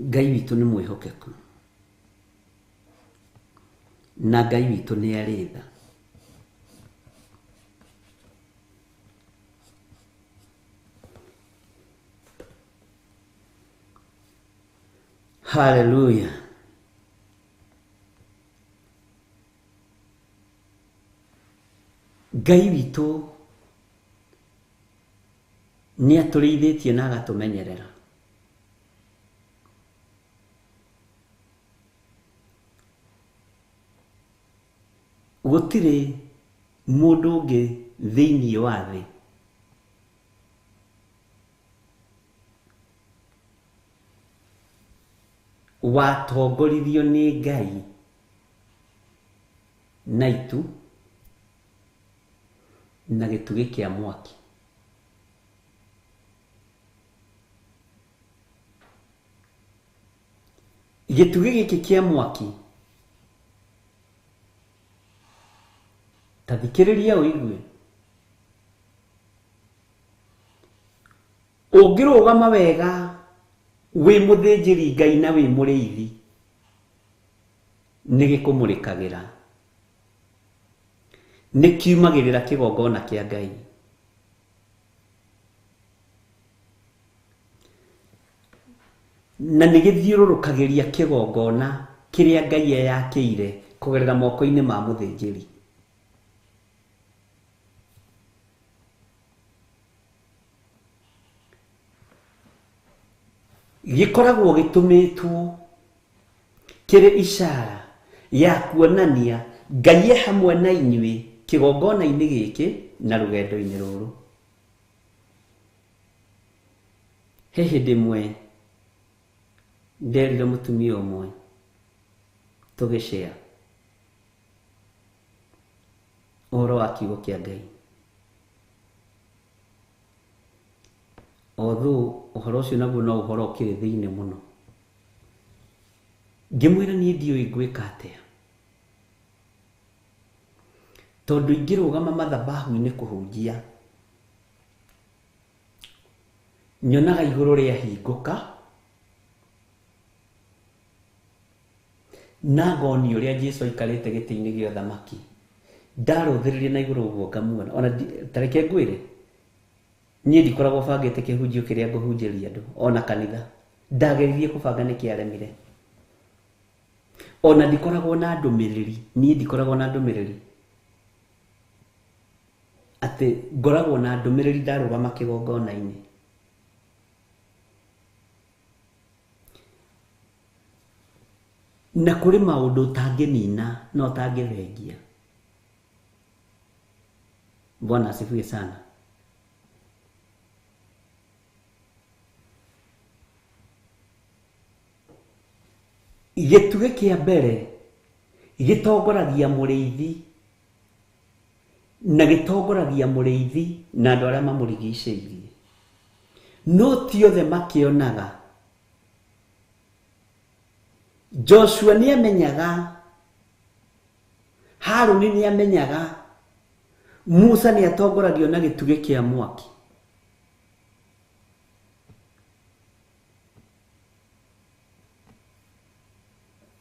Ngai witũ nĩ mwĩhokeku. Na Ngai witũ nĩ arĩ tha. Haleluya. Ngai witũ nĩ atũrĩithĩtie na agatũmenyerera. Gũtirĩ mũndũ ũngĩ thĩinĩ wa thĩ watongoririo nĩ Ngai na itu na gĩtugĩ kĩa mwaki. Gĩtugĩ gĩkĩ kĩa mwaki ta thikĩrĩria ũigue. Ũngĩrũgama wega wĩ mũthĩnjĩri Ngai na wĩ mũrĩithi nĩ gĩkũmũrĩkagĩra. Nĩ kiumagĩrĩra kĩgongona kĩa Ngai. Na nĩ gĩthiũrũrũkagĩria kĩgongona kĩrĩa Ngai eyakĩire kũgerera moko-inĩ ma mũthĩnjĩri. Gĩkoragwo gĩtũmĩtwo kĩrĩ ishara ya kuonania Ngai e hamwe na inyuĩ kĩgongona-inĩ gĩkĩ na rũgendo-inĩ rũrũ. He hĩndĩ ĩmwe nderire mũtumia ũmwe tũgĩcea ũhoro wa kiugo kĩa Ngai. Although ũhoro ũcio naguo no ũhoro ũkĩrĩ thĩinĩ mũno. Ngĩmwĩra niĩ ndiũĩ ngwĩka atĩa. Tondũ ingĩrũgama mathabahu-inĩ kũhunjia, nyonaga igũrũ rĩahingũka, na ngonio ũrĩa Jesũ aikarĩte gĩtĩ-inĩ gĩa ũthamaki. Ndarũthĩrĩria na igũrũ ũguo ngamuona. Ona ta reke ngwĩre, Niĩ ndikoragwo bangĩte kĩhunjio kĩrĩa ngũhunjĩria andũ ona kanitha. Ndageririe kũbanga nĩ kĩaremire. Ona ndikoragwo na ndũmĩrĩri, niĩ ndikoragwo na ndũmĩrĩri. Atĩ ngoragwo na ndũmĩrĩri ndarũgama kĩgongona-inĩ. Na kũrĩ maũndũ ũtangĩnina na ũtangĩthengia. Bwana asifiwe sana. Gĩtugĩ kĩa mbere gĩtongoragia mũrĩithi na gĩtongoragia mũrĩithi na andũ arĩa mamũrigicĩirie. No ti othe makĩonaga. Joshua nĩamenyaga, Harũni nĩamenyaga, Musa nĩatongoragio na gĩtugĩ kĩa mwaki.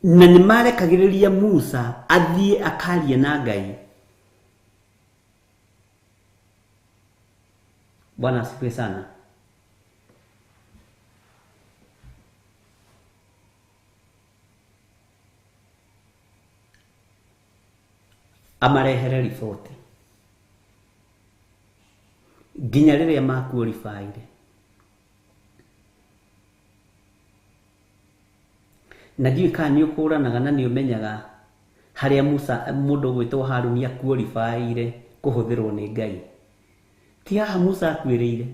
Na nĩmarekagĩrĩria Musa athiĩ akarie na Ngai. Bwana asifiwe sana. Amarehere riboti nginya rĩrĩa makuoribaire. Na ndiũĩ kana nĩ ũkũranaga na nĩ ũmenyaga harĩa Musa mũndũ ũgwĩtwo Harũni akuoribaire kũhũthĩrwo nĩ Ngai. Ti haha Musa akuĩrĩire.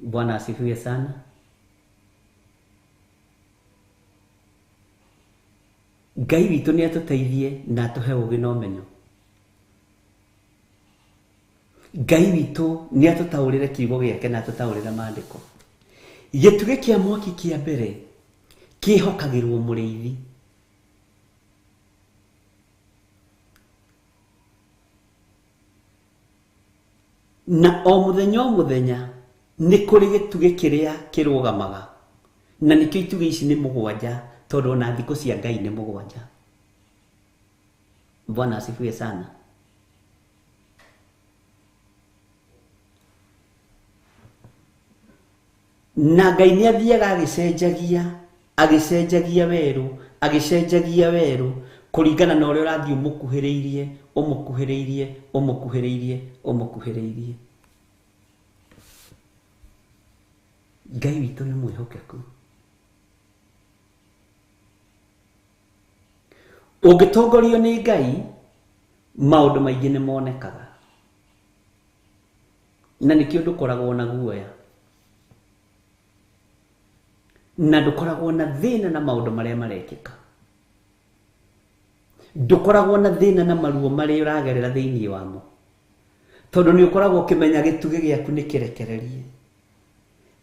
Bwana asifiwe sana. Ngai witũ nĩ atũteithie na atũhe ũũgĩ na ũmenyo. Ngai witũ nĩ atũtaũrĩre kiugo gĩake na atũtaũrĩre maandĩko. Gĩtugĩ kĩa mwaki kĩa mbere kĩhokagĩrwo mũrĩithi. Na o mũthenya o mũthenya nĩ kũrĩ gĩtugĩ kĩrĩa kĩrũgamaga. Na nĩkĩo itugĩ ici nĩ mũgwanja, tondũ ona thikũ cia Ngai nĩ mũgwanja. Bwana asifiwe sana. Na Ngai nĩ athiaga agĩcenjagia, agĩcenjagia werũ, agĩcenjagia werũ kũringana na ũrĩa ũrathiĩ ũmũkuhĩrĩirie, ũmũkuhĩrĩirie, ũmũkuhĩrĩirie, ũmũkuhĩrĩirie. Ngai witũ nĩ mwĩhokeku. Ũngĩtongorio nĩ Ngai, maũndũ maingĩ nĩ monekaga. Na nĩkĩo ndũkoragwo na guoya. Na ndũkoragwo na thĩna na maũndũ marĩa marekĩka. Ndũkoragwo na thĩna na maruo marĩa ũragerera thĩinĩ wamo. Tondũ nĩ ũkoragwo ũkĩmenya gĩtugĩ gĩaku nĩ kĩrekererie.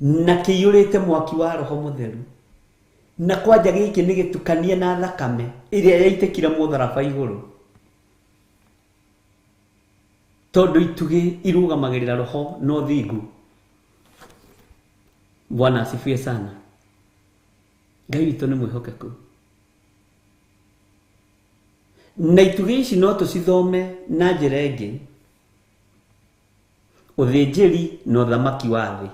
Na kĩiyũrĩte mwaki wa Roho Mũtheru. Na kwanja gĩkĩ nĩ gĩtukanie na thakame ĩrĩa yaitĩkire mũtharaba igũrũ. Tondũ itugĩ irũgamagĩrĩra roho na ũthingu. Bwana asifiwe sana. Ngai witũ nĩ mwĩhokeku. Na itugĩ ici no tũcithome na njĩra ĩngĩ. Ũthĩnjĩri na ũthamaki wa thĩ.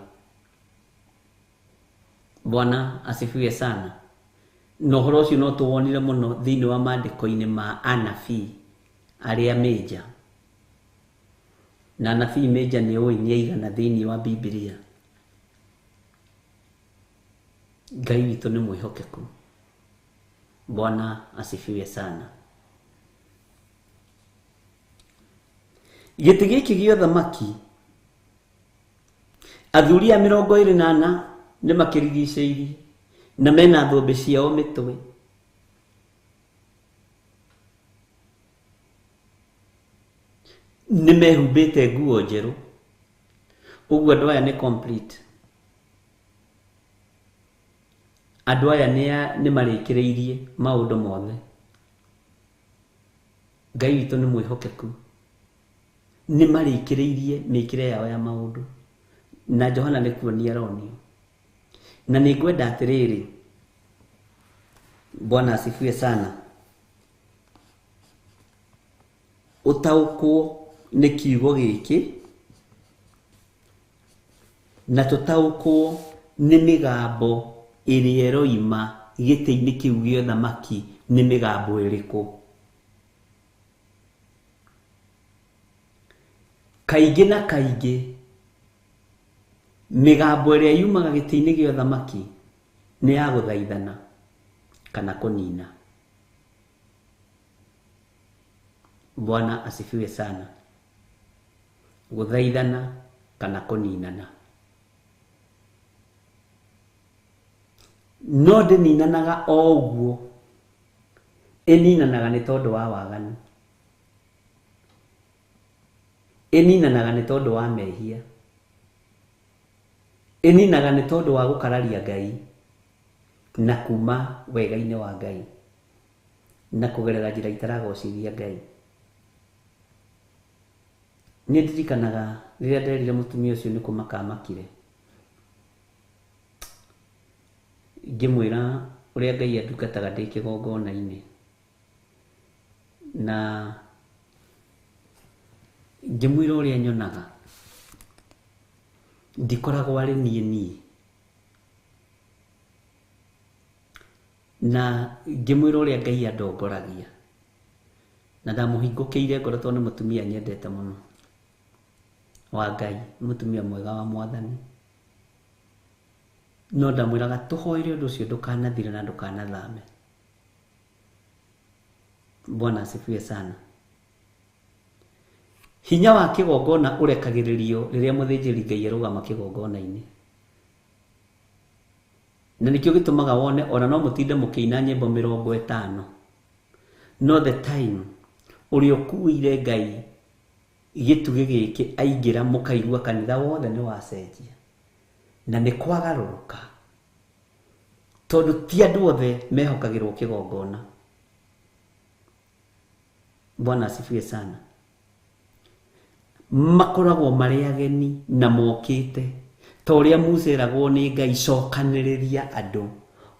Bwana asifiwe sana. Na ũhoro ũcio no tũwonire mũno thĩinĩ wa maandĩko-inĩ ma anabii arĩa menja. Na anabii menja nĩ ũĩ nĩ aigana thĩinĩ wa Bibilia. Ngai witũ nĩ mwĩhokeku. Bwana asifiwe sana. Gĩtĩ gĩkĩ gĩa ũthamaki, athuri a 24 nĩ makĩrigicĩirie na mena thũmbĩ ciao mĩtwe. Nĩ mehumbĩte nguo njerũ. Ũguo andũ aya nĩ complete. Andũ aya nĩ marĩkĩrĩirie maũndũ mothe. Ngai witũ nĩ mwĩhokeku. Nĩ marĩkĩrĩirie mĩkĩre yao ya maũndũ. Na Johana nĩ kuonia aronio. Na nĩ ngwenda atĩrĩrĩ, Bwana asifiwe sana, ũtaũkwo nĩ kiugo gĩkĩ na tũtaũkwo nĩ mĩgambo ĩrĩa ĩroima gĩtĩ-inĩ kĩu gĩa ũthamaki nĩ mĩgambo ĩrĩkũ. Kaingĩ na kaingĩ mĩgambo ĩrĩa yumaga gĩtĩ-inĩ gĩa ũthamaki nĩ ya gũthaithana kana kũnina. Bwana asifiwe sana. Gũthaithana kana kũninana. No ndĩninanaga o ũguo, ĩninanaga nĩ tondũ wa waganu, ĩninanaga nĩ tondũ wa mehia, ĩninaga nĩ tondũ wa gũkararia Ngai na kuma wega-inĩ wa Ngai na kũgerera njĩra itaragocithia Ngai. Niĩ ndirikanaga rĩrĩa nderire mũtumia ũcio nĩ kũmaka amakire, ngĩmwĩra ũrĩa Ngai andungataga ndĩ kĩgongona-inĩ, na ngĩmwĩra ũrĩa nyonaga ndikoragwo arĩ niĩ niĩ, na ngĩmwĩra ũrĩa Ngai andongoragia, na ndamũhingũkĩire ngoro tondũ nĩ mũtumia nyendete mũno wa Ngai, nĩ mũtumia mwega wa Mwathani. No ndamwĩraga tũhoere ũndũ ũcio ndũkanathire na ndũkanathame. Bwana asifiwe sana. Hinya wa kĩgongona ũrekagĩrĩrio rĩrĩa mũthĩnjĩri Ngai arũgama kĩgongona-inĩ. Na nĩkĩo gĩtũmaga wone ona no mũtinde mũkĩina nyĩmbo 50, no the time ũrĩa ũkuĩire Ngai gĩtugĩ gĩkĩ aingĩra, mũkaigua kanitha wothe nĩ wacenjia na nĩ kwagarũrũka, tondũ ti andũ othe mehokagĩrwo kĩgongona. Bwana asifiwe sana. Makoragwo marĩ ageni na mokĩte ta ũrĩa Musa eragwo nĩ Ngai, cokanĩrĩria andũ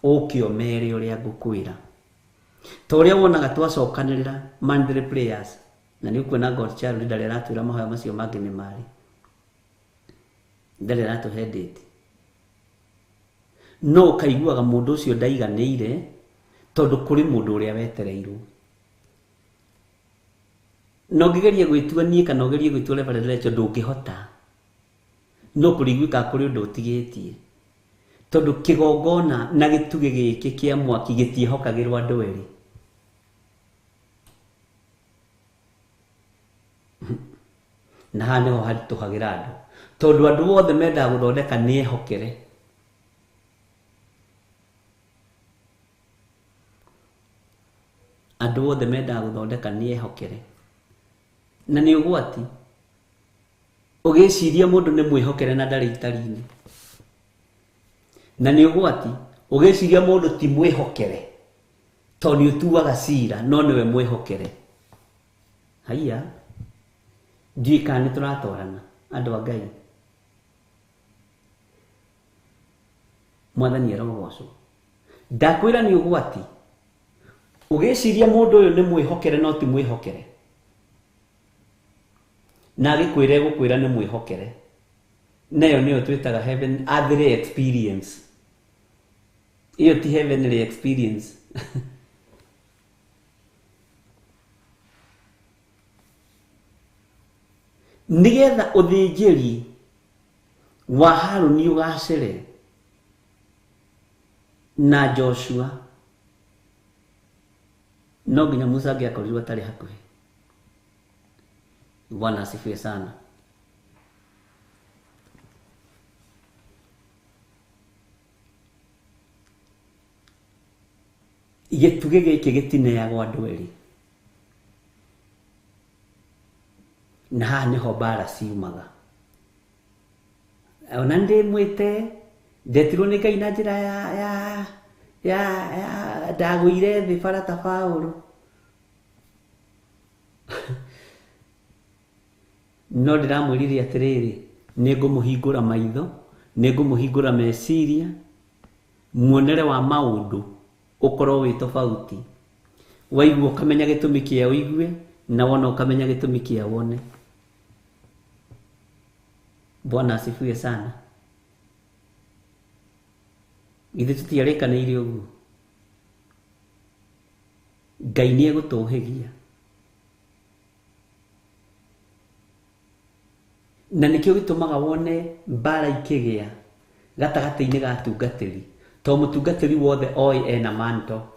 ũke ũmere ũrĩa ngũkwĩra. Ta ũrĩa wonaga twacokanĩrĩra monthly prayers, na nĩ ũkuona God Child ndarĩ aratwĩra mahoya macio mangĩ nĩ marĩ, ndarĩ aratũhe date, no ũkaiguaga mũndũ ũcio ndaiganĩire tondũ kũrĩ mũndũ ũrĩa wetereirwo. Na ũngĩgeria gwĩtua niĩ kana ũgerie gwĩtua Reverend Rachel ndũngĩhota, no kũrĩiguĩkaga kũrĩ ũndũ ũtigĩtie, tondũ kĩgongona na gĩtugĩ gĩkĩ kĩa mwaki gĩtiĩhokagĩrwo andũ erĩ. Na haha nĩho haritũhagĩra andũ, tondũ andũ othe mendaga gũthondeka nĩ ehokere. Andũ othe mendaga gũthondeka nĩ ehokere, na nĩ ũgwati ũgĩciria mũndũ nĩ mwĩhokere na ndarĩ itari-inĩ, na nĩ ũgwati ũgĩciria mũndũ ti mwĩhokere tondũ nĩ ũtuaga cira no nĩwe mwĩhokere. Haiya, ndiũĩ kana nĩ tũratwarana andũ a Ngai. Mwathani arogocwo. Ndakwĩra nĩ ũgwati ũgĩciria mũndũ ũyũ nĩ mwĩhokere no ti mwĩhokere, na agĩkwĩra egũkwĩra nĩ mwĩhokere, nayo nĩyo twĩtaga heaven earthly experience. Ĩyo ti heavenly experience. Nĩgetha ũthĩnjĩri wa Harũni ũgacĩre na Joshua, no nginya Musa angĩakorirwo atarĩ hakuhĩ. Bwana asifiwe sana. Gĩtugĩ gĩkĩ gĩtineagwo andũ erĩ, na haha nĩho mbara ciumaga. Ona ndĩmwĩte ndetirwo nĩ Ngai na njĩra ya ndagũire thĩ bara ta Paũlũ, no ndĩramwĩrire atĩrĩrĩ, nĩngũmũhingũra maitho, nĩngũmũhingũra meciria, muonere wa maũndũ ũkorwo wĩ tofauti. Waigua ũkamenya gĩtũmi kĩa ũigue, na wona ũkamenya gĩtũmi kĩa wone. Bwana asifiwe sana. Githĩ tũtiarĩkanĩire ũguo? Ngai nĩ egũtũhĩgia. Na nĩkĩo gĩtũmaga wone mbara ikĩgĩa gatagatĩ-inĩ ga atungatĩri, to mũtungatĩri wothe oĩ ena manto.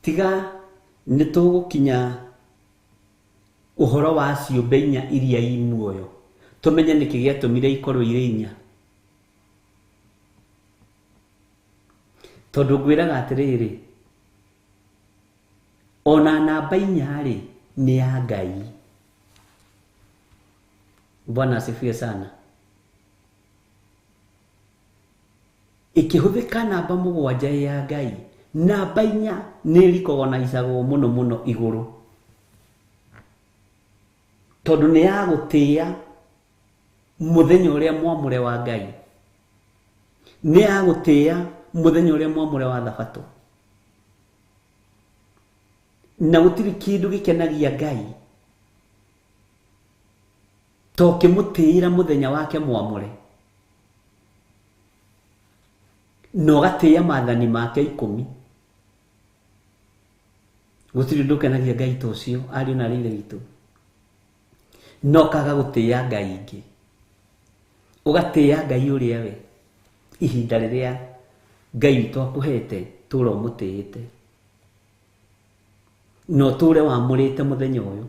Tiga nĩ tũgũkinya ũhoro wa ciũmbe inya iria i muoyo, tũmenye nĩkĩ gĩatũmire ikorwo irĩ inya. Tondũ ngwĩraga atĩrĩrĩ, ona namba inya rĩ nĩ ya Ngai. Bwana asifiwe sana. Ĩkĩhũthĩka namba mũgwanja ya Ngai, namba inya nĩ ĩrikogonaicagwo mũno mũno igũrũ, tondũ nĩ ya gũtĩĩa mũthenya ũrĩa mwamũre wa Ngai, nĩ ya gũtĩĩa mũthenya ũrĩa mwamũre wa Thabatũ. Na gũtirĩ kĩndũ gĩkenagia Ngai to ũkĩmũtĩĩra mũthenya wake mwamũre, na ũgatĩĩa maathani make 10. Gũtirĩ ũndũ ũkenagia Ngai ta ũcio, ariũ na aarĩ a Ithe witũ. No ũkaga gũtĩĩa Ngai ingĩ, ũgatĩĩa Ngai ũrĩa we ihinda rĩrĩa Ngai witũ akũhete tũra ũmũtĩĩte, na ũtũre wamũrĩte mũthenya ũyũ.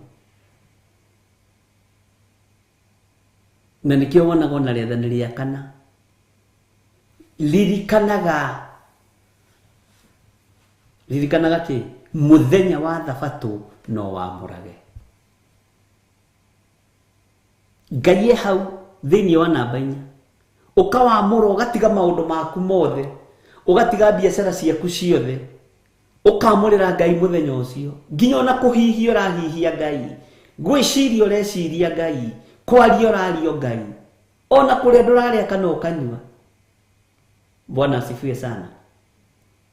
Na nĩkĩo wonaga ona rĩathani rĩa kana, ririkanaga ririkanaga kĩ? Mũthenya wa Thabatũ no wamũrage. Ngai e hau thĩinĩ wa namba inya, ũkawamũra, ũgatiga maũndũ maku mothe, ũgatiga biacara ciaku ciothe, ũkamũrĩra Ngai mũthenya ũcio. Nginya ona kũhihia ũrahihia Ngai, gwĩciria ũreciria Ngai, kwaria ũraria Ngai, ona kũrĩa ndũrarĩa kana ũkanyua. Bwana asifiwe sana.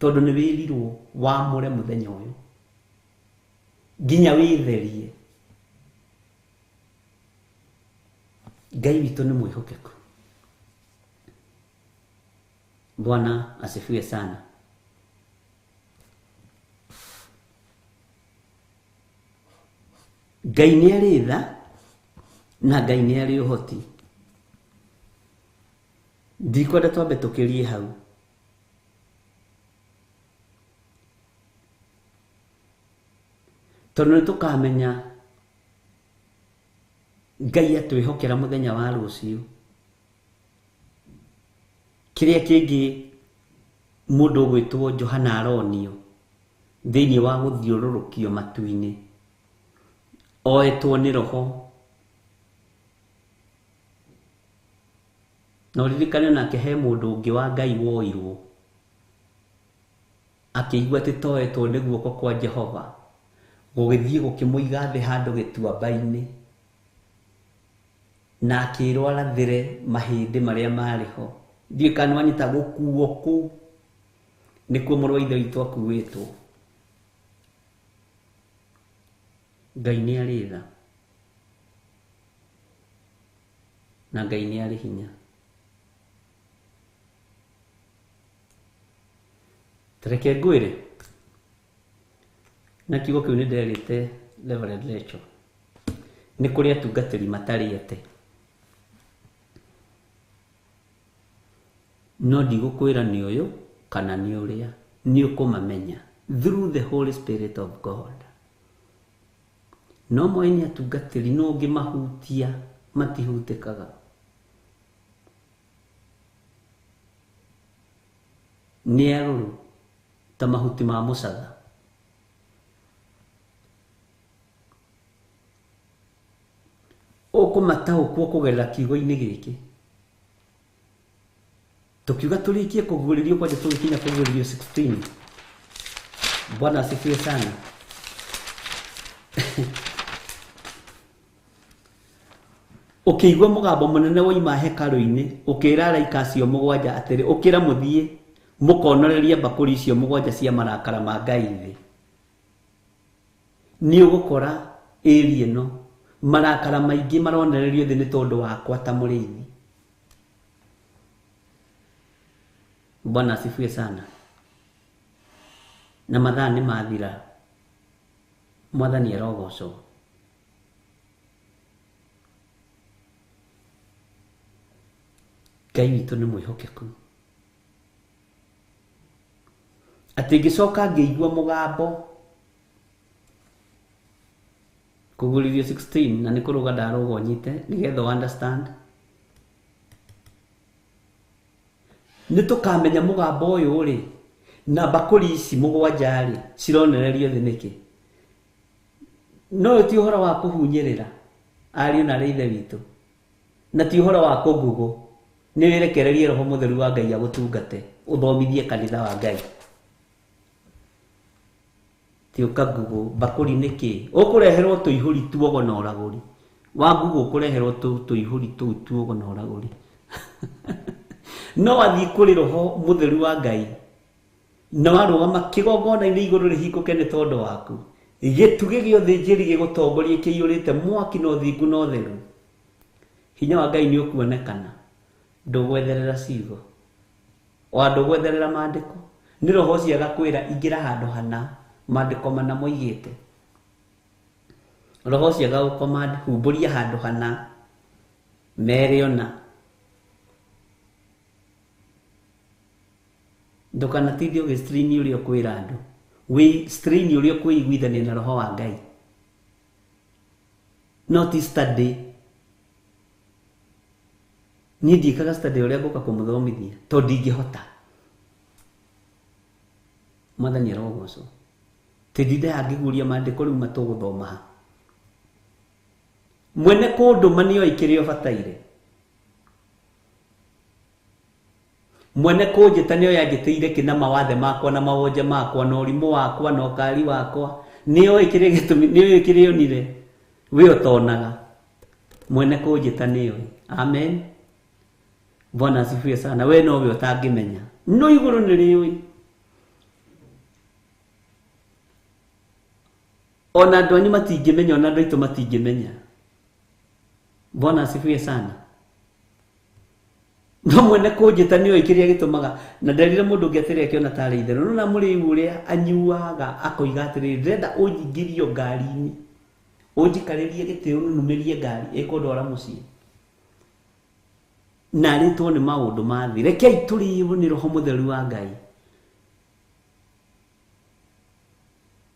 Tondũ nĩ wĩrirwo wamũre mũthenya ũyũ nginya wĩtherie. Ngai witũ nĩ mwĩhokeku. Bwana asifiwe sana. Ngai nĩ arĩ tha na Ngai nĩ arĩ ũhoti. Ndikwenda twambe tũkĩrie hau. Tondũ nĩ tũkamenya Ngai atwĩhokera mũthenya wa rũciũ. Kĩrĩa kĩngĩ mũndũ ũgwĩtwo Johana aronio thĩinĩ wa gũthiũrũrũkio matu-inĩ, oetwo nĩ roho. Na ũririkane nake he mũndũ ũngĩ wa Ngai woirwo, akĩigua atĩ toetwo nĩ guoko kwa Jehova, gũgĩthiĩ gũkĩmũiga thĩ handũ gĩtuamba-inĩ, na akĩrwo arathĩre mahĩndĩ marĩa marĩ ho. Ndiũĩ kana nĩwanyita gũkuo kũu nĩkuo mũrũ wa Ithe witũ akuĩtwo. Ngai nĩ arĩ tha na Ngai nĩ arĩ hinya. Tareke ngwĩre, na kiugo kĩu nĩ nderĩte Reverend Rachel, nĩ kũrĩ atungatĩri matarĩete, no ndigũkwĩra nĩ ũyũ kana nĩ ũrĩa, nĩ ũkũmamenya through the Holy Spirit of God. No moĩ nĩ atungatĩri, no ũngĩmahutia matihutĩkaga. Nĩ arũrũ ta mahuti ma mũcatha. Ũkũmataũkwo kũgerera kiugo-inĩ gĩkĩ. Tukiuga tũrĩkie kũguũrĩrio kwanja tũgĩkinya kũguũrĩrio 16. Bwana asifiwe sana. Ũkĩigua mũgambo mũnene woima hekarũ-inĩ, ũkĩra araika acio mũgwanja atĩrĩ, ũkĩra mũthiĩ mũkonorerie mbakũri icio mũgwanja cia marakara ma Ngai thĩ. Nĩ ũgũkora area ĩno marakara maingĩ maronererio thĩ nĩ tondũ wakwa ta mũrĩithi. Bwana asifiwe sana. Na mathaa nĩ mathira. Mwathani arogocwo. Ngai witũ nĩ mwĩhokeku. Atĩ ngĩcoka ngĩigua mũgambo kũgũrithio 16 na nĩ kũrũga ndarũga ũnyite nĩgetha ũ understand. Nĩ tũkamenya mũgambo ũyũ rĩ na mbakũri ici mũgwanja rĩ cironererio thĩ nĩkĩ. No ti ũhoro wa kũhunyĩrĩra ariũ na arĩ ithe witũ, na ti ũhoro wa kũngugũ. Nĩ wĩrekererie Roho Mũtheru wa Ngai agũtungate ũthomithie kanitha wa Ngai. Ti ũkangugũ mbakũri nĩkĩ ũkũreherwo tũihũri tuogo na ũragũri wa ngugũ, ũkũreherwo tũihũri tũu tuogo na ũragũri. No athiĩ kũrĩ Roho Mũtheru wa Ngai na warũgama kĩgongona-inĩ igũrũ rĩhingũke nĩ tondũ waku, gĩtugĩ gĩothe njĩri gĩgũtongorie kĩiyũrĩte mwaki na ũthingu na ũtheru. Hinya wa Ngai nĩ ũkuonekana. Ndũgwetherera ciugo wa ndũgwetherera maandĩko, nĩ Roho ũcio agakwĩra ingĩra handũ hana maandĩko mana moigĩte. Roho ũcio agagũcommand humbũria handũ hana mere ona. Ndũkanatinde ũgĩ-strain ũrĩa ũkwĩra andũ, wĩ strain ũrĩa ũkwĩiguithania na Roho wa Ngai. No ti study. Niĩ ndiĩkaga study ũrĩa ngũka kũmũthomithia tondũ ndingĩhota. Mwathani arogocwo. Tindinde angĩguria maandĩko rĩu matũgũthoma ha. Mwene kũndũma nĩoĩ kĩrĩa ũbataire. Mwene kũnjĩta nĩoĩ anjĩtĩire kĩ na mawathe makwa na mawonje makwa na ũrimũ wakwa na ũkari wakwa. Nĩoĩ kĩrĩa gĩtũmi, nĩoĩ kĩrĩa onire we ũtonaga. Mwene kũnjĩta nĩoĩ. Amen. Bwana asifiwe sana. We nowe ũtangĩmenya, no igũrũ nĩ rĩũĩ. Ona andũ anyu matingĩmenya, ona andũ aitũ matingĩmenya. Bwana asifiwe sana. No mwene kũnjĩta nĩoĩ kĩrĩa gĩtũmaga. Na nderire mũndũ ũngĩ atĩrĩ akĩona tarĩ itherũ. No na mũrĩu ũrĩa anyuaga akoiga atĩrĩrĩ, ndĩrenda ũnyingĩrio ngari-inĩ, ũnjikarĩrie gĩtĩ ũnunumĩrie ngari ĩkũndwara mũciĩ. Na arĩtwo nĩ maũndũ ma thĩ. Rekei tũrĩo nĩ Roho Mũtheru wa Ngai.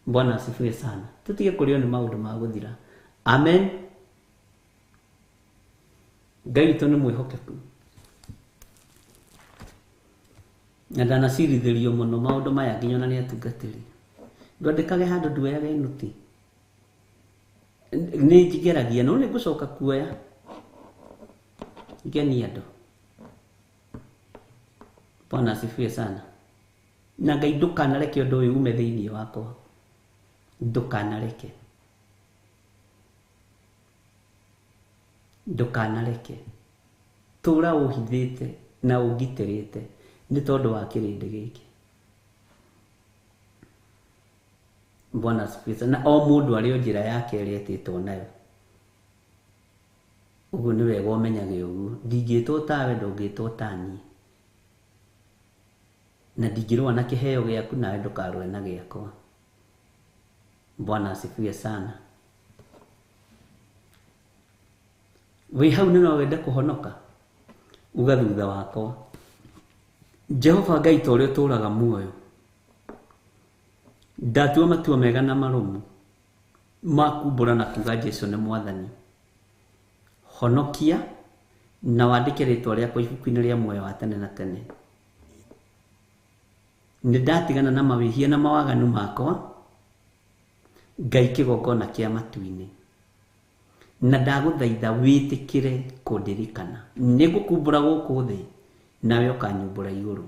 Bwana asifiwe sana. Tũtige kũrĩo nĩ maũndũ ma gũthira. Amen. Ngai witũ nĩ mwĩhokeku. Na ndanacirithĩrio mũno maũndũ maya nginya ona nĩ atungatĩri. Ndwandĩkage handũ nduoyage nũti. Nĩ njigeragia no nĩ ngũcoka kuoya ngenie andũ. Bwana asifiwe sana. Na Ngai ndũkanareke ũndũ ũyũ ume thĩinĩ wakwa. Ndũkanareke. Ndũkanareke. Tũra ũhithĩte na ũngitĩrĩte nĩ tondũ wa kĩrĩndĩ gĩkĩ. Bwana asifiwe sana. Na o mũndũ arĩ o njĩra yake ĩrĩa etĩtwo nayo. Ũguo nĩ wega ũmenyage ũguo. Ndingĩtwo tawe, ndũngĩtwo ta niĩ. Na ndingĩrũa na kĩheo gĩaku nawe ndũkarũe na gĩakwa. Bwana asifiwe sana. Wĩ hau nĩ no wende kũhonoka? Uga thutha wakwa. Jehova Ngai ta ũrĩa ũtũũraga muoyo, ndatua matua mega na marũmu ma kumbũra na kuga Jesu nĩ Mwathani. Honokia na wandĩke rĩtwa rĩakwa ibuku-inĩ rĩa muoyo wa tene na tene. Nĩ ndatigana na mawĩhia na mawaganu makwa, Ngai kĩgongona kĩa matu-inĩ. Na ndagũthaitha wĩtĩkĩre kũndirikana. Nĩngũkumbũra gũkũ thĩ, nawe ũkanyumbũra igũrũ.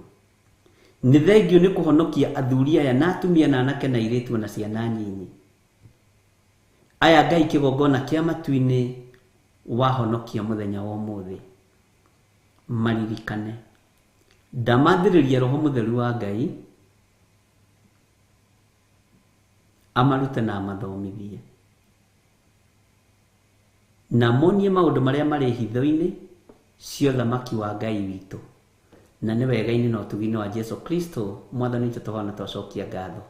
Nĩ thengio nĩ kũhonokia athuri aya na atumia na anake na airĩtu na ciana nyinyi. Aya Ngai kĩgongona kĩa matu-inĩ wahonokia mũthenya wa ũmũthĩ. Maririkane. Ndamathĩrĩria Roho Mũtheru wa Ngai Amarute na amathomithie. Na monie maũndũ marĩa marĩ hitho-inĩ cia ũthamaki wa Ngai witũ. Na nĩ wega-inĩ na ũtugi-inĩ wa Jesu Kristo mwathani witũ tũhoya na twacokia ngatho.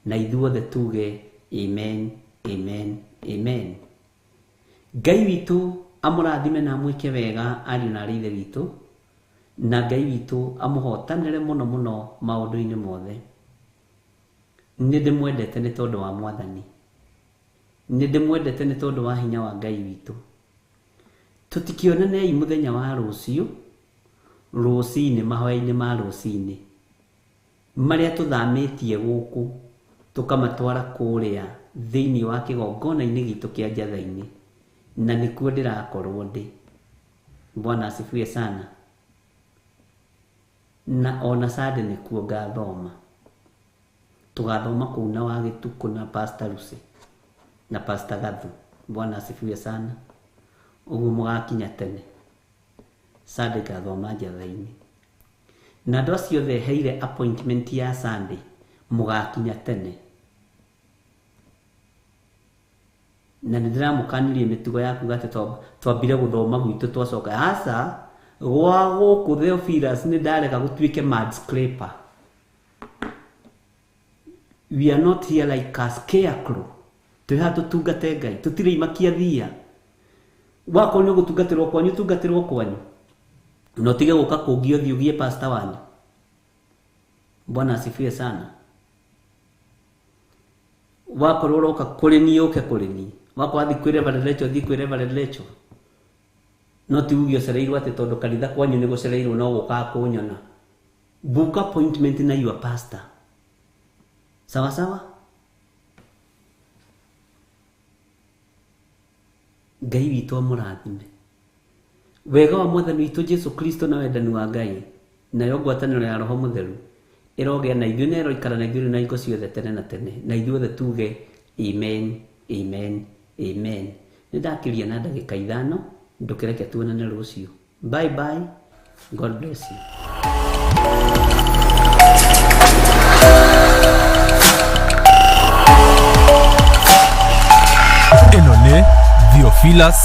Na ithuothe tuge amen, amen, amen. Ngai witũ amũrathime na amwĩke wega ariũ na arĩ ithe witũ, na Ngai witũ amũhotanĩre mũno mũno maũndũ-inĩ mothe. Nĩ ndĩmwendete nĩ tondũ wa Mwathani. Nĩ ndĩmwendete nĩ tondũ wa hinya wa Ngai witũ. Tũtikĩonanei mũthenya wa rũciũ, rũcinĩ, mahoya-inĩ ma rũcinĩ, marĩa tũthamĩtie gũkũ tũkamatwara kũrĩa thĩinĩ wa kĩgongona-inĩ gitũ kĩa Njatha-inĩ, na nĩkuo ndĩrakorwo ndĩ. Bwana asifiwe sana. Na ona Sunday nĩkuo ngathoma. Tũgathoma kũu na wa Gĩtukũ na Pastor Lucy na Pastor Gathu. Bwana asifiwe sana. Ũguo mũgakinya tene. Sunday ngathoma Njatha-inĩ. Na andũ acio othe heire appointment ya Sunday mũgakinya tene. Na nĩ ndĩramũkanirie mĩtugo ya kuga atĩ twambire gũthoma gwitũ twacoka. Aca, gwa gũkũ Theophilus nĩ ndarega gũtuĩke mud scraper. We are not here like a scarecrow. Twĩ haha tũtungate Ngai, tũtirĩ imakia thia. Wakorwo nĩ ũgũtungatĩrwo kwanyu, tungatĩrwo kwanyu. Na ũtige gũka kũngĩ ũthiĩ ũgie pastor wanyu. Bwana asifiwe sana. Wakorwo ũroka kũrĩ niĩ ũke kũrĩ niĩ. Wakorwo wathiĩ kwĩ Reverend Rachel, thiĩ kwĩ Reverend Rachel. No ti uge ũcereirwo atĩ tondũ kanitha kwanyu nĩ gũcereirwo no gũkaga kũnyona. Book appointment na your pastor. Sawa sawa? Ngai witũ amũrathime. Wega wa Mwathani witũ Jesu Kristo na wendani wa Ngai nayo ngwatanĩro ya Roho Mũtheru ĩrogĩa na ithuĩ na ĩroikara na ithuĩ na hingo ciothe tene na tene, na ithuothe tuge amen, amen, amen. Nĩ ndakĩria na ndagĩka ithano, ndũkĩreke tuonane rũciũ. Bye bye, God bless you.
Ĩno nĩ Theophilus